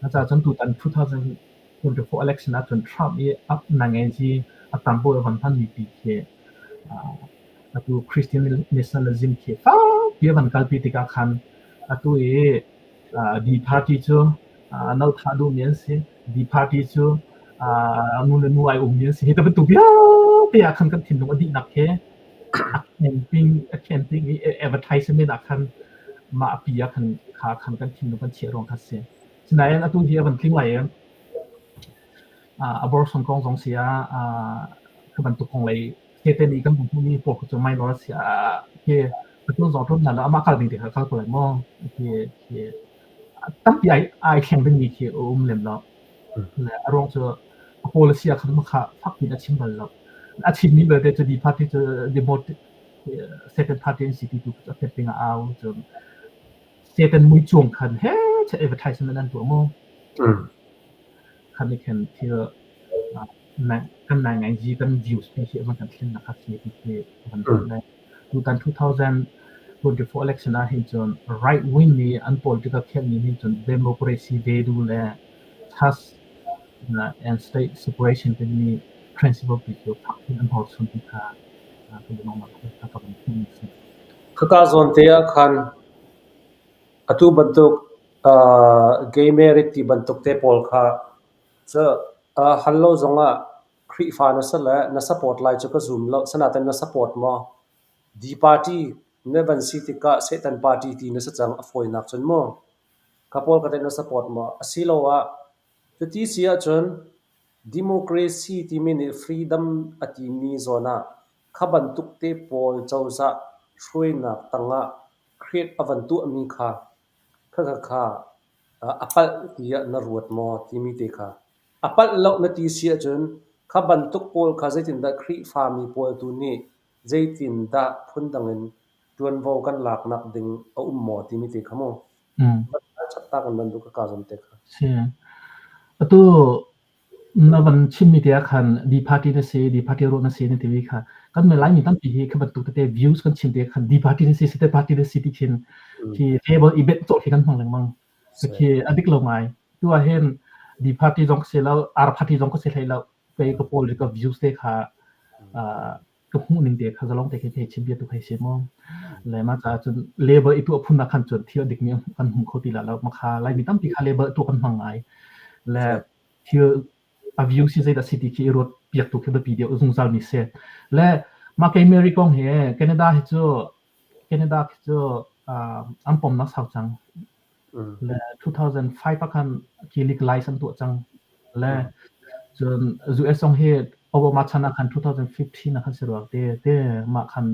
Cucaah cun tutan 2024 election ahcun Trump i up nangenzi a tam bawi a van hmanmi pi khi atu Christian nationalism khi fakpi a van kalpi tikah khan atu i D party cu no thah duhmi an si. D party cu nu le nu ai ummi an si. Hi bantuk vialte ah khan kan thinlung a dihnak he a camping a camping i advertisement ah khan mah pi ah khan kha khan kan thinlung kan chiah ruang kha si. Sinain atu hi a van tling lai i abortion kong zong si ah khi bantuk kong lei state nih kan hmuhmi pawl cu minor a si ah khi atu zong ṭun hna lo amah kal ding ti kha kal ko lai maw khi khi tampi ai ai thleng dingmi khi a um lem lo. Le a ruang cu a policy ah khan kha fak piin a chim bal lo. A chimmi belte cu D party cu Satan party an si ti tu cu a phet ding ah au cun Satan muicuang khan he advertisement an tuah mu. Khan nih khan thil kan nai ngai zi kan views pi hi a van kan thlen nak a si ti khi van hmuh le tutan 2024 election ah hin cun right wing nih an political khelh ning hin cun democracy value le trust and state separation timi principle pi cu fak in an hnorsuan ti kha ka lungnak ka van hmuh mi si. Khaka zawn te ah khan atu bantuk gay marriage ti bantuk te pawl kha cu hal lo zongah Khrihfa na si le na support lai cu ka zum lo. Sinain na support maw? D party na van si tikah Satan party ti na si cang a fawinak cun mu. Kha pawl ka teh na support maw? Asiloah cuti si ahcun democracy timi nih freedom a timi zawn ah kha bantuk te pawl cozah hruainak tangah create a van tuahmi kha khakha a palh tiah na ruat maw timi te kha. A palh lo na ti si ahcun kha bantuk pawl kha zeitindah Khrihfami pawl tu nih zeitindah phundang in ṭuanvo kan laknak ding a um maw timi te kha mu. Chaptak in van duh ka ka zom te kha. Si. Atu na van chimmi te ah khan D party na si, D party ruah na si na timi kha kan Laimi tampi hi kha bantuk tete views kan chim te khan D party na si, State party na si ti khin khi label i bet cawh khi kan hmang lengmang. Khi a dik lo ngai. Tu ah hin D party zong ka si lo, R party zong ka si hlei lo. Kei ka pawl ka views te kha ka hmuh ning te kha zalong te khi hei chim bia tu hei si mu. Le mah caah cun label i tuah phun ah khan cun thil a dikmi kan hmu kho ti la lo. Makha Laimi tampi kha label tuah kan hmang ngai. Le thil a view si zeidah si ti khi i ruat piak tu khi biapi deuh zungzal mi si. Le mah kei Mary kong hi Canada hi cu Canada khi cu an pomnak sau cang. Le 2005 ah khan khi legalize an tuah cang. Le cun US zong hi Obama chan ah khan 2015 ah khan si rua te te mah khan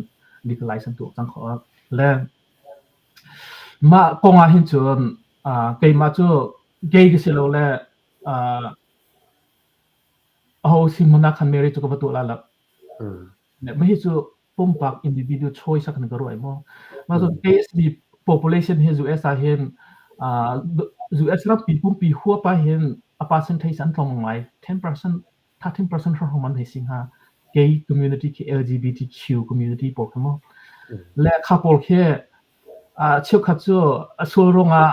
legalize an tuah cang kho. Le mah kong ah hin cun keimah cu gay ka si lo le aho si hmun ah khan Mary cu ka va tuah la lo. Mah hi cu pumpak individual choice ah kan ka ruah maw. Mah cu KSB population hi US ah hin US rampi pumpi huap ah hin a percentage an tlawm ngai 10% 13% hrawng man hei si hnga. Gay community khi LGBTQ community pawl kha mu. Le kha pawl khi cheukhat cu a sual ruangah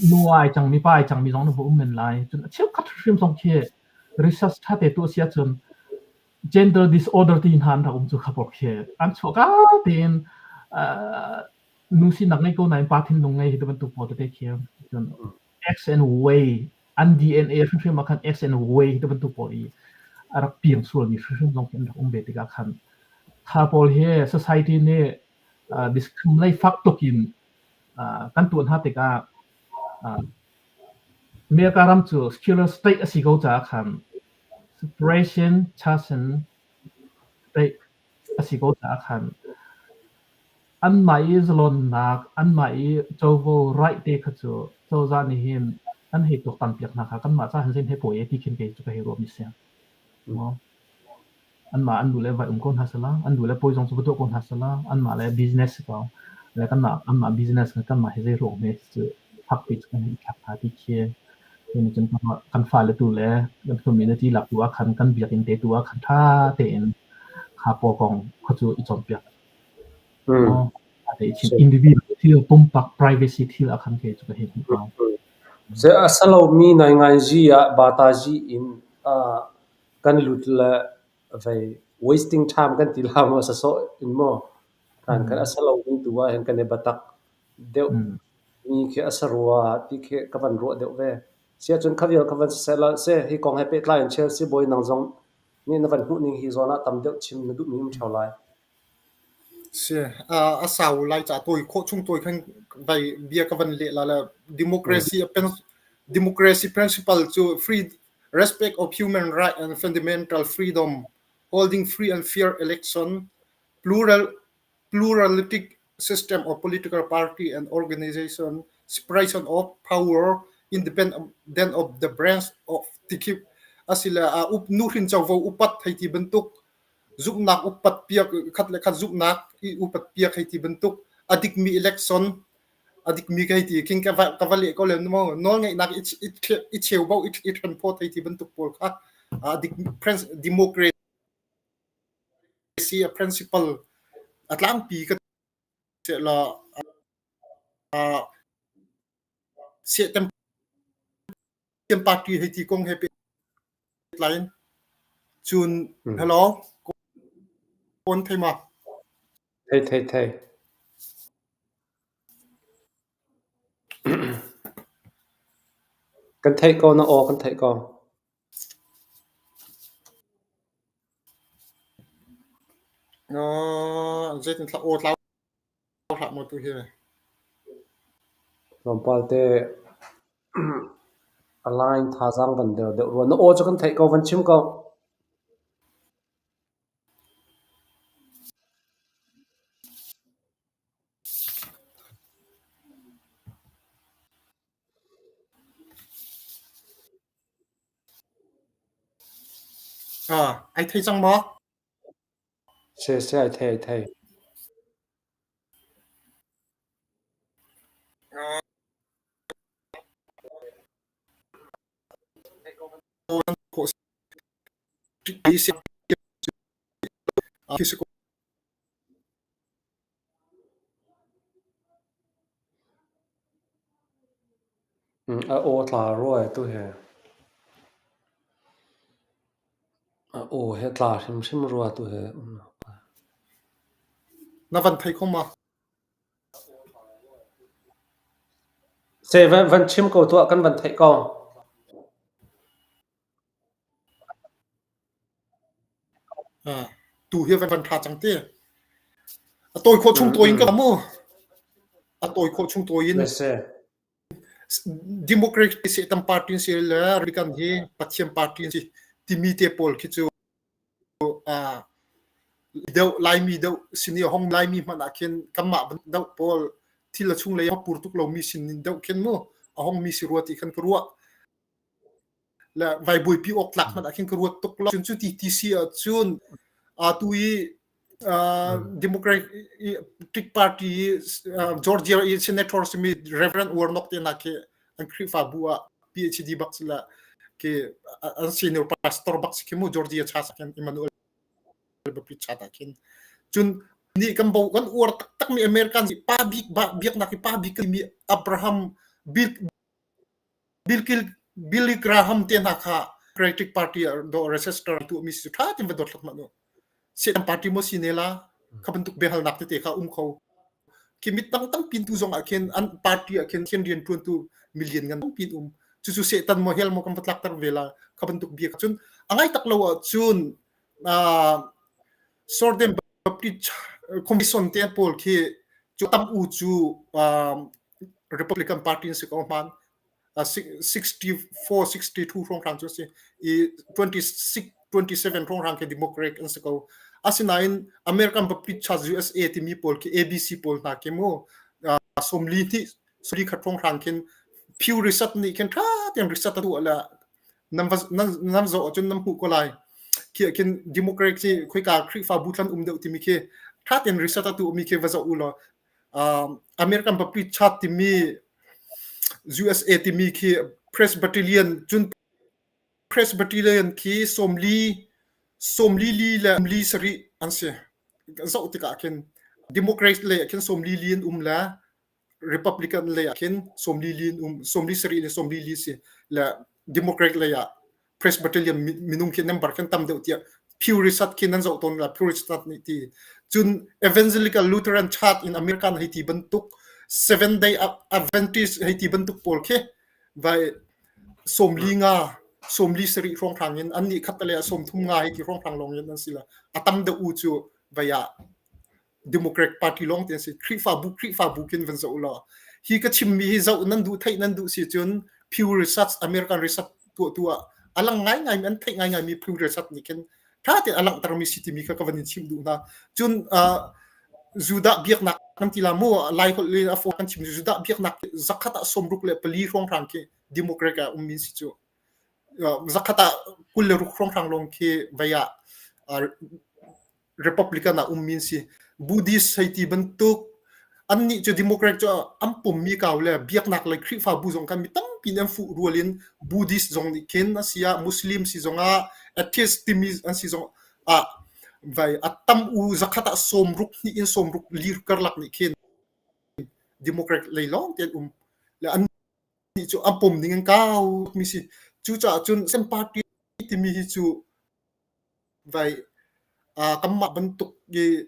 nu ai cangmi pa ai cangmi zong na um men lai. Cun cheukhat hrim zong khi research ṭha te tuah si ahcun gender disorder ti hna an rak um cu kha pawl khi an chuah ka tein nu sinak ngei ko nain pa thinlung ngei hi ti bantuk pawl tete khi cun X and Y an DNA hrimhrim ah khan X and Y ti bantuk pawl i a rak piang sualmi hrimhrim zong khi an rak um ve tikah khan kha pawl hi society nih discriminate fak tuk in kan tuah hna tikah America ram cu secular state a si ko caah khan separation church and state a si ko caah khan anmah i zalonnak, anmah i covo right te kha cu cozah nih hin an hei tuaktan piak hna kha kanmah caah hin zei hei pawi e ti khin kei cu ka hei ruahmi si. Maw? Anmah an duh le vai um ko hna sala, an duh le pawi zong cu va tuah ko hna sala, anmah le business si ko. Le kanmah anmah business kanmah hi zei ruang hme cu fakpi cu kan hei thlak hna ti khi cun kan fale tu le kan community lak tu ah khan kan biakinn te tu ah khan ṭha tein kha paw kong kha cu i cawnpiak. Individual thil pumpak privacy thil ah khan kei cu ka hei hmuh ko. A sa lomi nainganzi ah batazi in kan lut le vei wasting time kan ti la maw sasawh in maw kan kan a sa lomi tu ah hin kan i batak deuh mi khi a sa rua ti khi ka van ruah deuh ve. Siahcun kha vial kha van siseh la seh hi kong he pehtlai in Chelsea bawi nang zong nih na van hmuh ning hi zawn ah tam deuh chim na duhmi um ṭheo lai. Si, a sau lai ca tawi khawh chung tawi khan vai bia ka van leh la le democracy democracy principle cu free respect of human right and fundamental freedom holding free and fair election plural pluralistic system of political party and organization separation of power independent of the branch of tikip asila up nuhrin covo upat thei ti bantuk. Zumhnak upat piak khat le khat zumhnak i upat piak hei ti bantuk a dikmi election a dikmi ka hei ti khin ka va ka va leh ko len maw nawlngeihnak i i cheubo i i ṭhenphawt hei ti bantuk pawl kha a dik democracy a principle a tlangpi ka la Sehtem party hei ti kong he pehtlai in cun hello kawn thei ma? Thei thei thei. Kan theih ko na aw kan theih ko. Zeitin aw tlau hlah maw tu hi? Tlawmpal te a line thazaang van der deuh rua. Na aw cu kan theih ko, van chim ko. Ah, ai thei cang maw? Se se ai thei ai thei. A aw tla rua tu hi. A aw he tla hrimhrim rua tu hi. Na van thei kho ma? Se van van chim ko tuah kan van theih ko. Tu hi van van ṭha cang ti. A tawi khawh chung tawi in ka mu. A tawi khawh chung tawi in. Democrat Satan party si le Republican hi Pathian party si timi te pawl khi cu deuh Laimi deuh sin i hong Laimi hmanh ah khin kanmah deuh pawl thil a chung lei a pur tuk lomi sin deuh khin mu a hong mi si rua ti khan ka ruah. Le vai buaipi awk tlak hmanh ah khin ka ruat tuk lo. Cun cu ti ti si ahcun atu i Democratic Party Georgia i senator simi Reverend Warnock te hna khi an Khrihfabu ah PhD bak si la khi an senior pastor bak si khi mu Georgia church ah khin Emmanuel Baptist Church ah khin cun nih kan bo kan uar taktak mi American pa bik biaknak i pa bik mi Abraham Bill Billy Graham te hna kha Democratic Party do register tu mi si tha tin va dot hlak ma Satan party maw si ne la kha bantuk biahalnak tete kha um kho. Khi mit tang tampi tu zong ah khin an party ah khin thian rian tuan tu million ngan tampi um. Cucu Satan maw hell maw kan va tlakter ve la kha bantuk bia cun a ngai tak lo ah cun Southern Baptist Commission te pawl khi cu tam u cu Republican Party si ko hman 64 62 hrawnghrang cu a si i 26 27 hrawnghrang khi Democrat an si ko. Asinain American Baptist Church USA timi pawl khi ABC pawl hna khi mu sawmli hnih sawmli khat hrawnghrang khin Pew Research nih khin tha tein research a tuah le nan nan zoh ahcun nan hmuh ko lai. Khi ah khin Democrat khi khoika Khrihfabu thlan um deuh timi khi tha tein research a tuahmi khi va zoh u law American Baptist Church timi USA timi khi Presbyterian cun Presbyterian khi sawmli sawmli li le li sarih an si. Zoh tikah khin Democrat lei ah khin sawmli li an um le Republican lei ah khin sawmli li an um sawmli sarih le sawmli li si le Democrat lei ah Presbyterian minung khi member khin tam deuh tiah Pew Research khi nan zoh tawn la Pew Research nih ti cun Evangelical Lutheran Church in American hei ti bantuk Seven Day Adventist hei ti bantuk pawl khi vai sawmli nga sawmli sarih hrawnghrang in an nih khat le sawmthum nga hei ti hrawnghrang lawng in an si la a tam deuh u cu vai ah Democrat Party lawng te an si. Khrihfabu Khrihfabu khin van zoh law hi ka chimmi hi zoh nan duh theih nan duh si cun Pew Research American Research tuahtu ah a lang ngaingai mi an theih ngaingai mi Pew Research nih khin tha tein a langhtermi si timi kha ka van in chim duh hna. Cun uh, Judah biaknak kan ti la mu Lai holh in a fawn kan chim Judah biaknak zakhat ah 64 hrawnghrang khi Democrat ah ummi si cu zakhat ah 26 hrawnghrang lawng khi vei ah. Republican ah ummi an si. Buddhist hei ti bantuk annih cu Democrat cu an pummi kau le biaknak lei Khrihfabu zong khan mi tampi nih an fuh rual in Buddhist zong nih khin a si ah Muslim si zong ah atheist timi an si zong ah vai a tam u zakhat ah sawmruk hnih in sawmruk li karlak nih khin Democrat lei lawng te an um. Le an nih cu an pom ning an kau mi si. Cucaah cun sem party timi hi cu vai kanmah bantuk i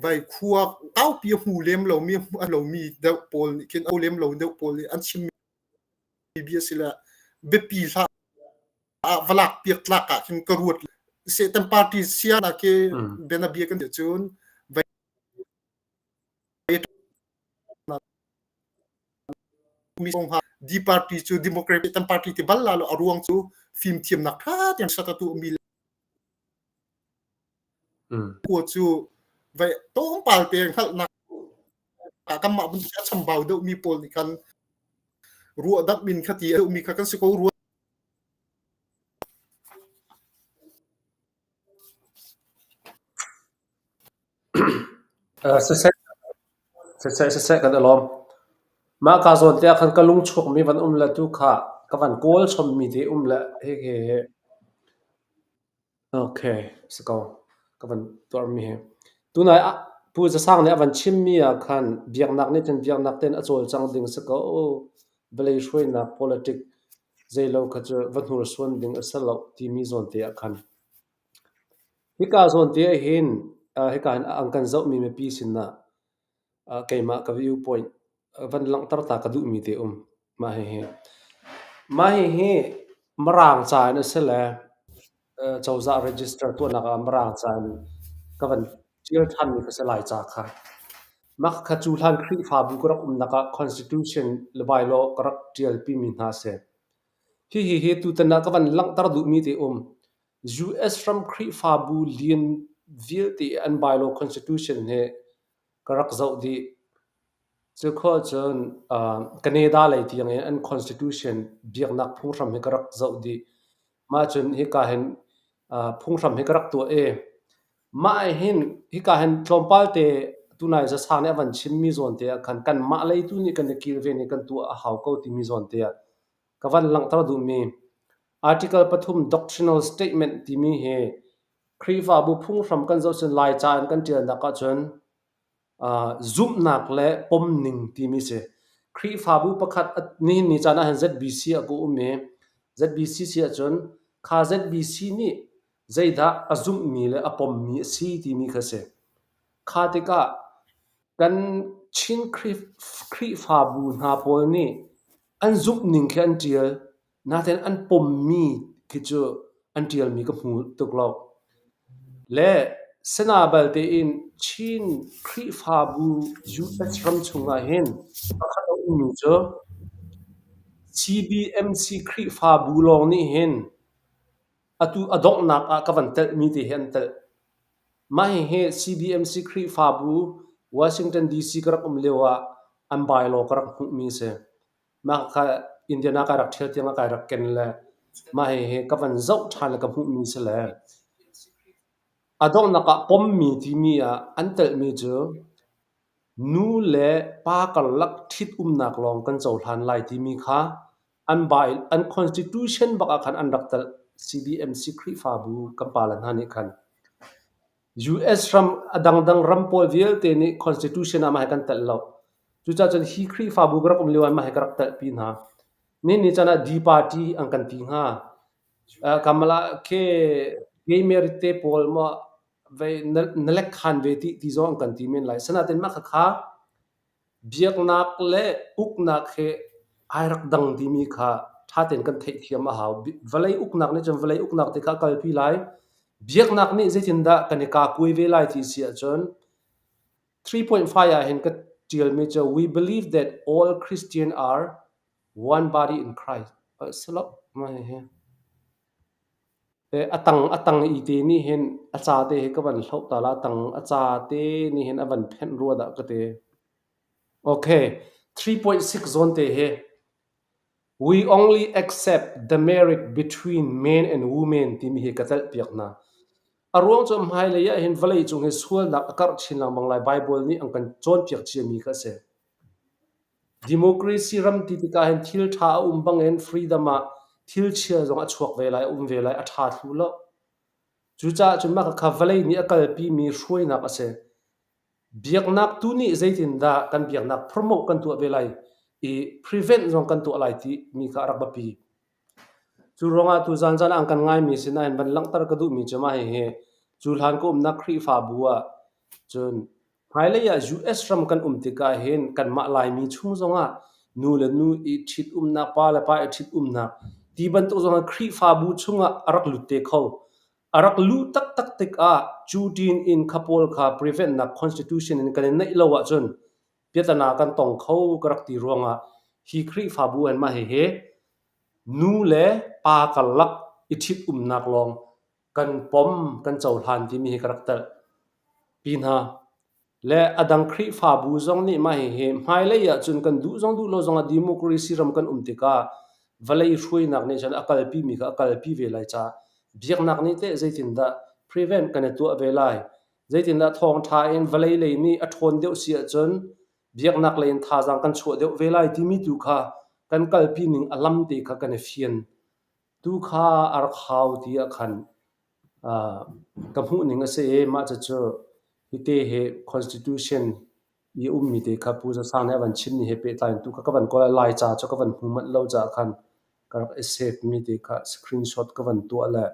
vai khua kaupi a hmu lem lomi a lomi deuh pawl nih khin a lem lo deuh pawl nih an chimmi bia si le biapi hlah ah va lak piak tlak ah khin ka ruat. Satan party siana khi bianabia kan ti cun vai D party cu Democrat tan party ti bal la lo a ruang cu fimthiamnak tha tein satatu mi ko cu vai tlawmpal te hngalhnak kanmah bantuk a chambau deuh mi pawl nih khan ruahdamh in kha ti deuh mi kha kan si ko rua. Siseh, siseh, siseh kan i lawm. Mah ka zawn te ah khan ka lung chuakmi van um le tu kha ka van kawl chommi te um le hi hi okay si ko ka van tuarmi hi. Tunai ah Pu Zasang nih a van chimmi ah khan biaknak nih cun biaknak tein a cawlcang ding si ko. Vawlei hruainak politic zeilo kha cu va hnursuan ding a si lo timi zawn te ah khan Hika zawn te ahhin hika hin an kan zohmi mipi sinah keimah ka viewpoint van langhter ta ka duhmi te um. Mah hihi. Mah hihi Mirang ca in a si le cozah register tuahnak ah Mirang ca in ka van ṭial ṭhanmi ka si Laica kha. Mah kha cu hlan Khrihfabu ka rak umnak ah constitution le bylaw ka rak ṭialpimi hna a si. Hihi hi tutan ah ka van langhter duhmi te um. US ram Khrihfabu lian vialte an bylaw constitution hi ka rak zoh dih. Cu khawh cun Canada lei tiang in an constitution biaknak phunghram hi ka rak zoh dih. Mah cun hika hin phunghram hi ka rak tuah i mah hin hika hin tlawmpal te tunai Zasang nih a van chimmi zawn te ah khan kanmah lei tu nih kan i kilven i kan tuah a hau ko timi zawn te ah ka van langhter duhmi Article pathum Doctrinal Statement timi hi Khrihfabu phunghram kan zoh cun Laica in kan ṭialnak ahcun zumhnak le pomning timi si. Khrihfabu pakhat nihin ni caan ahhin ZBC ah ka um i ZBC si ahcun kha ZBC nih zeidah a zumhmi le a pommi a si timi kha si. Kha tikah kan Chin Khrihfabu hna pawl nih an zumhning khi an ṭial. Nain an pommi khi cu an ṭialmi ka hmu tuk lo. Le Sena balte in Chin Khrihfabu US ram chungah hin pakhat a ummi cu CBMC Khrihfabu lawng nih hin atu a donghnak ah ka van telhmi te hi an telh. Mah hihi CBMC Khrihfabu Washington DC ka rak um lio ah an bylaw ka rak hmuhmi a si. Mah kha Indiana kai rak ṭhial tiangah kai rak ken le mah hihi ka van zoh ṭhan le ka hmuhmi si le a donghnak ah pommi timi ah an telhmi cu nu le pa karlak ṭhitumnak lawng kan cohlan lai timi kha an bai an constitution bak ah khan an rak telh CBMC Khrihfabu kan pale hna nih khan US ram a dangdang ram pawl vialte nih constitution ah mah hi kan telh lo. Cucaah cun hi Khrihfabu ka rak um lio ah mah hi ka rak telhpi hna. Nihin ni caan ah D party an kan ti hnga. Kamala khi gay married te pawl maw vei na lek khan ve ti ti zong an kan ti men lai. Sinain mah khakha Biaknak le uknak hi ai rak dang timi kha ṭha tein kan theihthiam a hau. Vawlei uknak nih cun vawlei uknak te kha a kalpi lai. Biaknak nih zeitindah kan i kakuai ve lai ti si ahcun 3.5 ah hin ka ṭialmi cu we believe that all Christian are one body in Christ. Si lo, mah hihi. A tang a tang i te nih hin a ca te hi ka van hloh ta la. A tang a ca te nih hin a van phenh rua dah ka ti. Okay, 3.6 zawn te hi We only accept the marriage between men and women timi hi ka telh piak hna. A ruang cu hmailei ah hin vawleicung hi sualnak a karh chin lengmang lai. Baibal nih an kan cawnpiak ciami kha a si. Democracy ram ti tikah hin thil ṭha a um bangin freedom ah thil chia zong a chuak ve lai, a um ve lai, a ṭha thlu lo. Cucaah cun mah khakha vawlei nih a kalpimi hruainak a si. Biaknak tu nih zeitindah kan biaknak promote kan tuah ve lai i prevent zong kan tuah lai timi kha a rak biapi. Cu ruangah tuzaan zan ah an kan ngaimi sinain van langhter ka duhmi cu mah hihi cu hlan ka umnak Khrihfabu ah cun hmailei ah US ram kan um tikah hin kanmah Laimi chung zongah nu le nu i ṭhit-umnak, pa le pa i ṭhit-umnak ti bantuk zongah Khrihfabu chungah a rak lut te kho. A rak luh taktak tikah cu ṭin in kha pawl kha preventnak constitution in kan i neih lo ahcun piatana kan tong kho ka rak ti ruangah hi Khrihfabu an mah hihi nu le pa karlak i ṭhit-umnak lawng kan pom kan cohlan timi hi ka rak telh pi hna. Le a dang Khrihfabu zong nih mah hihi hmailei ahcun kan duh zong duh lo zongah democracy ram kan um tikah vawlei hruainak nih cun a kalpimi kha a kalpi ve lai caah biaknak nih teh zeitindah prevent kan i tuah ve lai Zeitindah thawngṭha in vawlei lei nih a ṭhawn deuh si ahcun biaknak lei in thazaang kan chuah deuh ve lai timi tu kha kan kalpi ning a lam te kha kan i fian. Tu kha a rak hau ti ah khan ka hmuh ning a si i mah cucu hite hi constitution i a ummi te kha Pu Za Sang nih a van chimmi he pehtlai in tu kha ka van kawl i Laica cu ka van hmu manh lo caah khan ka rak i save mi te kha screenshot ka van tuah le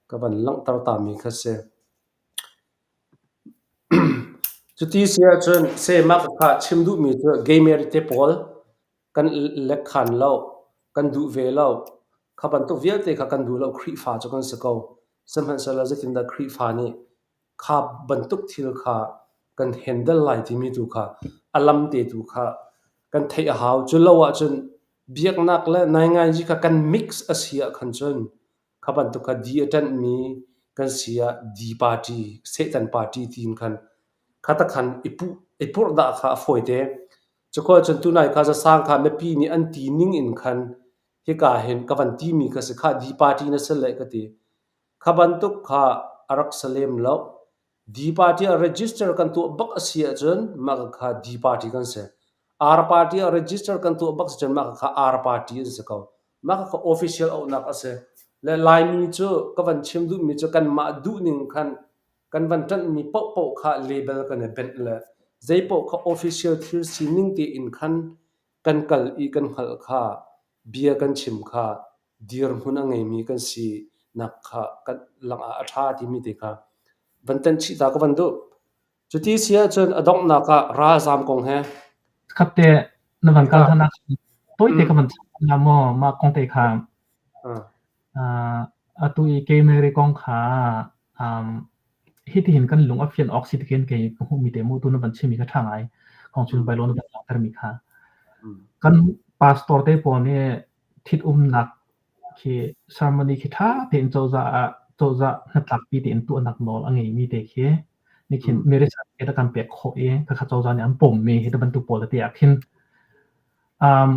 ka van langhter tami kha si. Cuti si ahcun sehmak kha chim duhmi cu gay marriage te pawl kan lekkhan lo, kan duh ve lo. Kha bantuk vialte kha kan duh lo. Khrihfa cu kan si ko. Sihmanhsehlaw zeitindah Khrihfa nih kha bantuk thil kha kan handle lai timi tu kha a lam te tu kha kan theih a hau. Cu lo ahcun biaknak le nainganzi kha kan mix a si ah khan cun Kha bantuk kha di a ṭanhmi kan si ah di party, Satan party tiin khan kha ta khan i puh i purhdah kha a fawite. Cukhua cun tunai kha zasang kha mipi nih an ti ning in khan hika hin ka van timi kha si khah di party na si le ka ti. Kha bantuk kha a rak si lem lo. D party ah register kan tuah bak a si ahcun mah kha D party kan si. R party ah register kan tuah bak si cun mah kha R party an si ko. Mah kha official auhnak a si. Le Laimi cu ka van chim duhmi cu kanmah duhning khan kan van ṭanhmi paohpaoh kha label kan i benh le zeipaoh kha official thil sining tein khan kan kal i kan hngalh kha bia kan chim kha dirhmun a ngeimi kan sinak kha kan langah a ṭha timi te kha van tenh chih ta ka van duh. Cuti si ahcun a donghnak ah ralzaam kong he. Khatte na van kal hlan ah tawite ka van chim la maw mah kong te kha. Atu i Kemeri kong kha um, hitihin kan lung a fian awk si tikin kei ka hmuhmi te mu tu na van chimmi kha ṭha ngai. Kong chun bailo na van langhtermi kha. Kan pastor te pawl nih ṭhitumnak khi ceremony khi ṭha tein cozah ah cozah hnatlakpi tein tuahnak nawl a ngeimi te khi nih khin marriage certificate a kan pek khawh i khakha cozah nih an pommi hi bantuk pawl te ah khin um,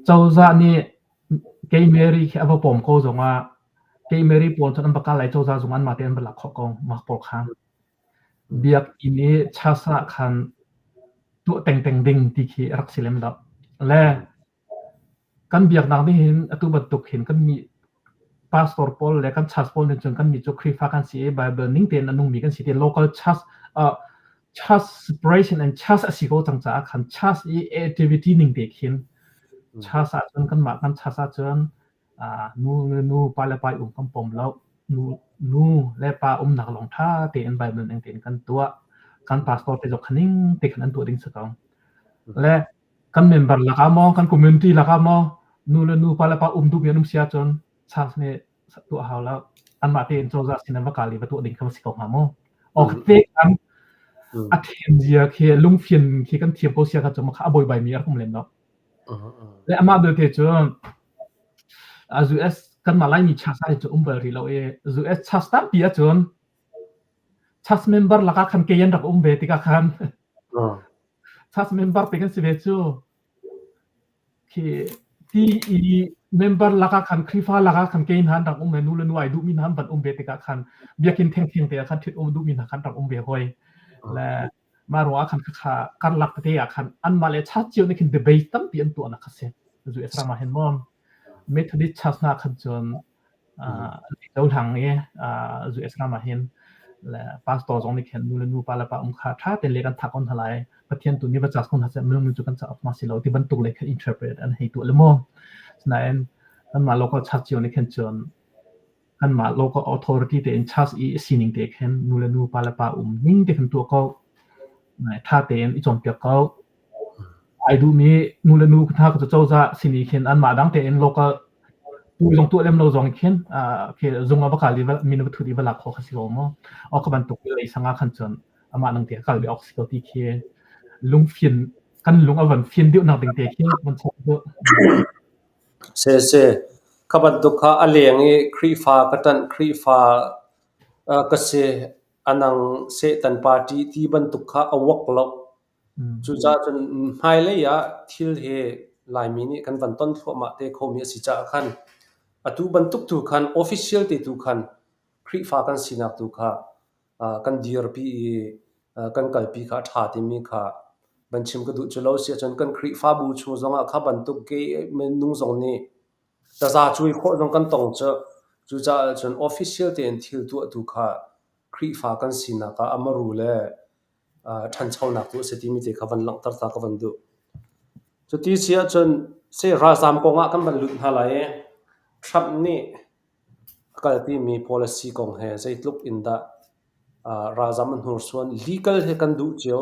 cozah nih kei Mary khi a va pom ko zongah kei Mary pawl cun an va kal lai cozah zung an mah te an va lak khawh ko mah pawl kha biakinn i church ah khan tuah tengteng ding ti khi a rak si lem lo le Kan biaknak nih hin atu bantuk hin kannih pastor pawl le kan church pawl nih cun kannih cu Khrihfa kan si i Bible ning tein a nungmi kan si ti local church uh, church separation and church a si ko cang caah khan church i activity ning te khin church ahcun kanmah kan church ahcun uh, nu le nu pa le pa um kan pom lo nu nu le pa umnak lawng ṭha tein Bible ning tein kan tuah kan pastor te zong kha ning te khan an tuah ding si ko le Kan member lakah maw, kan community lakah maw, nu le nu, pa le pa um duhmi an um si ahcun church nih tuah hau lo. Anmah tein cozah sin an va kal i va tuah ding kha va si ko hnga maw? Aw te kan a thiam zia khi lungfian khi kan thiam ko sia kha cu kha a buaibai mi a rak um lem lo. Le amah belte cu US kanmah Laimi church ah cu um bal rih lo i US church tampi ahcun church member lakah khan kei an rak um ve tikah khan Church member te kan si ve cu. Khi ti i Member lakah khan Khrihfa lakah khan kei hna an rak um le nu le nu ai duhmi hna an van um ve tikah khan biakinn thengtheng te ah khan ṭhit um duhmi hna khan rak um ve hoi. Le mah ruangah khan khakha karlak tete ah khan anmah le church cio nih khin debate tampi an tuahnak kha si. US ram ah hin maw Methodist Church hna khan cun an cohlang i US ram ah hin le pastor zong nih khin nu le nu pa le pa um kha ṭha tein le kan thah ko hna lai. Pathian tu nih va cas ko hna seh minung cu kan caah ma si lo ti bantuk lei kha interpret an hei tuah le maw. Sinain kanmah local church cio nih khin cun kanmah local authority tein church i sining te khin nu le nu pa le pa um ning te khin tuah ko. Ṭha tein i cawnpiak ko. Ai duhmi nu le nu hna cu cozah sin i khin anmah dang tein local pu zong tuah lem lo zong khin khi zung ah va kal i min va thut i va lak khawh kha si ko mu. O ka bantuk lei sang ah khan cun amah nang te kal ve awk si ko ti khi lungfin kan lung a van fin deuh nak ding te khi van chap deuh. Se se kha bantuk kha a leng i Khrihfa ka ṭanh Khrihfa ka si anang Satan party ti bantuk kha a wak lo. Cucaah cun hmailei ah thil hi Laimi nih kan van ton thluahmah te khomi a si caah khan atu bantuk tu khan official te tu khan Khrihfa kan sinak tu kha kan dirpi i kan kalpi kha a ṭha timi kha van chim ka duh. Cu lo si ahcun kan Khrihfabu chung zongah kha bantuk gay minung zong nih taza cuai khawh zong kan tong cu. Cucaah cun official tein thil tuahtu kha Khrihfa kan sinak ah a maru le ṭhanchonak tu a si timi te kha van langhter ta ka van duh. Cuti si ahcun seh ralzaam kong ah kan van lut hna lai i Trump nih a kalpimi policy kong he zeitluk in dah ralzaam a hnursuan. Legal he kan duh cio.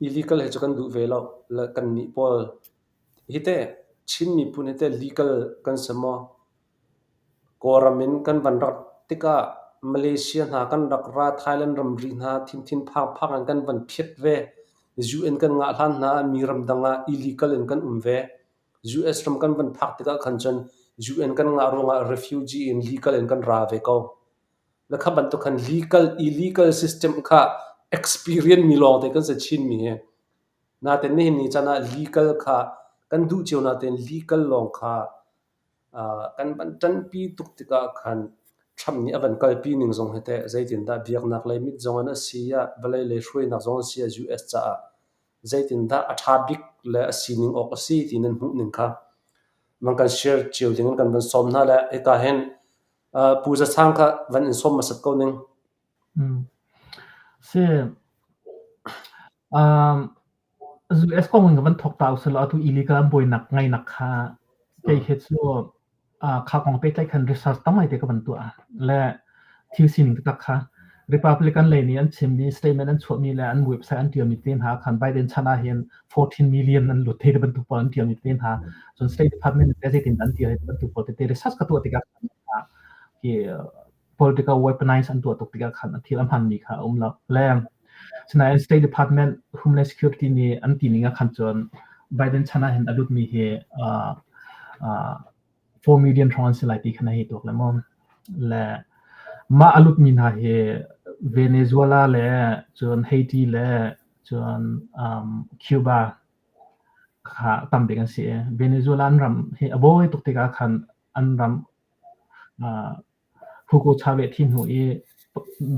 Illegal he cu kan duh ve lo. Kannih pawl hi teh Chin miphun hi teh legal kan si maw? Kawlram in kan van rat tikah Malaysia hna kan rak ra, Thailand ramri hna thinphin phangphang in kan van phiat ve. UN kan ngah hlan hna ah mi ramdang ah illegal in kan um ve. US ram kan van phak tikah khan cun UN kan ngah ruangah refugee in legal in kan ra ve ko. Na kha bantuk khan legal illegal system kha experience mi lawngte kan si Chinmi hi. Natin nihin ni caan ah legal kha kan duh cio natin legal lawng kha Kan van ṭanpi tuk tikah khan Trump nih a van kalpi ning zong hi teh zeitindah biaknak lei mit zong in a si ah, vawlei lei hruainak zong a si ah US caah zeitindah a ṭha bik le a sining awk a si ti nan hmuh ning kha van kan share cio ding in kan van sawm hna le hika hin Pu Za Sang kha van in sawm hmasat ko ning. Si. US kong in ka van thawk ta usih law atu illegal an buainak ngainak kha kei hi cu kha kong pehtlaih khan research tam ngaite ka van tuah. Le thil sining taktak kha Republican lei nih an chimmi statement an chuahmi le an website an ṭialmi te hna khan Biden chan ah hin 14 million an lut thei bantuk pawl an ṭialmi te hna cun State Department le zeitin an ṭial bantuk pawl tete research ka tuah tikah khi political weaponize an tuah tuk tikah khan thil a hmanmi kha a um lo. Le sinain State Department Homeland Security nih an ti ning ah khan cun Biden chan ah hin a lutmi hi 4 million hrawng an si lai ti khan a hei tuak le maw. Le mah a lutmi hna hi Venezuela le cun Haiti le cun Cuba kha tam bik an si. Venezuela an ram hi a buai tuk tikah khan an ram Hugo Chavez thi hnu i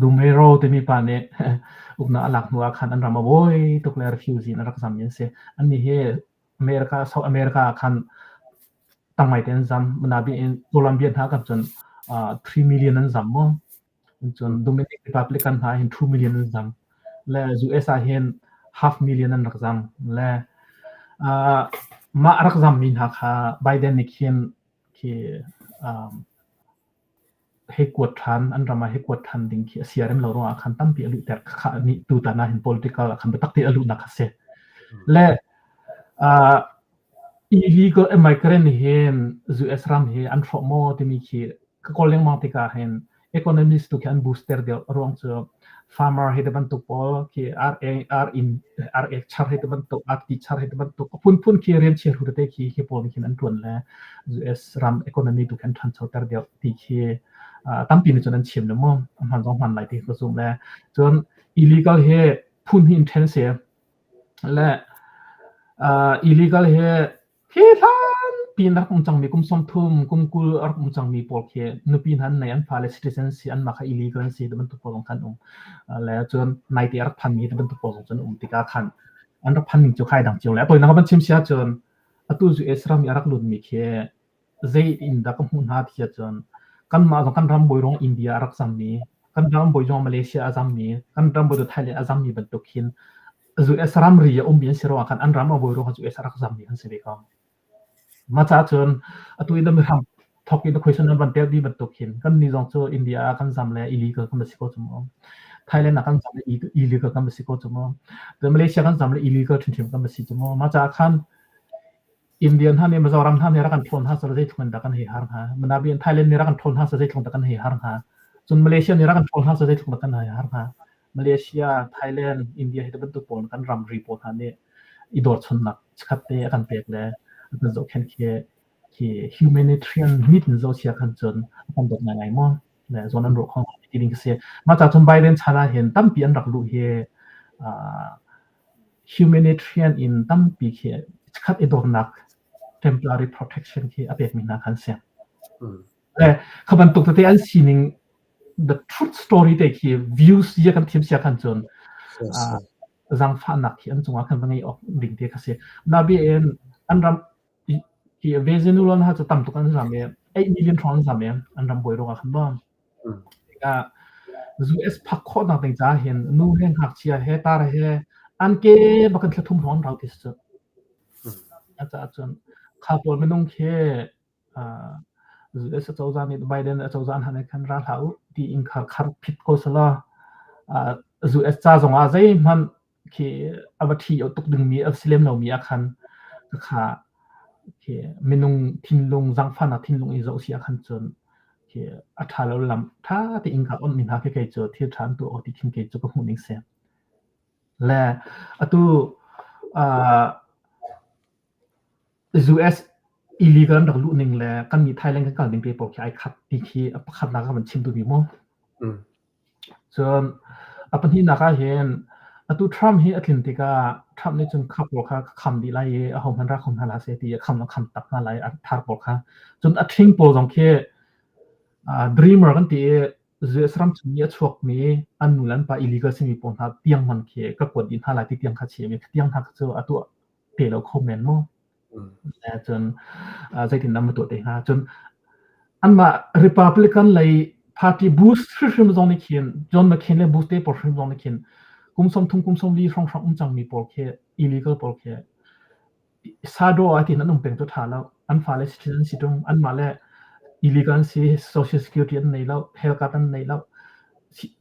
Dumero timi pa nih uknak a lak hnu ah khan an ram a buai tuk le refugee in a rak zammi an si. Annih hi America, South America ah khan tangngai te an zam. Nabi in Colombia hna kan cun 3 million an zam mu. Cun Dominic Republican hna hin 2 million an zam. Le US ah hin half million an rak zam. Le mah a rak zammi hna kha Biden nih khin khi hei kuat ṭhan an ram ah hei kuat ṭhan ding khi a siarem lo ruangah khan tampi a luhter kha nih tutan ah hin political ah khan biatak te a luhnak a si. Le illegal immigrant nih hin US ram hi an hrawh maw timi khi ka kawl lengmang tikah hin economist tu khi an booster deuh ruang cu farmer hi te bantuk pawl khi ar ar in ar ek char hi te bantuk ar ti char hi te bantuk a phunphun khi rian chia hru te khi khi pawl nih khin an tuan le US ram economy tu khi an ṭhanchoter deuh ti khi tampi nih cun an chim le mu hman zong hman lai ti ka zum le cun illegal hi phun hi in ṭhen si le illegal hi hi hlan. pin rak um cangmi kum 30 kum 20 a rak um cangmi pawl khi nupi hna an nei an fale citizen si anmah kha illegal an si ti bantuk pawl zong khan um. Le cun naite a rak phanmi ti bantuk pawl zong cun um tikah khan an rak phan ning cu khai dang cio le a tawinak ah van chim si ahcun atu US ram i a rak lutmi khi zei in dah ka hmuh hna ti ahcun kanmah zong kan ram bawi ruang India a rak zammi kan ram bawi zong Malaysia a zammi kan ram bawi Thailand a zammi bantuk khin US ramri a ummi an si ruangah khan an ram a bawi ruangah US a rak zammi an si ve ko. Mah caah cun atu i na mihram thawk i na question an van pek dih bantuk khin kan nih zong cu India ah kan zam le illegal kan va si ko cu mu. Thailand ah kan zam le illegal kan va si ko cu mu. Malaysia kan zam le illegal ṭhimṭhim kan va si cu mu. Mah caah khan Indian hna nih Mizoram hna nih rak kan ṭhawn hna seh zeitluk in dah kan hei har hnga. Manabi in Thailand nih rak kan ṭhawn hna seh zeitluk dah kan hei har hnga. Cun Malaysia nih rak kan ṭhawn hna seh zeitluk dah kan hei har hnga. Malaysia, Thailand, India hi bantuk pawl kan ramri pawl hna nih i dawrchunnak chikkhat te a kan pek le a kan zohkhenh khi khi humanitarian mit in zoh sia khan cun a kan dawt ngaingai maw le zawn an ruah kho ti ding si. Mah ca cun Biden chan ah hin tampi an rak luh hi humanitarian in tampi khi chikkhat i dawrnak temporary protection khi a pekmi hna khan si. Le kha bantuk tete an sining the truth story te khi views ya kan thiam sia khan cun zangfahnak khi an cungah khan va ngei awk ding te kha si. Nabi in an ram hi Venezuela ha cu tam tuk an zam i 8 million hrawng an zam i an ram buai ruangah khan maw. Tikah US phak khawhnak ding caah hin nu he ngakchia he tar he an ke bak in thla thum hrawng an rau ti si cu. Caah cun kha pawl minung khi US acozah nih Biden acozah hna nih khan ra hlah u ti in khar khar phit ko selaw US ca zongah zeihmanh khi a va ṭhi tuk dingmi a si lem lomi ah khan kha khi minung thinlung zaangfahnak thinlung i zoh si ah khan cun khi a ṭha lo lam ṭha tein kha onhmi hna khi kei cu thil ṭha an tuah awk ti khin kei cu ka hmuh ning si. Le atu US illegal an rak luh ning le kannih Thailand kan kal ning te pawl khi ai khat ti khi a pakhatnak ah van chim duhmi mu. Cun a pahnihnak ah hin atu Trump hi a tlin tikah Trump nih cun kha pawl kha ka kham dih lai i ahohmanh ra kho hna hlah seh ti a kham a kham tak hna lai a thar pawl kha. Cun a ṭhing pawl zong khi dreamer kan ti i US ram chung i a chuakmi an nu le an pa illegal simi pawl hna tiang hmanh khi ka kuat dih hna lai ti tiang kha chim i tiang hna kha cu a tuah te lo kho men mu. Cun zeitin dah tuah te hnga? Cun anmah Republican lei party Bush hrimhrim zong nih khin John McCain le Bush te pawl hrim zong nih khin kum 30 kum 40 hrawnghrang um cangmi pawl khi illegal pawl khi sado ah tin an um peng cu ṭha lo. An fale citizen si ṭung anmah le illegal an si social security an nei lo health card an nei lo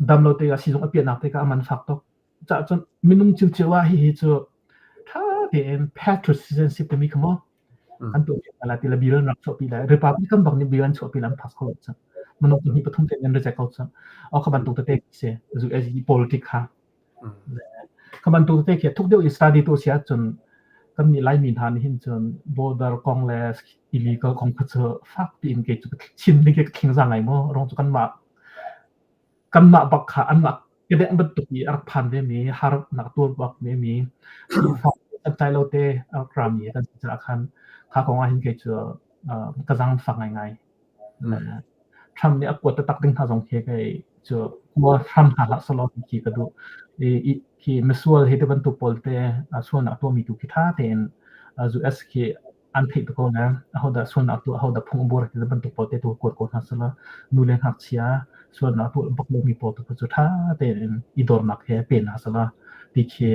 dam lo tikah siizung a piahnak tikah a man fak tuk. Cah cun minung ciocio ah hihi cu ṭha tein path to citizenship timi kha maw an tuah piak hna lai ti le bill an rak chuahpi lai. Republican bak nih bill an chuahpi lai an pass kho lo cang. Minung pahnih pathum te an reject ko cang. Aw kha bantuk tete si US politic kha. Kha bantuk tete khi thuk deuh i study tu si ahcun kan nih Laimi hna nih hin cun border kong le illegal kong kha cu fak piin kei cu chim ding khi ka thling za ngai mu. Rong cu kanmah kanmah bak kha anmah kedeh bantuk i a rak phan vemi harnak tuar bak vemi santlai lo te a rak rami kan si caah khan kha kong ah hin kei cu ka zaangfak ngaingai. Trump nih a kuat taktak ding hna zong khi kei cu kua hram hna hlah selaw ti khi ka duh. I khi misual hi ti bantuk pawl te sualnak tuahmi tu khi ṭha tein US khi an theih tuk ko na ahodah sualnak tuah ahodah phung a buar ti bantuk pawl te tu kuat ko hna selaw nu le ngakchia sualnak tuah bak lomi pawl tu cu ṭha tein i dornak he pe hna selaw ti khi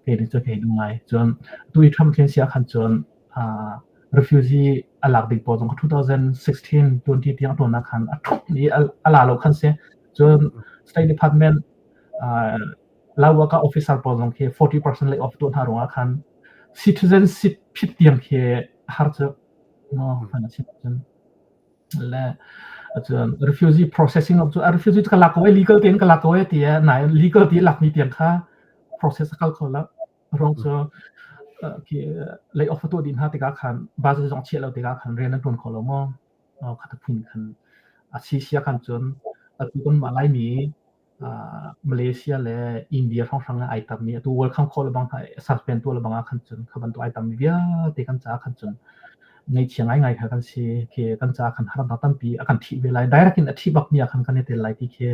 kei nih cun kei duh ngai. Cun tu i Trump thlen si ah khan cun refugee a lak ding pawl zong kha 2016 20 tiang a tuannak khan a ṭhup i a la lo khan si. Cun State Department Lawaka officer pawl zong khi 40% lay off tuah hna ruangah khan citizenship phit tiang khi har cu no fan a chim cun le cun refugee processing of cu a refugee ka lak ko ai legal tein ka lak ko ai ti nain legal ti lakmi tiang kha process a kal kho lo ruang cu khi lay off tuah dih hna tikah khan budget zong chiah lo tikah khan rian an tuan kho lo maw kha phun khan a si sia khan cun atu kan mah laimi Malaysia le India hrawnghrang ah ai tammi atu welcome call lebang hna suspend tuah lebang ah khan cun kha bantuk ai tammi vialte kan caah khan cun. Ngaihchia ngaingai kha kan si. Khi kan caah khan harnak tampi a kan thih ve lai. Direct in a thih bakmi ah khan kan i tel lai ti khi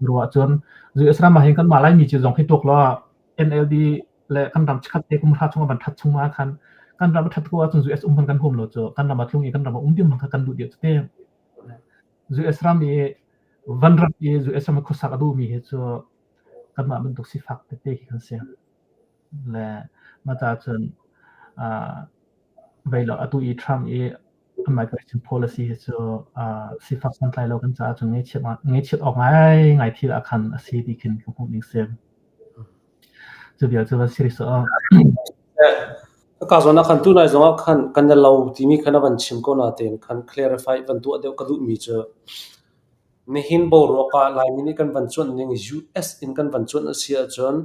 ruah cun US ram ah hin kanmah Laimi cu zong hi tuak law NLD le kan ram chikkhat te kum hra chung a van that chung ah khan kan ram a that ko ahcun US um hman kan huam lo cu kan ram a tlung i kan ram a um ding kha kan duh deuh cu te. US ram i van ram i US ram i khuasak a duhmi hi cu kanmah bantuk sifak tete khi kan si. Le mah caah cun uh, vei lo atu i Trump i a migration policy hi cu uh, sifak santlai lo kan caah cun ngaihchiat ngaihchiat awk ngai ngai thil ah khan a si ti khin ka hmuh ning si. Cu vial cu va si rih sawh. Ka zawn ah khan tunai zong ah khan kan i lo timi khan a van chim ko natein khan clarify van tuah deuh ka duhmi cu nihin boruak ah Laimi nih kan van cuanh ning US in kan van cuanh a si ahcun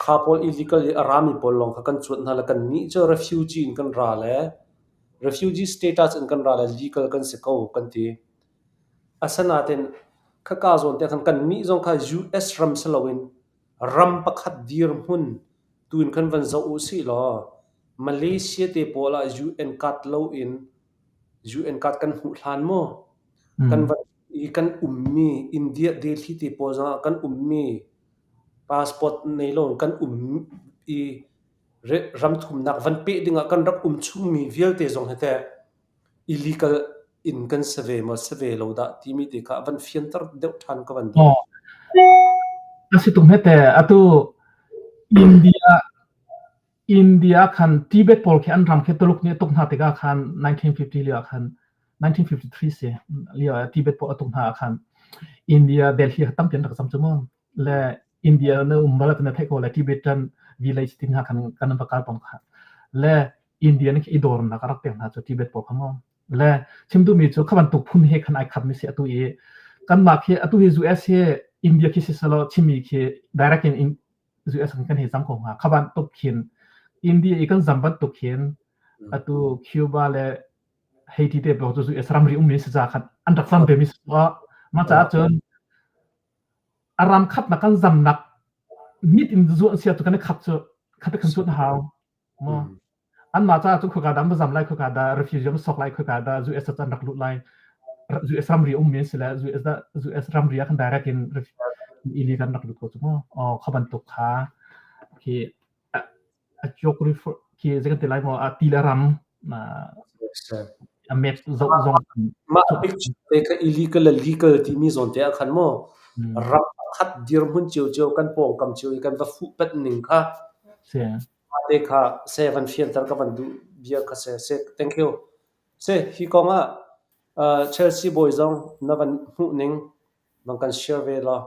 kha pawl illegal i a rami pawl lawng kha kan cuanh hna le kannih cu refugee in kan ra le refugee status in kan ra le legal kan si ko kan ti. Asinain khaka zawn te khan kannih zong kha US ram si loin ram pakhat dirhmun tu in khan van zoh u sih law Malaysia te pawl ah UN card loin UN card kan hmuh hlan maw? Kan van i kan ummi India Delhi te pawl zong ah kan ummi passport nei loin kan um i ramthumnak van peh ding ah kan rak um chungmi vialte zong hi teh illegal in kan si ve maw si ve lo dah timi te kha van fianter deuh ṭhan ka van duh. Aw. A si tung hete atu India India khan Tibet pawl khi an ram khi Tuluk nih a tuk hna tikah khan 1950 lio ah khan 1953 si lio ah Tibet pawl a tuk hna ah khan India Delhi kha tampi an rak zam cu mu. Le India na um bal na theih ko le Tibetan village tin hna khan kan va kal pang kha. Le India nih i dawrnak a rak pek hna cu Tibet pawl kha mu. Le chim duhmi cu kha bantuk phun he khan ai khatmi si atu i kanmah khi atu hi US hi India khi si selaw chimmi khi direct in US kan hei zam ko hnga. Kha bantuk khin India i kan zam bantuk khin atu Cuba le Haiti te pawl cu US ramri ummi si ca khan an rak zam ve mi si mah caah cun a ram khatnak kan zamnak mit in zuan sia cu kan i khap cu khat kan zuan hau maw anmah caah cun khoika dah an va zam lai khoika dah refugee an sok lai khoika dah US ah an rak lut lai US ramri ummi an si le US dah US ramri ah khan direct in illegal an rak lut ko cu maw oh kha bantuk kha khi a geography khi zei kan ti lai maw a ti le ram a map zoh zong Mah picture te kha illegal le legal timi zawn te ah khan maw ram pakhat dirhmun ciocio kan pawngkam cio i kan va fuh pet ning kha si te kha se van fianter ka van duh bia kha se se thank you se hi kong ah uh, Chelsea boy zong na van hmuh ning van kan share ve law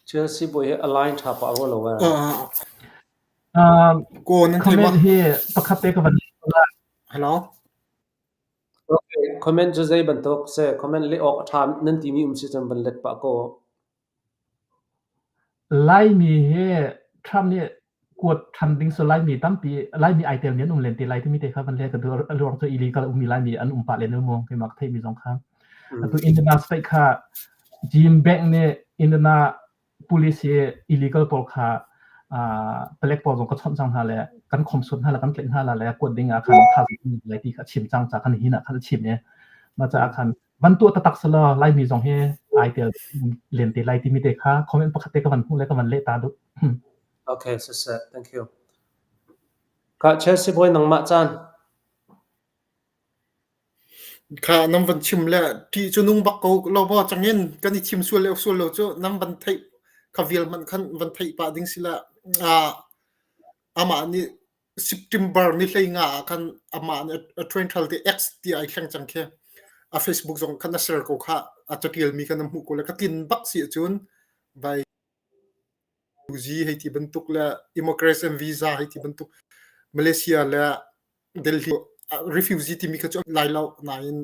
Chelsea boy hi a line tha pah rua lo eh Um, Ko nan thei ma? comment hi pakhat te ka van Hello. Okay, comment cu zei bantuk se comment le awk a ṭha nan timi um si cun van let pah ko. Laimi hi Trump nih kuat ṭhan ding cu Laimi tampi Laimi ai telmi an um len te lai timi te kha van le ka duh. A ruang cu illegal a ummi Laimi an um pah len mu keimah ka theihmi zong kha. Atu Indiana state kha Jim Bank nih Indiana police hi illegal pawl kha palek pawl zong ka chawnh cang hna le kan khomsut hna le kan tlaih hna la le kuat ding ah khan thazaang lai ti kha a chim cang ca khan hin ah khan a chim i mah caah khan van tuah taktak selaw Laimi zong hi ai tel len te lai timi te kha comment pakhat te ka van hmuh le ka van leh ta duh. Okay, siseh, thank you. Ka Chelsea boy nangmah caan. Kha nan van chim le ṭih cu nung bak ko lo maw cangin kan i chim sual le sual lo cu nan van theih kha vial hmanh khan van theih pah ding si la ah amah nih September ni 15 ah khan amah nih a ṭuanṭhal te X ti ai thleng cang khi. A Facebook zong khan a share ko kha a catialmi khan a hmuh ko le ka tlin bak si ahcun vai hei ti bantuk le immigration visa hei ti bantuk Malaysia le Delhi refugee timi kha cu lai lo nain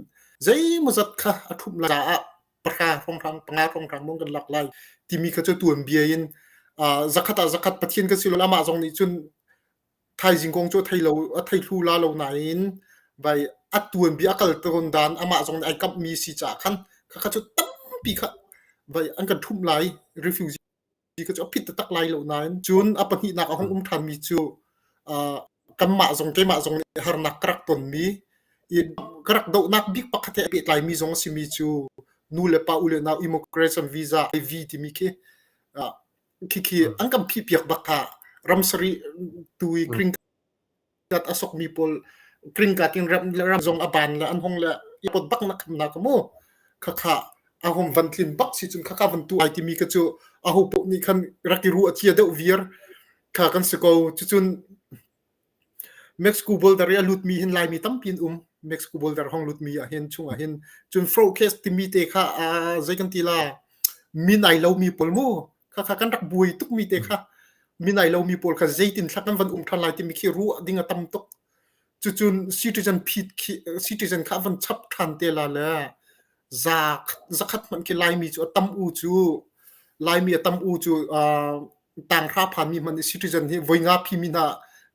zeimawzat kha a ṭhumh lai caah pahra hrawnghrang panga hrawnghrang mong kan lak lai timi kha cu tuanbia in zakhat ah zakhat Pathian kan si lo amah zong nih cun thaizing kong cu a thei lo a thei thlu la lo nain vai a tuanbia a kal tawn dan amah zong nih ai kamhmi si caah khan kha kha cu tampi kha vai an kan ṭhumh lai refugee kha cu a phit taktak lai lo nain cun a pahnihnak a hung um ṭhanmi cu. Kanmah zong keimah zong nih harnak ka rak tonmi i ka rak dohnak bik pakhat he pehtlaimi zong a simi cu nu le pa u le nau immigration visa IV timi khi khikhi an kan phihpiak bak kha. Ram sarih tu i green card a sokmi pawl green card in ram ram zong a ban le an hong le pot bak na kham na ka mu. Khakha a hong van tlin bak si cun khakha van tu ai timi ka cu aho poh nih khan rak i ruah cia deuh viar kha kan si ko. Cucun Mexico border i a lutmi hin Laimi tampi an um. Mexico border hong lutmi ah hin chung ah hin cun fro case timi te kha zei kan ti la min ai lomi pawl mu khakha kan rak buai tukmi te kha min ai lomi pawl kha zeitin thla kan van um ṭhan lai timi khi ruah ding a tam tuk. Cucun citizen phit khi citizen kha van chap ṭhan te la le za zakhat hmanh khi Laimi cu a tam u cu Laimi a tam u cu tanghra phanmi hmanh nih citizen hi voi nga phimi hna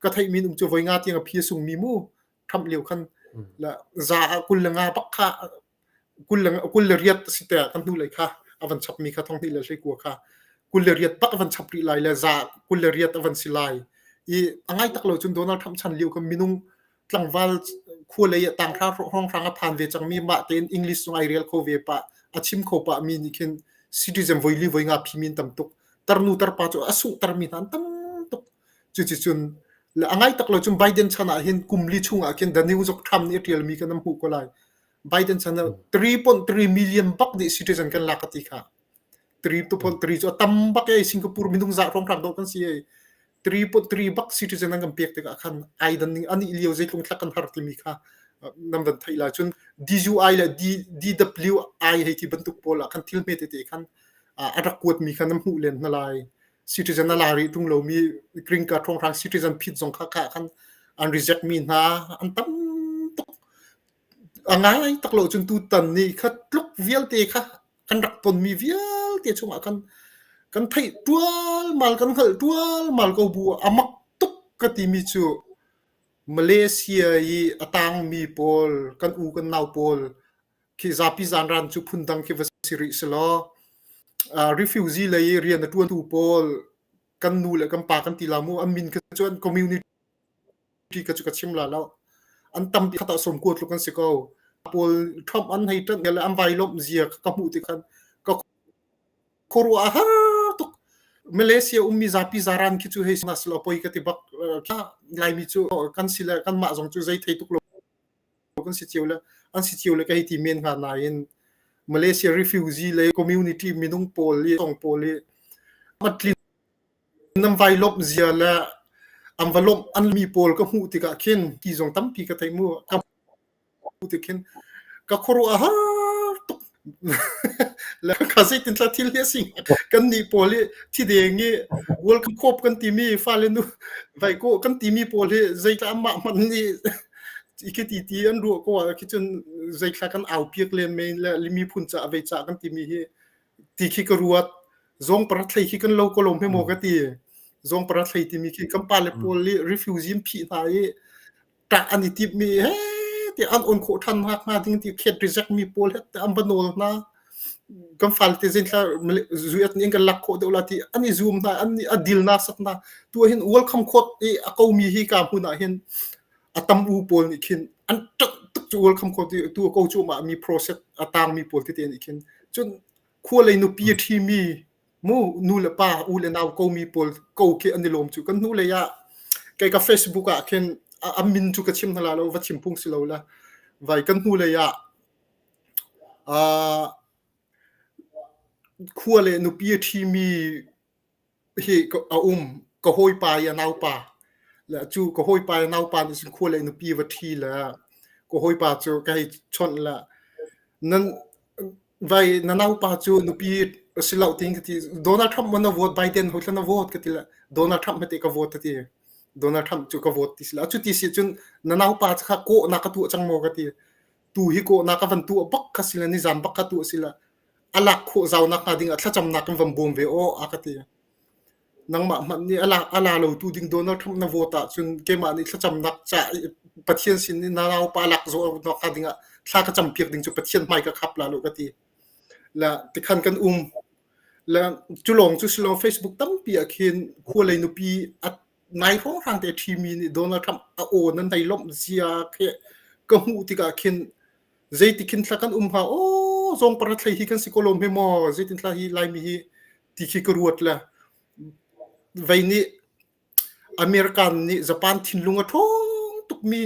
ka theihmi um cu voi nga tiang a phi a sungmi mu Trump lio khan la za ah 25 bak kha 28 si te kan hnu lei kha a van chapmi kha thong hnih le hlei kua kha 28 bak a van chap rih lai le za 28 a van si lai i a ngai tak lo cun Donald Trump chan lio kha minung tlangval khua lei ah tanghra hrawnghrang a phan ve cangmi mah tein English zong ai rel kho ve pah a chim kho pah mi nih khin citizen voi li voi nga phimi an tam tuk tarnu tarpa cu a sunghter mi hna an tam tuk. Cuticun le a ngai tak lo cun Biden chan ah hin kum li chung ah khin the New York Trump nih a ṭial mi kan nan hmuh ko lai. Biden chan ah 3.3 million bak nih citizen kan lak a ti kha. 3.3 cu a tam bak ei Singapore minung zah hrawnghrang dawh kan si ei. 3.3 bak citizen an kan pek tikah khan ai dan ning ani lio zeitlung thlak kan har timi kha nan van theih lai cun DUI le DWI hei ti bantuk pawl ah khan thil hme tete khan a rak kuatmi kha nan hmuh len hna lai. Citizen a la rih ṭung lomi green card hrawnghrang citizen phit zong kha kha khan an reject mi hna an tam tuk. A ngai tak lo cun tutan ni kha tluk vialte kha kan rak tonmi vialte chungah khan kan theih ṭualmal kan hngalh ṭualmal ko bu a mak tuk ka timi cu Malaysia i a tangmi pawl kan u kan nau pawl khi zapi zaanran cu phundang khi va si rih selaw refugee lei i rian a ṭuantu pawl kan nu le kan pa kan ti la mu an min kha cu an community kha cu ka chim la lo an tampi khat ah 90 tluk an si ko pawl Trump an hei ṭanh le an vai lawmh zia ka hmuh ti khan ka khuaruah a har tuk. Malaysia ummi zapi zaran khi cu hei na silo poi ka ti bak Laimi cu kan si le kanmah zong cu zei thei tuk lo kan si cio le an si cio le ka hei ti men hnga nain Malaysia refugee le community minung pawl i tong pawl i matlin nan vai lawmh zia le an va lawmh an mi pawl ka hmuh tikah khin ti zong tampi ka theih mu ka ti khin ka khuaruah a har tuk le ka zeitin thla thil hi a si kan nih pawl hi thi deng i World Cup kan timi fale nu vai ko kan timi pawl hi zeitla amah hmanh nih i ti ti an ruah ko ah khi cun zeithla kan au piak len men le limi phun ca vei ca kan timi hi ti khi ka ruat zong para thlei khi kan lo ko lo hme maw ka ti zong para thlei timi khi kan pale pawl i refugee phih hna i ṭah an i timhmi he tiah an on khawh ṭhan nakhnga ding ti khet reject mi pawl he an va nawl hna. Kan fale te zin thla zuat nih an kan lak khawh deuh la ti an i zum hna an i a dil na sak hna. Tu ah hin welcome court i a komi hi ka hmun ah hin a tam u pawl nih khin an ṭanh tuk cu welcome court i tu a ko cu mah mi process a tangmi pawl tete nih khin cun khua lei nupi a ṭhimi Mu nu le pa u le nau komi pawl ko khi an i lawm cu. Kan hnulei ah kei ka Facebook ah khin a min cu ka chim hna la lo va chim phung si lo la. Vai kan hnulei ah uh, khua le nupi a ṭhimi hi a um ka hawipa i a naupa le cu ka hawipa i a naupa nih cun khua le nupi va ṭhi le ka hawipa cu ka hei chawnh le nan Vai na naupa cu nupi a si lo tiin ka ti. Donald Trump maw na vote Biden ho na vote ka ti le Donald Trump hmete ka vote ka ti. Donald Trump cu ka vote ti si la. Cu ti si cun na naupa kha kawhnak ka tuah cang maw ka ti. Tu hi kawhnak ka van tuah bak kha si le nizan bak kha tuah si le a lak khawh zau nak hnga ding ah thlacamnak in van bawm ve aw a ka ti. Nangmah hmanh nih a la, a la lo tu ding Donald Trump na vote ahcun keimah nih thlacamnak ca Pathian sin in na naupa lak zawh nak hnga ding ah thla ka campiak ding cu Pathian hmai ka khap la lo ka ti. La tikhan kan um. La cu lawng cu silo Facebook tampi ah khin khua lei nupi a Nai hrawnghrang te ṭhimi nih Donald Trump a aw nan hei lawmh zia khi ka hmuh tikah khin zeiti khin thla kan um hnga aw zawng para thlei hi kan si ko lo hme maw zeitin thla hi Laimi hi ti khi ka ruat le vei nih American nih Japan thinlung a ṭhawng tukmi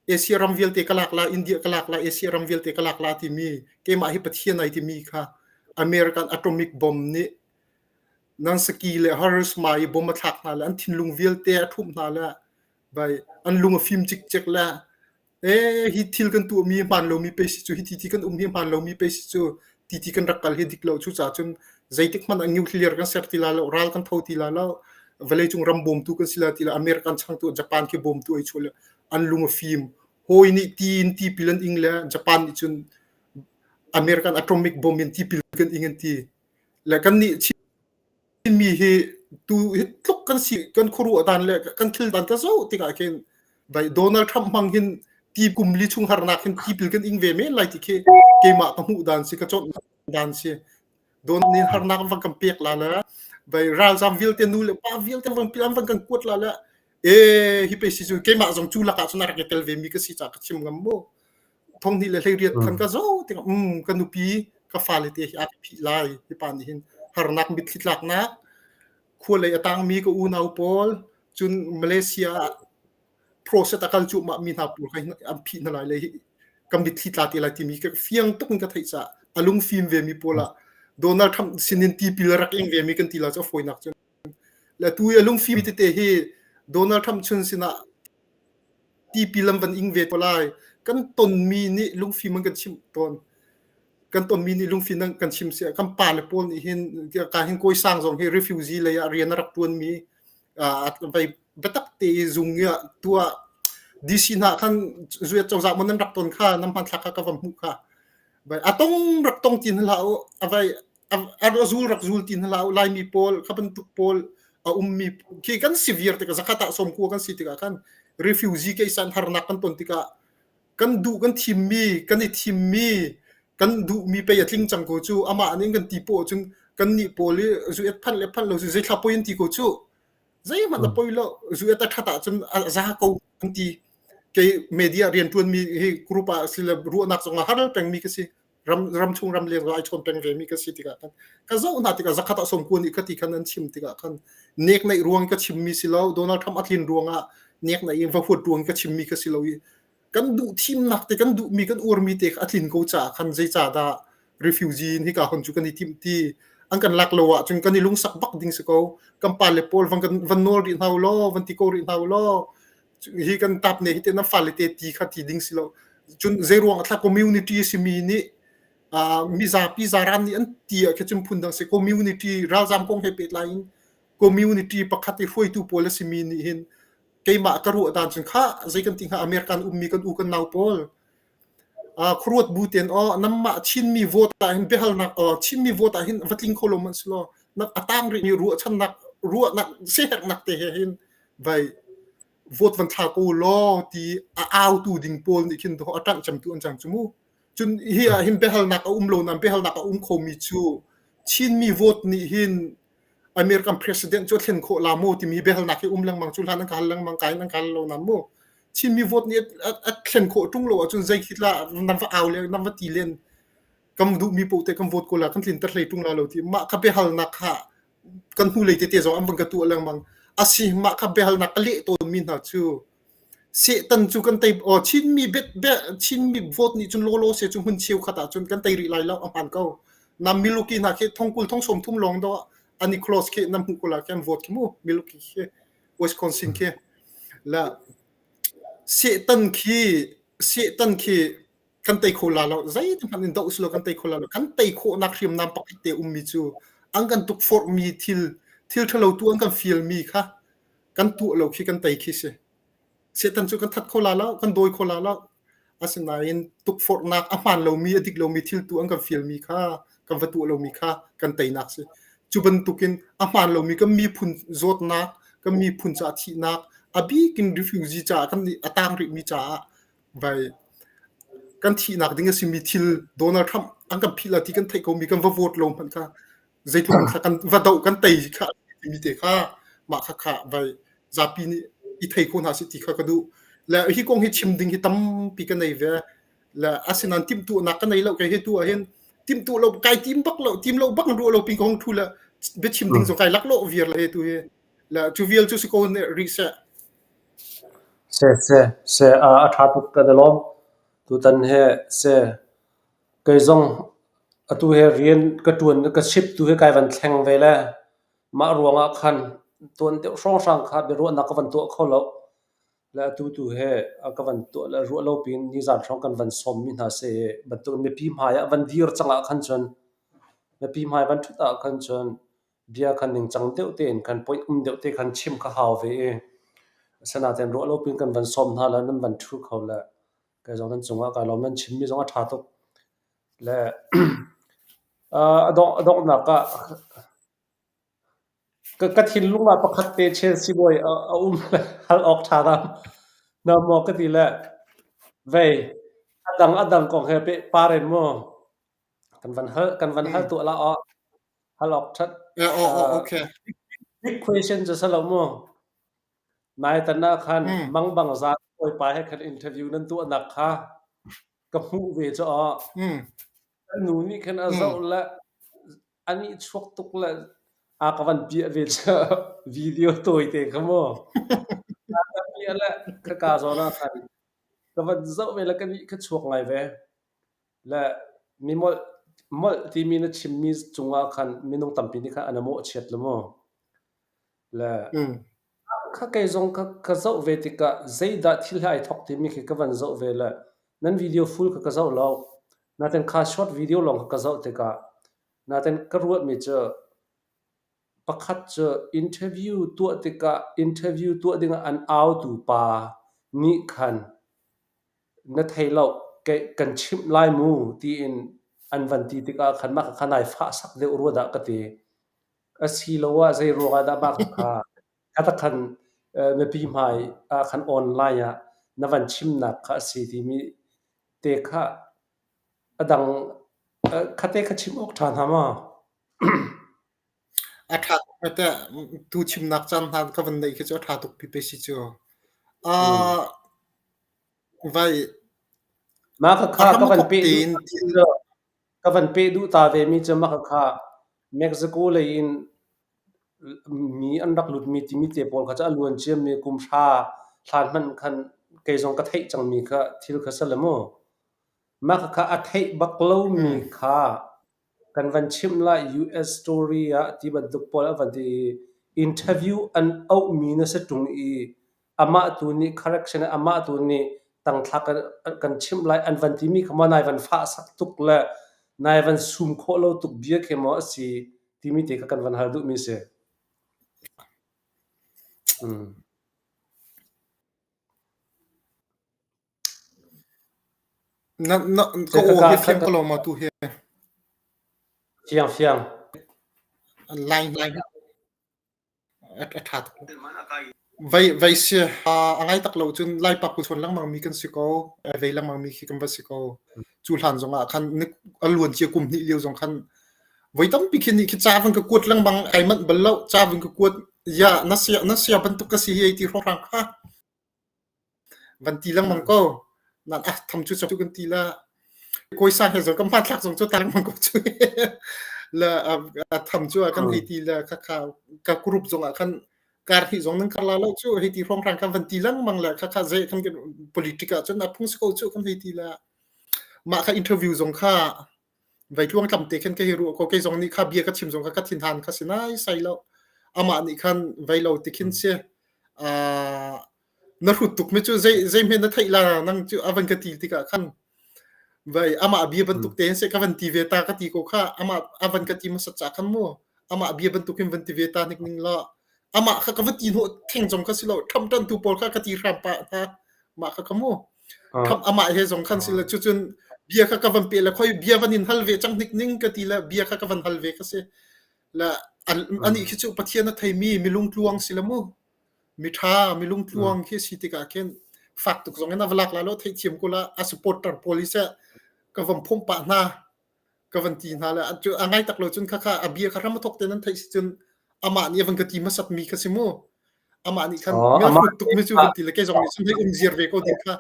Asia ram vialte ka lak la India ka lak la Asia ram vialte ka lak la timi keimah hi Pathian ai timi kha American atomic bomb nih Nansaki le Hiroshima i bomb a thlak hna le an thinlung vialte a ṭhumh hna le vai an lung a fim cikcek le ee hi thil kan tuahmi hmaan lomi pei si cu hi ti ti kan um hi hmaan lomi pei si cu ti ti kan rak kal hi dik lo cucaah cun zeitik hmanh ah nuclear kan ser ti lai lo ral kan tho ti lai lo vawleicung ram bawmtu kan si lai ti lo American changtu Japan khi bawmtu ai chuah le an lung a fim hawi nih ti in tipil an ing le Japan nih cun American atomic bomb in tipil kan ing an ti le kannih Chinmi hi tu hi tluk kan si kan khuaruah dan le kan thil dan ka zoh tikah khin vai Donald Trump hmang hin ti kum li chung harnak hin tipil kan ing ve men lai ti khi keimah ka hmuh dan si ka chawnh dan si don nih harnak van kan pek la le vai ralzam vialte nu le pa vialte van pilan van kan kuat la le e hi pe si cu keimah zong cu lakah cun a rak i tel ve mi ka si ca ka chim ngam mu thong hnih le 18 khan ka zo tikah um ka nupi ka fale te hi a ka phih lai hi pa nih hin harnak mitthli tlaknak khua lei a tangmi ka unau pawl cun Malaysia ah process a kal cuahmah mi hna pawl kha an phih hna lai le hi ka mitthli tla te lai timi ka fiang tuk in ka theih caah a lungfim ve mi pawl ah Donald Trump sinin tipil rak ing ve mi kan ti la cu a fawinak cun le tu i a lungfim tete hi Donald Trump chun sinah tipil an van ing ve ko lai. Kan tonmi nih lungfim an kan chimh tawn. Kan tonmi nih lungfim an kan chim si kan pale pawl nih hin ka hin kawi sang zong hi refugee lei ah rian a rak tuanmi vai biatak te i zung ah tuah DC hna khan zuet cozah mon nan rak ton kha nan hmanthlak kha ka va hmuh kha vai atong rak tong tin hlah u avai a zul rak zul ti hna Laimi pawl kha bantuk pawl a ummi khi kan si viar tikah zakhat ah sawmkua kan si tikah khan refugee ke san harnak kan ton tikah kan duh kan thimmi kan i thimmi kan duhmi pei a tling cang ko cu amah nih kan ti poh cun kan nih pawl i zu et phanh le phanh lo cu zeithla poi an ti ko cu zeihmanh a poi lo zu et a that ah cun a za ko an ti kei media riantuanmi hi group ah sile ruahnak zong a har pengmi ka si ram ram chung ram leng ai chawn peng ve mi ka si tikah khan ka zoh hna tikah zakhat ah sawm kuan i ka ti khan an chim tikah khan nek neih ruang ka chim mi si lo Donald Trump a tlin ruangah nek neih in va huat ruang ka chim mi ka si lo i kan duh thimnak te kan duh mi kan uar mi te a tlin ko caah khan zeica dah refugee in hika hon cu kan i timh ti an kan lak lo ah cun kan i lungsak bak ding si ko kan pa le pawl van kan van nawl rih hna law van ti ko rih hna law hi kan tap ne hi te nan fale te ti kha ti ding si lo cun zeiruang thla community simi nih mizapi zaran nih an ti ah khe cun phun dang si community ralzam kong he pehtlai in community pakhat i hruaitu pawl a simi nih hin keimah ka ruah dan cun kha zei kan ti hnga American ummi kan u kan nau pawl khuaruat bu ten aw namah Chinmi vote ah hin biahalnak aw Chinmi vote ah hin va tling kho lo man si law nak atang rih mi ruahchannak ruahnak siherhnak te he hin vai vote van thla ko law ti a autu ding pawl nih khin a ṭangh cemtu an cang cu mu cun hi ah hin biahalnak a um lo nan biahalnak a um khomi cu Chinmi vote nih hin American president cu a thlen khawh la maw timi biahalnak hi um lengmang cu hlan an ka hal lengmang ka in an ka hal lo nan mu Chinmi vote nih a thlen khawh ṭung lo ahcun zei khi la nan va au le nan va ti len kan duhmi paoh te kan vote ko la kan tlinter hlei ṭung la lo ti mah kha biahalnak kha kan hnulei tete zong an van ka tuah lengmang asi mah kha biahalnak a leh tawnmi hna cu Satan cu kan tei oh Chinmi bet be Chinmi vote nih cun lawlaw se cu hmun cheukhat ah cun kan tei rih lai lo a hmaan ko nam Milwaukee hna khi thongkul thong 30 lawng do an i close khi nam hmuh ko la khi an vote khi mu Milwaukee khi Wisconsin khi la Satan khi Satan khi kan tei kho la lo zeiti hmanh in doh usilo kan tei kho la lo kan tei khawhnak hriamnam pakhat te ummi cu an kan tukforhmi thil thil ṭhalo tu an kan fialmi kha kan tuah lo khi kan tei khi si Satan cu kan that kho la lo kan dawi kho la lo asinain tukforhnak a hmaan lomi a dik lomi thil tu an kan fialmi kha kan va tuah lomi kha kan teinak si cu bantukin a hmaan lomi kan miphun zawtnak kan miphun caah thihnak a bikin refugee caah kan a tang rihmi caah vai kan thihnak ding a simi thil Donald Trump an kan phih la ti kan theih komi kan va vote lo hmanh kha zeitluk in kan va doh kan tei kha timi te kha mah kha kha vai Zapi nih i thei ko hna seh ti kha ka duh. Le hi kong hi chim ding hi tampi ka nei ve. Le asinain timhtuahnak ka nei lo kei hi tu ah hin timhtuah lo kai tim bak lo tim lo bak ruah lo pin ka hong thu le biachim ding zong kai lak lo viar le tu hi. Le cu vial cu si ko ne rih seh. Se se se a a ṭha tuk kan i lawm. Tutan he se kei zong atu he rian ka ṭuan ka ship tu hi kai van thleng ve le mah ruangah khan tuan deuh hrawnghrang kha biaruahnak ka van tuah kho lo. Le atu tu he ka van tuah le ruah lo piin nizan hrawng kan van sawmmi hna si i bantuk mipi hmai ah van dir cang ah khan cun mipi hmai van ṭhut ah khan cun bia khan ningcang deuh tein khan point um deuh te khan chim kha hau ve i asinain ruah lo piin kan van sawm hna le nan van ṭhu kho le kei zong nan cungah kai lawm nan chimmi zong a ṭha tuk le a dongh a donghnak ah ka ka thinlung ah pakhat te Chelsea bawi a a um le hal awk ṭha ram na maw ka ti le vei a dang a dang kong he pe par in mu kan van hal kan van hal tuah la aw hal awk ṭhat Eh, oh, oh, okay. big question cu si lo mu nai tan ah khan mangbang zan bawipa he khan interview nan tuahnak kha ka hmuh ve cu aw kan nu nih khan a zoh le a nih chuak tuk le a ka van piah ve cu video tawi te kha mu a ka piah le ka ka zawn ah khan ka van zoh ve le ka nih kha chuak ngai ve Le mi molh molh timi na chimmi cungah khan minung tampi nih khan an i mawhchiat le mu. Le kha kei zong ka, ka zoh ve tikah zeidah thil he ai thawk timi khi ka van zoh ve le nan video full kha ka zoh lo. Natin kha short video lawng kha ka zoh tikah natin ka ruahmi cu pakhat cu interview tuah tikah interview tuah dingah an autu pa nih khan na thei lo kan chimh lai mu tiin an van ti tikah khan mah kha nai fahsak deuh rua dah ka ti. Asiloah zei ruangah dah mah kha kha khan mipi hmai ah khan online ah na van chimnak kha a si timi te kha a dang khate kha chim awk ṭha hna ma? A ṭha tuk teh tu chimnak caan hna ka van neih khi cu a ṭha tuk pipe si cu. Uh, vai Mah a kha hram ka van thawk peh duh tein thil ka van peh duh ta ve mi cu mah kha Mexico lei in mi an rak lutmi timi te pawl kha cu a luan ciami kum hra hlan hmanh khan kei zong ka theih cangmi kha thil kha si le mu. Mah kha a theih bak lomi kha Kan van chimh lai US story ah ti bantuk pawl an van ti i interview an auhmi na si ṭung i amah tu nih correction amah tu nih tangthlak kan chimh lai an van timi kha maw nai van fahsak tuk le nai van sum khawh lo tuk bia khi maw a si timi te kha kan van hal duhmi si. Mm. Na, na, ka aw hi fiang ko lo ma tu hi? Fiang fiang. Line line a ṭha tuk. Vai vai si a ngai tak lo cun lai pa kul chawn lengmang mi kan si ko. Vei lengmang mi khi kan va si ko. Cu hlan zong ah khan a luan cia kum hnih lio zong khan voi tampi khin nih khi ca van ka kuat lengmang ai manh bal lo ca van ka kuat ya na sia na sia bantuk ka si hi ti hrawng kha Van ti lengmang ko. Nan ah tham cu cu kan ti la. Kawi sang he zong kan hmanthlak zong cu ta lengmang ko cu. La a tham cu ah kan hei ti la kha kha ka group zong ah khan kar hi zong nan kar la lo cu hei ti hrawng hrang kan van ti lengmang la kha kha zei kan politic ah cun a phung si ko cu kan hei ti la. Mah kha interview zong kha Vai tluangtlam te khin ka hi ruah ko. Kei zong nih kha bia ka chim zong kha ka thinhan kha si nai sai lo. Amah nih khan vai lo ti khin si. Uh, na hrut tuk mi cu zei zei hme na theih la nang cu a van ka ti tikah khan vai amah bia bantuk te se ka van ti ve ta ka ti ko kha amah a van ka ti hmasa cha khan mu amah bia bantuk in van ti ve ta nik ning la amah kha ka va ti hnawh theng zong kha si lo ṭham ṭan tu pawl kha ka ti hram pa hna mah kha ka mu Kham amah he zong khan sila cucun bia kha ka van pe le khoi bia van in hal ve cang hnik ning ka ti le bia kha ka van hal ve ka si. La ani khi cu Pathian a theimi milung tluang si la mu. Mi ṭha milung tluang khi si tikah khin fak tuk zong in a va lak la lo theihthiam ko la a supporter pawl hi seh ka van phomh pah hna ka van ti hna le cu a ngai tak lo cun kha kha a bia kha hram a thok te nan theih si cun amah nih a van ka ti hmasat mi kha si mu. Amah nih khan Oh, mi a amah hrut tuk mi cu van ti le kei zong nih cun hei um ziar ve ko ding kha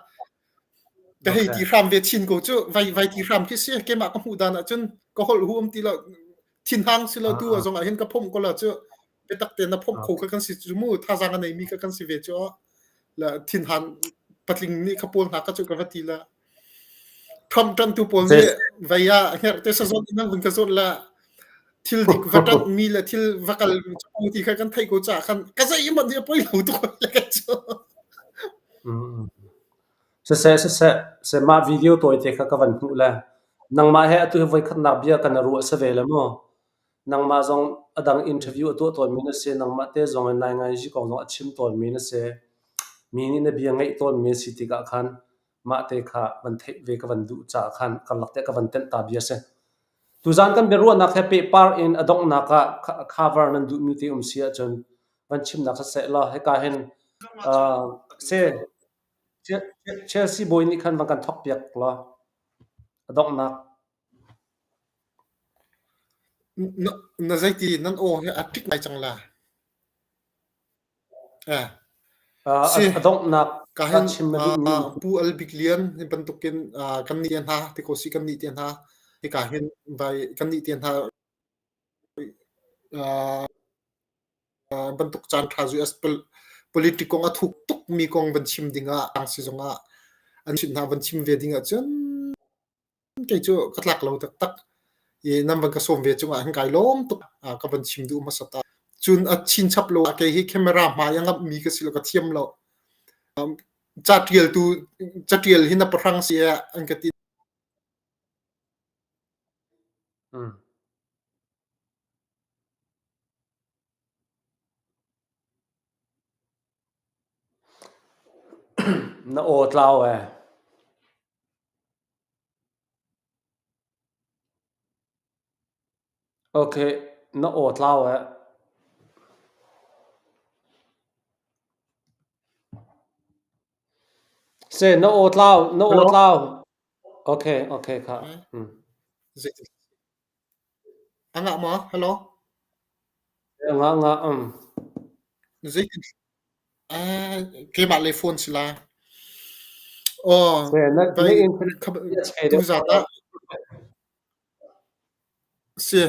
ka hei ti hram ve chin ko cu vai vai ti hram khi si keimah ka hmuh dan ah cun ka holh hu um ti lo thinhang si lo tu zong ah hin ka phomh ko la cu biatak tein na phomh kho ka kan si cu mu thazaang a neimi ka kan si ve cu la thinhan patling nih kha pawl hna ka cu ka va ti la Trump ṭanhtu pawl nih vei ah hngerhte sazawt in an vun ka zawt le thil dik va ṭanhmi le thil va kal ti kha kan theih ko caah khan ka zeihmanh hi a poi lo tuk le ka cu. Siseh, siseh, seh mah video tawite kha ka van hmuh le nangmah he atu hi voikhatnak bia kan i ruah si ve le mu. Nangmah zong a dang interview a tuah tawnmi na si, nangmah te zong in nainganzi kong zong a chim tawnmi na si. Mi nih na bia ngaih tawnmi a si tikah khan mah te kha van theih ve ka van duh caah khan karlak te ka van tenh ta bia si. Tuzaan kan biaruahnak he pehpar in a donghnak ah cover nan duhmi te um si ahcun van chimnak siseh law hika hin uh, se Chelsea bawi nih khan van kan thawk piak law a donghnak Na, na zeiti nan aw hi a ṭik ngai cang la. Eh. Si. A donghnak ka hin Pu Al Bik Lian hi bantukin kan nih hna ti ko si kan nih te hna hika hin vai kan nih te hna bantuk caan ṭha US politic kong a thuk tukmi kong van chim dingah ang si zongah an chim hna van chim ve dingah cun Kei cu ka tlak lo taktak i nan van ka sawm ve cungah hin kai lawm tuk. Ka van chim duh hmasat ah. Cun a chinchap lo ah kei hi camera hmai a ngamhmi ka si lo, ka thiam lo. Ca ṭialtu caṭial hi na pahrang si eh an ka ti. Mm. Na aw tlau ee. Okay, na aw tlau eh. Se na aw tlau, na aw Hello? tlau. Okay, okay kha. Mm. Zei- A ngah maw? Hello? Nga nga um. Zeitin Ah, keimah le phone si la. Aw, Se na na vai internet kha chei deuh tuzat ah si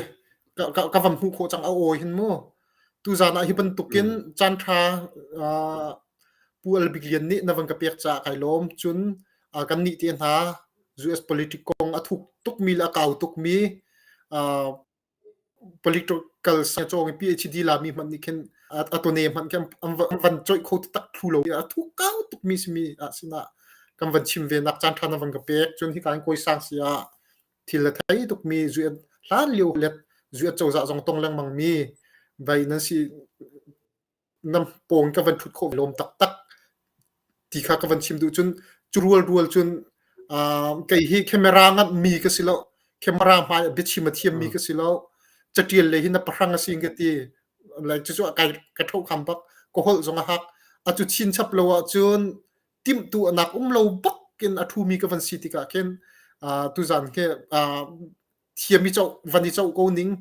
ka ka ka van hmuh khawh cang a awi hin mu. Tuzan ah hi bantukin Mm. caan ṭha ah Pu Al Bik Lian nih na van ka pek caah kai lawm. Cun ah, kan nih te hna US politic kong a thuk tukmi le a kau tukmi ah political cawng i PhD lami hmanh nih khin a tone hmanh khi an van coih kho tak thlu lo a thu kau tukmi simi ah sinah kan van chim ve nak caan ṭha na van ka pek cun hika in kawi sang si ah thil a thei tukmi zuet hlan lio let zuet cozah zong tong lengmang mi vai nan si Nam pawng ka van ṭhut khawh lawm taktak ti kha ka van chim duh cun cu rual rual cun uh, kei hi camera ngamh mi ka si lo camera hmai ah biachim a thiam mi ka si lo catial le hi na pahrang a si ka ti like cucu kai ka tho kham bak ka holh zong a hak a cu chin chap lo ah cun timhtu anak um lo bak in a thu mi ka van si tikah khin uh, tuzan khi uh, thiam i coh van i coh ko ning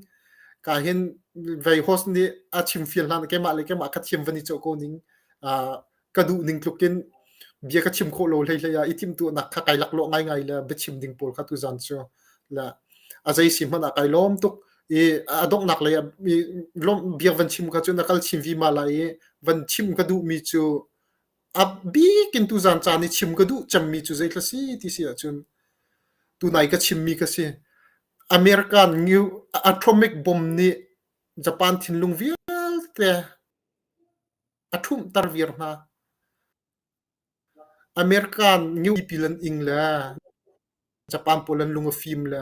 ka hin vei host nih a chim fial hlan keimah le keimah ka thiam van i coh ko ning ka duh ning tluk in bia ka chim khawh lo hlei hlei ah i timhtuahnak kha kai laklawh ngaingai le biachim ding pawl kha tuzan cu la a zei si hmanh ah kai lawm tuk i a donghnak lei ah lawm bia van chim kha cu na kal chin vima lai i van chim ka duh mi cu A bik in tuzaan caan i chim ka duh cemmi cu zeithla si ti si ahcun tunai ka chimmi ka si. American new atomic bomb nih Japan thinlung vialte a ṭhumhter viar hna. American new pil an ing le Japan pawl an lung a fim le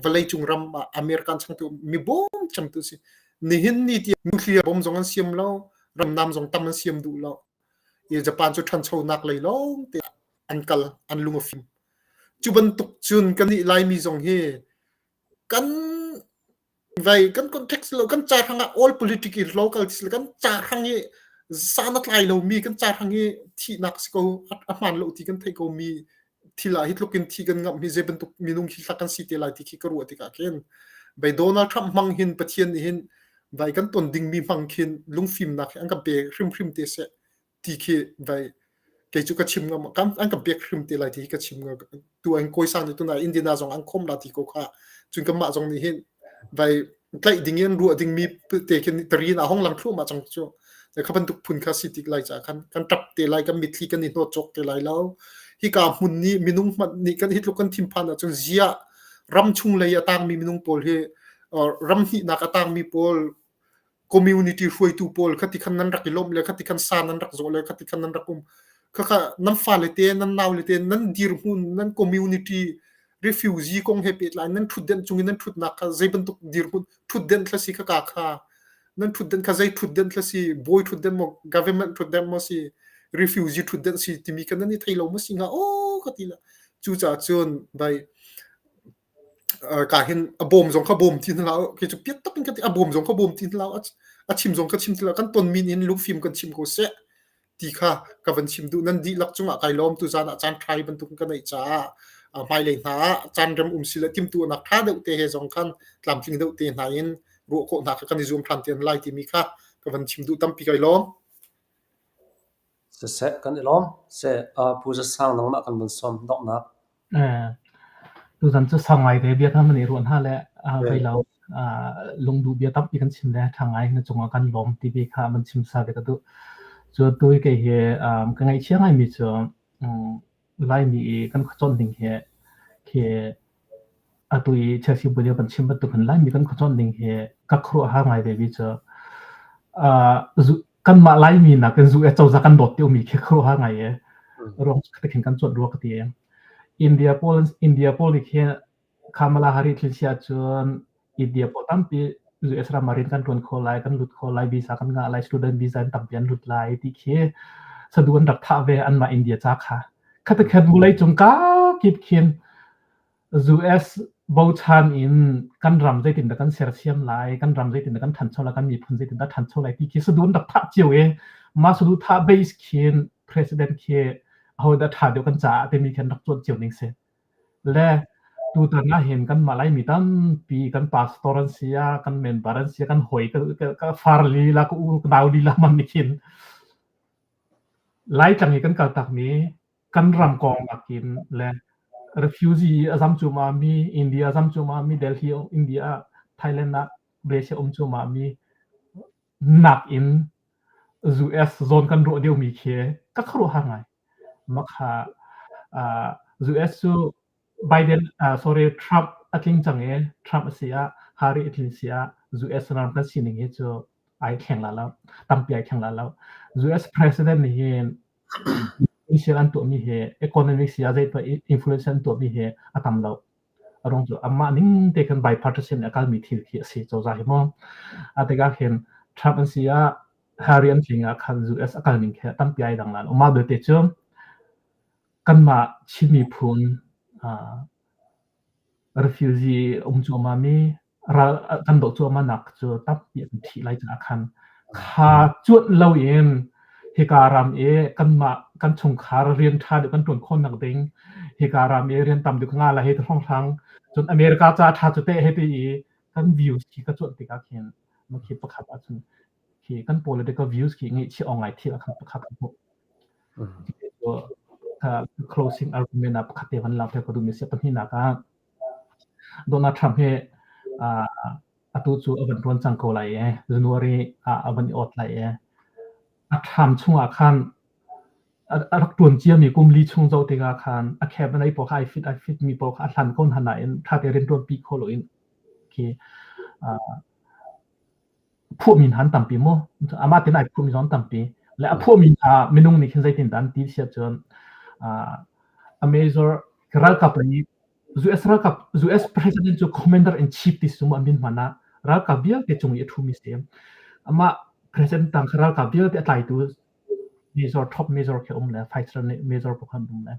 vawleicung ram ah American changtu mi bawm cemtu si. Nihin ni tiang nuclear bomb zong an siam lo, ramnam zong tam an siam duh lo. I Japan cu ṭhanchonak lei lawng te an kal, an lung a fim. Cu bantuk cun kannih Laimi zong hi kan vai kan context lo kan ca hrang ah all politic i local thil kan ca hrang i san a tlai lomi kan ca hrang i thihnak si ko a hmaan lo ti kan theih ko mi thil ah hi tluk in thi kan ngamh hi zei bantuk minung hi hlak kan si te lai ti khi ka ruah tikah khin bei Donald Trump hmang hin Pathian nih hin Vai kan ton dingmi hmang khin lungfimnak hi an kan pe hrimhrim te seh ti khi vai kei cu ka chim ngam kan an kan pek hrim te lai ti hi ka chim ngam tu an kawi sang nih tunah Indiana zong an khom la ti ko kha cun kanmah zong nih hin vai tlaih ding in ruah dingmi te khin tarin a hong lang thluahmah cang cu kha bantuk phun kha si tik lai ca khan kan tap te lai kan mitthli kan i hnawt cawk te lai lo hika hmun nih minung hmanh nih kan hi tluk kan thinphan ahcun ziah ram chung lei a tangmi minung pawl hi ram hnihnak a tangmi pawl community hruaitu pawl khati khan nan rak i lawmh le khati khan sa nan rak zawh le khati khan nan rak um khakha nan fale te nan naule te nan dirhmun nan community refugee kong he pehtlai nan thutden cung in nan thutnak kha zei bantuk dirhmun thutden thla si khaka kha nan thutden kha zei thutden thla si bawi thutden maw government thutden maw si refugee thutden si timi kha nan i thei lo maw si hnga aw ka ti la cucaah cun bai Ka hin a bawm zong kha bawm ti hna hlah u. Kei cu piat tak in ka ti. A bawm zong kha bawm ti hna hlah u. A chim zong kha chim ti hlah. Kan tonmi nih hin lungfim kan chim ko seh ti kha ka van chim duh. Nan dihlak cungah kai lawm. Tuzaan ah caan ṭha hi bantuk ka neih caah hmailei hna ah caan rem um si le timhtuahnak ṭha deuh te he zong khan tlamtling deuh te hna in ruah khawh hna kha kan i zuam ṭhan te lai timi kha ka van chim duh tampi kai lawm. Siseh, kan i lawm. Seh, Pu Za Sang nangmah kan vun sawm donghnak. Tuzan cu sau ngai te bia kha man i ruah hna le vei lo lungduh bia tampi kan chim le ṭha ngai na cungah kan lawm ti bi kha man chim sa ve ka duh. Cu tu i kei hi ka ngaihchia ngaimi cu Laimi i kan khuacawn ding hi khi atu i Chelsea bu lio kan chim bantuk hin Laimi kan khuacawn ding hi ka khuaruahhar ngai ve mi cu kanmah Laimi nakin zu e cozah kan dawt deuhmi khi khuaruahhar ngai e. Ruang cu khin kan cuanh rua ka ti. India pawl India pawl nih khin Kamala Harris thil si ahcun India pawl tampi US ram ah rian kan ṭuan kho lai, kan lut kho lai, visa kan ngah lai, student visa in tampi an lut lai ti khi sadu an rak thah ve anmah India ca kha. Khatikhat vawleicung kakip khin US bochan in kan ram zeitindah kan sersiam lai, kan ram zeitindah kan ṭhancho lai, kan miphun zeitindah ṭhancho lai ti khi sadu an rak thah cio i mah sadu thah base khin president khi ahodah ṭha deuh kan caah timi khi an rak cuanh cio ning si. Le tutan ahhin kanmah Laimi tampi kan pastor an si ah, kan member an si ah, kan hawi ka, ka, ka far lila, ka u ka nau lila man nih khin Laitlang i kan kaltakmi kan ram kong nakin le refugee a zam cuahmah mi, India a zam cuahmah mi, Delhi India ah, Thailand ah, Malaysia um cuahmah mi nakin US zawn kan ruah deuhmi khi ka khuaruahhar ngai. Makha uh, US cu Biden uh, sorry Trump a tling cang i Trump a si ah Harry a tlin si ah US ram kan sining hi cu ai thleng la lo tampi ai thleng la lo US president nih hin influence an tuahmi hi economic si ah zeipa influence an tuahmi hi a tam lo a ruang cu amah ning te khan bipartisan a kalmi thil khi a si cozah hi mu a tikah khin Trump an si ah Harry an tling ah khan US a kal ning khi tampi ai dang la lo mah belte cu kanmah Chin miphun uh, refugee um cuahmah mi ral kan doh cuahmah nak cu tampi an thih lai caah khan kha cuanh loin hika ram i kanmah kan chungkhar rian ṭha deuh kan ṭuan khawhnak ding hika ram i rian tam deuh ka ngah lai hei ti hrawnghrang cun America ca ṭha cu teh hei ti i kan views khi ka cuanh tikah khin khi pakhat ahcun khi kan political views khi ngeihchiah awk ngai thil ah khan pakhat ka hmuh. Closing argument ah pakhat te van langhter ka duhmi a si. Pahnihnak ah Donald Trump hi atu cu a van ṭuan cang ko lai i January ah a van i awt lai i a ṭham chungah khan a rak ṭuan ciami kum li chung zoh tikah khan a cabinet pawl kha ai fit ai fit mi pawl kha a hlan ko hna nain ṭha tein rian ṭuanpi kho loin khi phuahmi hna an tampi mu. Amah tein ai phuahmi zong an tampi. Le a phuahmi hna minung nih khin zeitindah an ti si ahcun a major ralkap lei US ralkap US president cu commander in chief ti si mu an min hman ah ralkap vialte cung i a ṭhumi si. Amah president tang kha ralkap vialte a tlaitu major top major khi um le fighter major pawh khan um le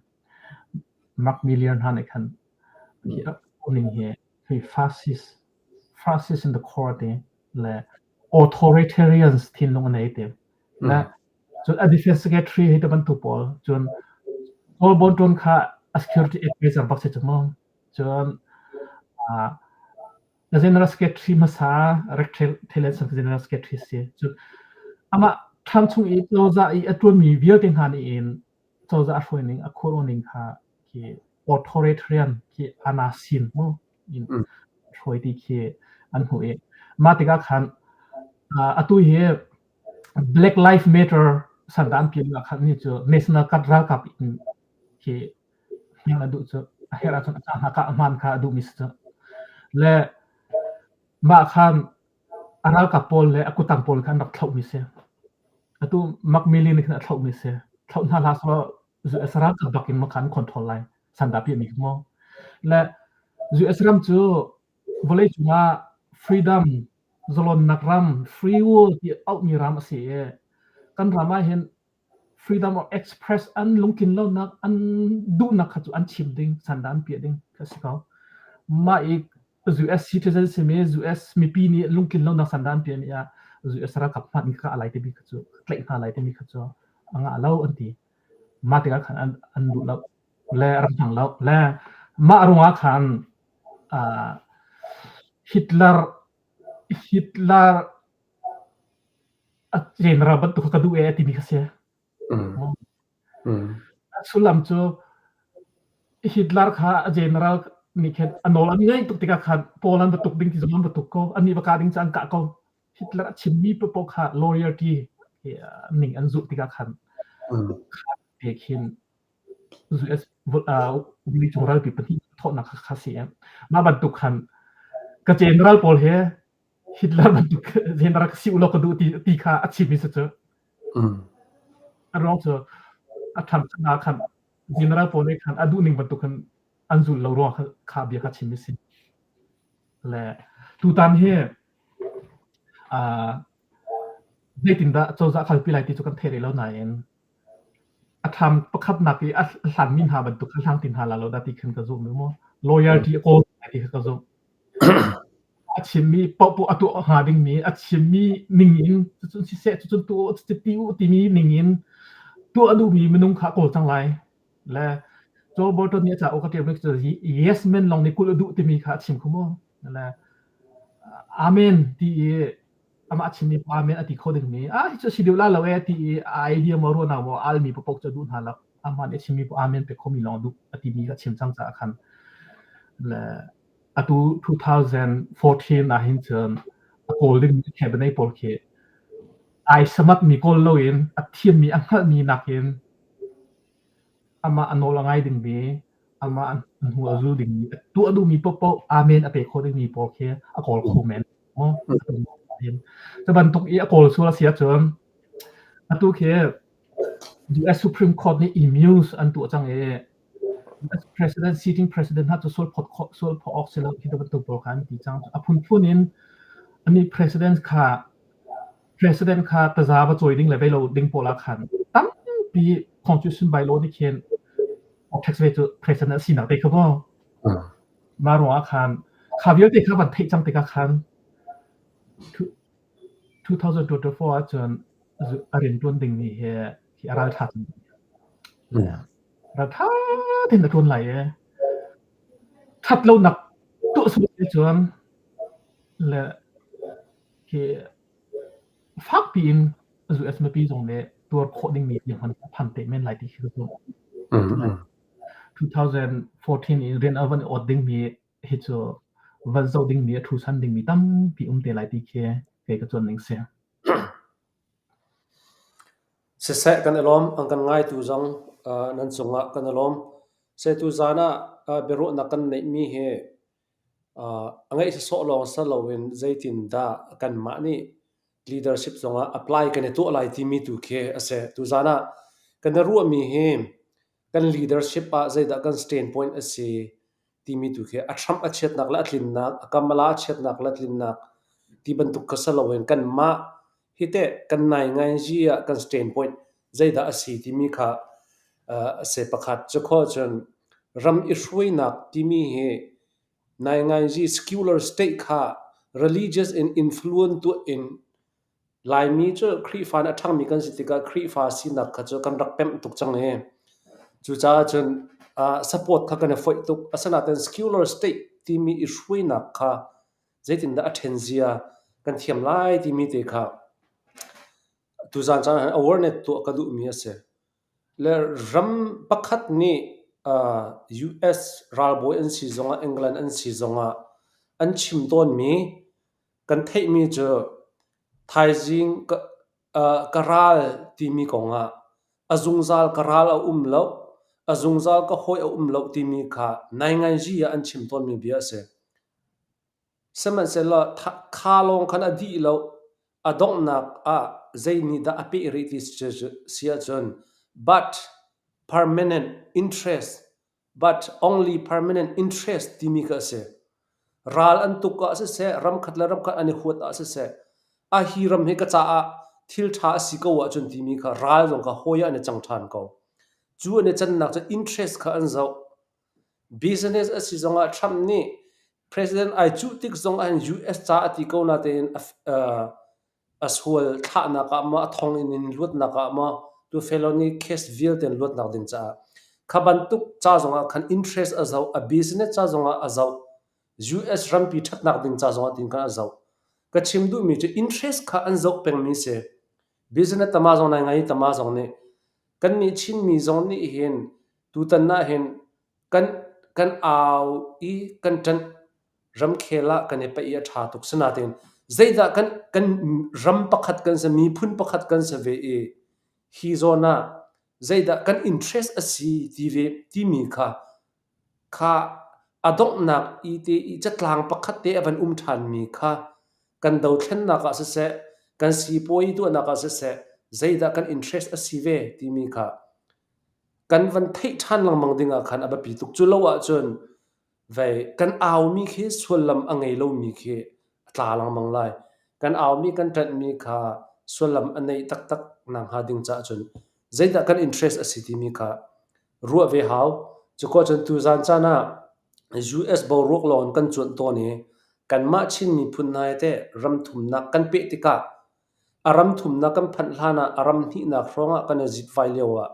Mark Milley hna nih khan hi ning hi hi fascist fascist in the core te le authoritarians thinlung a nei te le cun a defense secretary hi te bantuk pawl cun Paul Bolton kha a security advisor bak si cu mu cun uh, General Secretary hmasa Rex Tillerson General Secretary si. Cun amah Trump chung i cozah i a ṭuanmi vialte hna nih in cozah a hruai ning a khuaruah ning kha khi authoritarian khi anasin mu in hruai ti khi an hmuh i mah tikah khan atu hi Black Lives Matter sandah an pian ah khan ni cu National Guard ralkap in khi hmel a duh cu a herh ahcun a ca hna kah hman kha a duhmi si cu. Le mah khan a ralkap pawl le a kutang pawl kha an rak thlauhmi si. Atu Mark Milley nih khan a thlauhmi si. Thlauh hna hlah selaw US ralkap bak in khan control lai. Sandah piahmi khi mu. Le US ram cu vawleicung ah freedom zalonnak ram free world ti auhmi ram a si i kan ram ah hin freedom of express an lungtlin lonak an duhnak kha cu an chim ding sandah an piah ding a si ko. Mah i US citizen simi US mipi nih lungtlin lonak sandah an piahmi ah US ralkap hmanh kha a lai timi kha cu tlaih hna lai timi kha cu a ngah lo an ti. Mah tikah khan an, an duh lo le rak hmang lo le mah ruangah khan uh, Hitler Hitler a general bantuk ka duh e timi kha si. A sullam cu Hitler kha a general nih khin a nawl an ngaih tuk tikah khan Paul an va tuk ding ti zong an va tuk ko. Annih va kah ding cu an kah ko. Hitler a chimmi paoh kha loyalty ning an zulh tikah khan kha te khin US vawleicung ralpi pahnih thawhnak kha kha si. Mah bantuk khan ka general pawl he Hitler bantuk general ka si ulaw ka duh ti, ti kha a chimmi si cu. A ruang cu a ṭham cang ah khan general pawl nih khan a duh ning bantuk khan an zulh lo ruang kha bia kha chim a si. Le tutan hi uh, zeitindah cozah kalpi lai ti cu kan thei rih lo nain a ṭham pakhatnak i a hlanmi hna bantuk kha hlang ti hna la lo dah ti khan ka zumh mu. Loyalty a kawl ti kha ka zumh. A chimmi paohpaoh a tuah hnga dingmi a chimmi ningin cucun siseh cucun tuah u cuti u timi ningin tuah a duhmi minung kha a kawl cang lai. Le Joe Bolton nih a cauk a ṭialmi cu yes men lawng nih kulh a duh timi kha a chim kho mu. Le amen ti i amah a chimmi amen a ti kho dingmi ah hi cu si deuh la lo e ti i a idea maw ruahnak maw almi paoh cu a duh hna lo. Amah nih a chimmi paoh amen pe khomi lawng a duh a timi kha a chim cang caah khan le Atu 2014 ah hin cun a kawl dingmi cabinet pawl khi ai samatmi kawl loin a thiammi a hngalhmi nakin amah a nawl a ngai dingmi, amah a hnu a zul dingmi, a tuah duhmi paohpaoh amen a pe kho dingmi pawl khi a kawl kho men. Cu bantuk i a kawl sual a si ahcun atu khi US Supreme Court nih immune an tuah cang i US President, sitting President hna cu sualphawt khawh sualphawt awk si lo khi bantuk pawl kha an ti cang. A phunphun in anih President kha President kha taza va cawi ding le vei lo ding pawl ah khan tampi Constitution by law nih khin tax ve cu President a sinak te kha maw. Mah ruangah khan kha vialte kha van theih cang tikah khan 2024 ahcun a rianṭuan dingmi hi hi a ralṭha cang. Ralṭha tein a ṭuan lai i ṭhat lonak tuah sual cun le hi fakpi in US mipi zong nih tuar khawh dingmi dirhmun a phan te men lai ti khi ka zumh. 2014 in rian a van i awt dingmi hi cu van zoh dingmi a ṭhusan dingmi tampi um te lai ti khi kei ka cuan ning si. Siseh kan i lawm, an kan ngaitu zong nan cungah kan i lawm. Seh tuzaan ah biaruahnak kan neihmi hi a ngeih sawsawh lawng si loin zeitindah kanmah nih leadership zongah apply kan i tuah lai timi tu khi a si. Tuzaan ah kan i ruahmi hi kan leadership ah zeidah kan standpoint a si timi tu khi a Trump a chiatnak le a tlinnak, a Kamala a chiatnak le a tlinnak ti bantuk kha si loin kanmah hi teh kan naingainzi ah kan standpoint zeidah a si timi kha a si pakhat. Cu khawh cun ram i hruainak timi hi naingainzi secular state kha religious in influence tuah in Laimi cu Khrihfa in a ṭhangmi kan si tikah Khrihfa sinak kha cu kan rak pemh tuk cang i cucaah cun support kha kan i foih tuk. Asinain secular state timi i hruainak kha Zeitindah a ṭhen zia kan thiam lai timi te kha tuzaan caan ah awareness tuah ka duhmi a si. Le ram pakhat nih US ralbawi an si zongah England an si zongah an chim tawnmi kan theihmi cu thaizing ka ral timi kongah a zungzal ka ral a um lo, a zungzal ka hawi a um lo timi kha nainganzi ah an chim tawnmi bia a si. Sihmanhsehlaw kha lawng khan a dih lo. A donghnak ah zei nih dah a peh rih ti si ahcun but permanent interest but only permanent interest timi kha a si. Ral an tuk ah siseh, ramkhat le ramkhat an i huat ah siseh, a hi ram hi ka caah thil ṭha a si ko ahcun timi kha ral zong kha hawi ah an i cang ṭhan ko. Cu an i cannak cu interest kha an zoh. Business a si zongah Trump nih President ai cuh tik zong ahhin US ca a ti ko natein a sual thlahnak ah maw, a thonginn in luatnak ah maw, tu felony case vialte in luatnak ding caah kha bantuk ca zongah khan interest a zoh, a business ca zongah a zoh, US rampi ṭhatnak ding ca zongah tin khan a zoh. Ka chim duhmi cu interest kha an zoh pengmi si. Business tama zong nai ngai tama zong nih kannih Chinmi zong nih hin tutan ah hin kan kan au i kan ṭanh ramkhel ah kan i paih i a ṭha tuk. Sinain zeidah kan kan ram pakhat kan si, miphun pakhat kan si ve i hi zawn ah zeidah kan interest a si ti ve timi kha kha a donghnak i te i catlang pakhat te a van um ṭhanmi kha kan dothlennak ah siseh, kan sipuazi tuahnak ah siseh, zeidah kan interest a si ve timi kha kan van theih ṭhan lengmang ding ah khan a biapi tuk. Cu lo ahcun vei kan aumi khi sullam a ngei lomi khi a tla lengmang lai. Kan aumi kan ṭanhmi kha sullam a neih taktak nakhnga ding caah cun zeidah kan interest a si timi kha ruah ve hau. Cukaw cun tuzaan caan ah US boruak lawng in kan cuanh tawn i kanmah Chin miphun hna hi teh ram thumnak kan peh tikah a ram thumnak kan phanh hlan ah a ram hnihnak hrawng ah kan i zitvai lio ah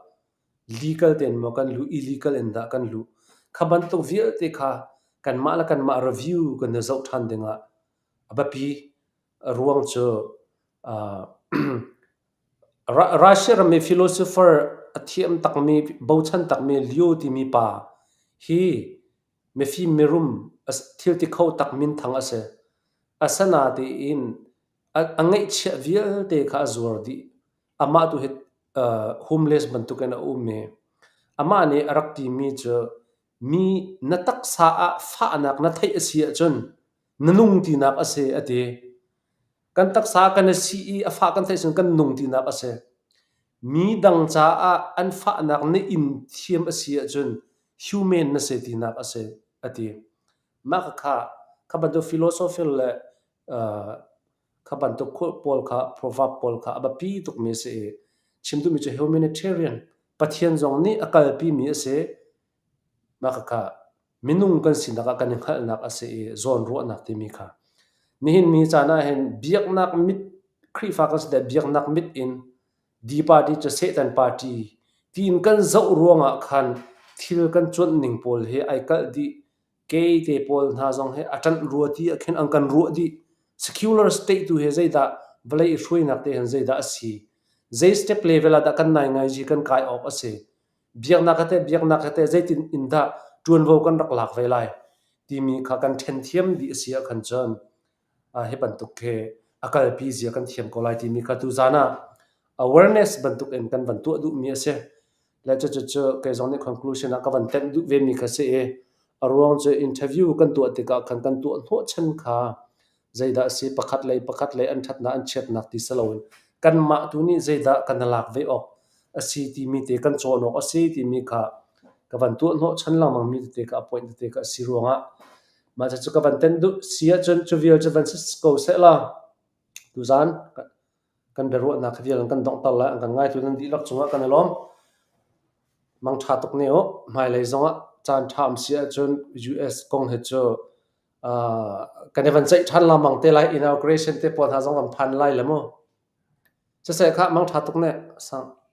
legal tein maw kan luh, illegal in dah kan luh. Kha bantuk vialte kha kanmah le kanmah review kan i zoh ṭhan ding ah a biapi. A ruang cu Russia ram i philosopher a thiam takmi, bochan takmi Leo timi pa hi mifim mirum thil ti kho tak minthang a si. Asinain a ngeihchiah vialte kha a zuar dih. Amah tu hi homeless bantukin a um i amah nih a rak timi cu mi na taksa ah fahnak na theih a si ahcun na nung tinak a si a ti. Kan taksa kan i si i a fah kan theih cun kan nung tinak a si. Mi dang caah an fahnak na in thiam a si ahcun human na si tinak a si a ti. Mah kha kha bantuk philosophy le kha bantuk pawl kha proverb pawl kha a biapi tukmi a si i chim duhmi cu humanitarian Pathian zong nih a kalpimi a si. Mah khakha minung kan sinak ah kan i hngalhnak a si i zawnruahnak timi kha. Nihin ni caan ah hin biaknak mit Khrihfa kan si le biaknak mit in D party cu Satan party tiin kan zoh ruangah khan thil kan cuanh ning pawl hi ai kalh dih. Kei te pawl hna zong hi a ṭanh rua ti ah khin an kan ruah dih. Secular state tu hi zeidah vawlei i hruainak te hin zeidah a si? Zei step level ah dah kan naingaiji kan kai awk a si? Biaknak he teh biaknak he teh zeitin in dah ṭuanvo kan rak lak ve lai timi kha kan ṭhen thiam dih a si ahkhan cun hi bantuk khi a kalpi zia kan thiam ko lai timi kha tuzaan ah awareness bantuk in kan van tuah duhmi a si. Le cucu kei zong nih conclusion ah ka van tenh duh vemi kha si i a ruang cu interview kan tuah tikah khan kan tuah hnawhchan kha zeidah a si pakhat lei pakhat lei an ṭhatnak an chiatnak ti si loin kanmah tu nih zeidah kan i lak ve awk a si timi te kan cawn awk a si timi kha ka van tuah hnawhchan lengmang mi tete kha a point tete kha a si ruangah mah cucu ka van tenh duh si ahcun cu vial cu van si ko seh law tuzaan kan biaruahnak hi vial in kan donghter lai an kan ngaitu nan dihlak cungah kan i lawm. Mangṭha tuk ne u. Hmailei zongah caan ṭha um si ahcun US kong hi cu kan i van ceih ṭhan lengmang te lai. Inauguration te pawl hna zong van phan lai le mu. Siseh khah mangṭha tuk ne. Sang.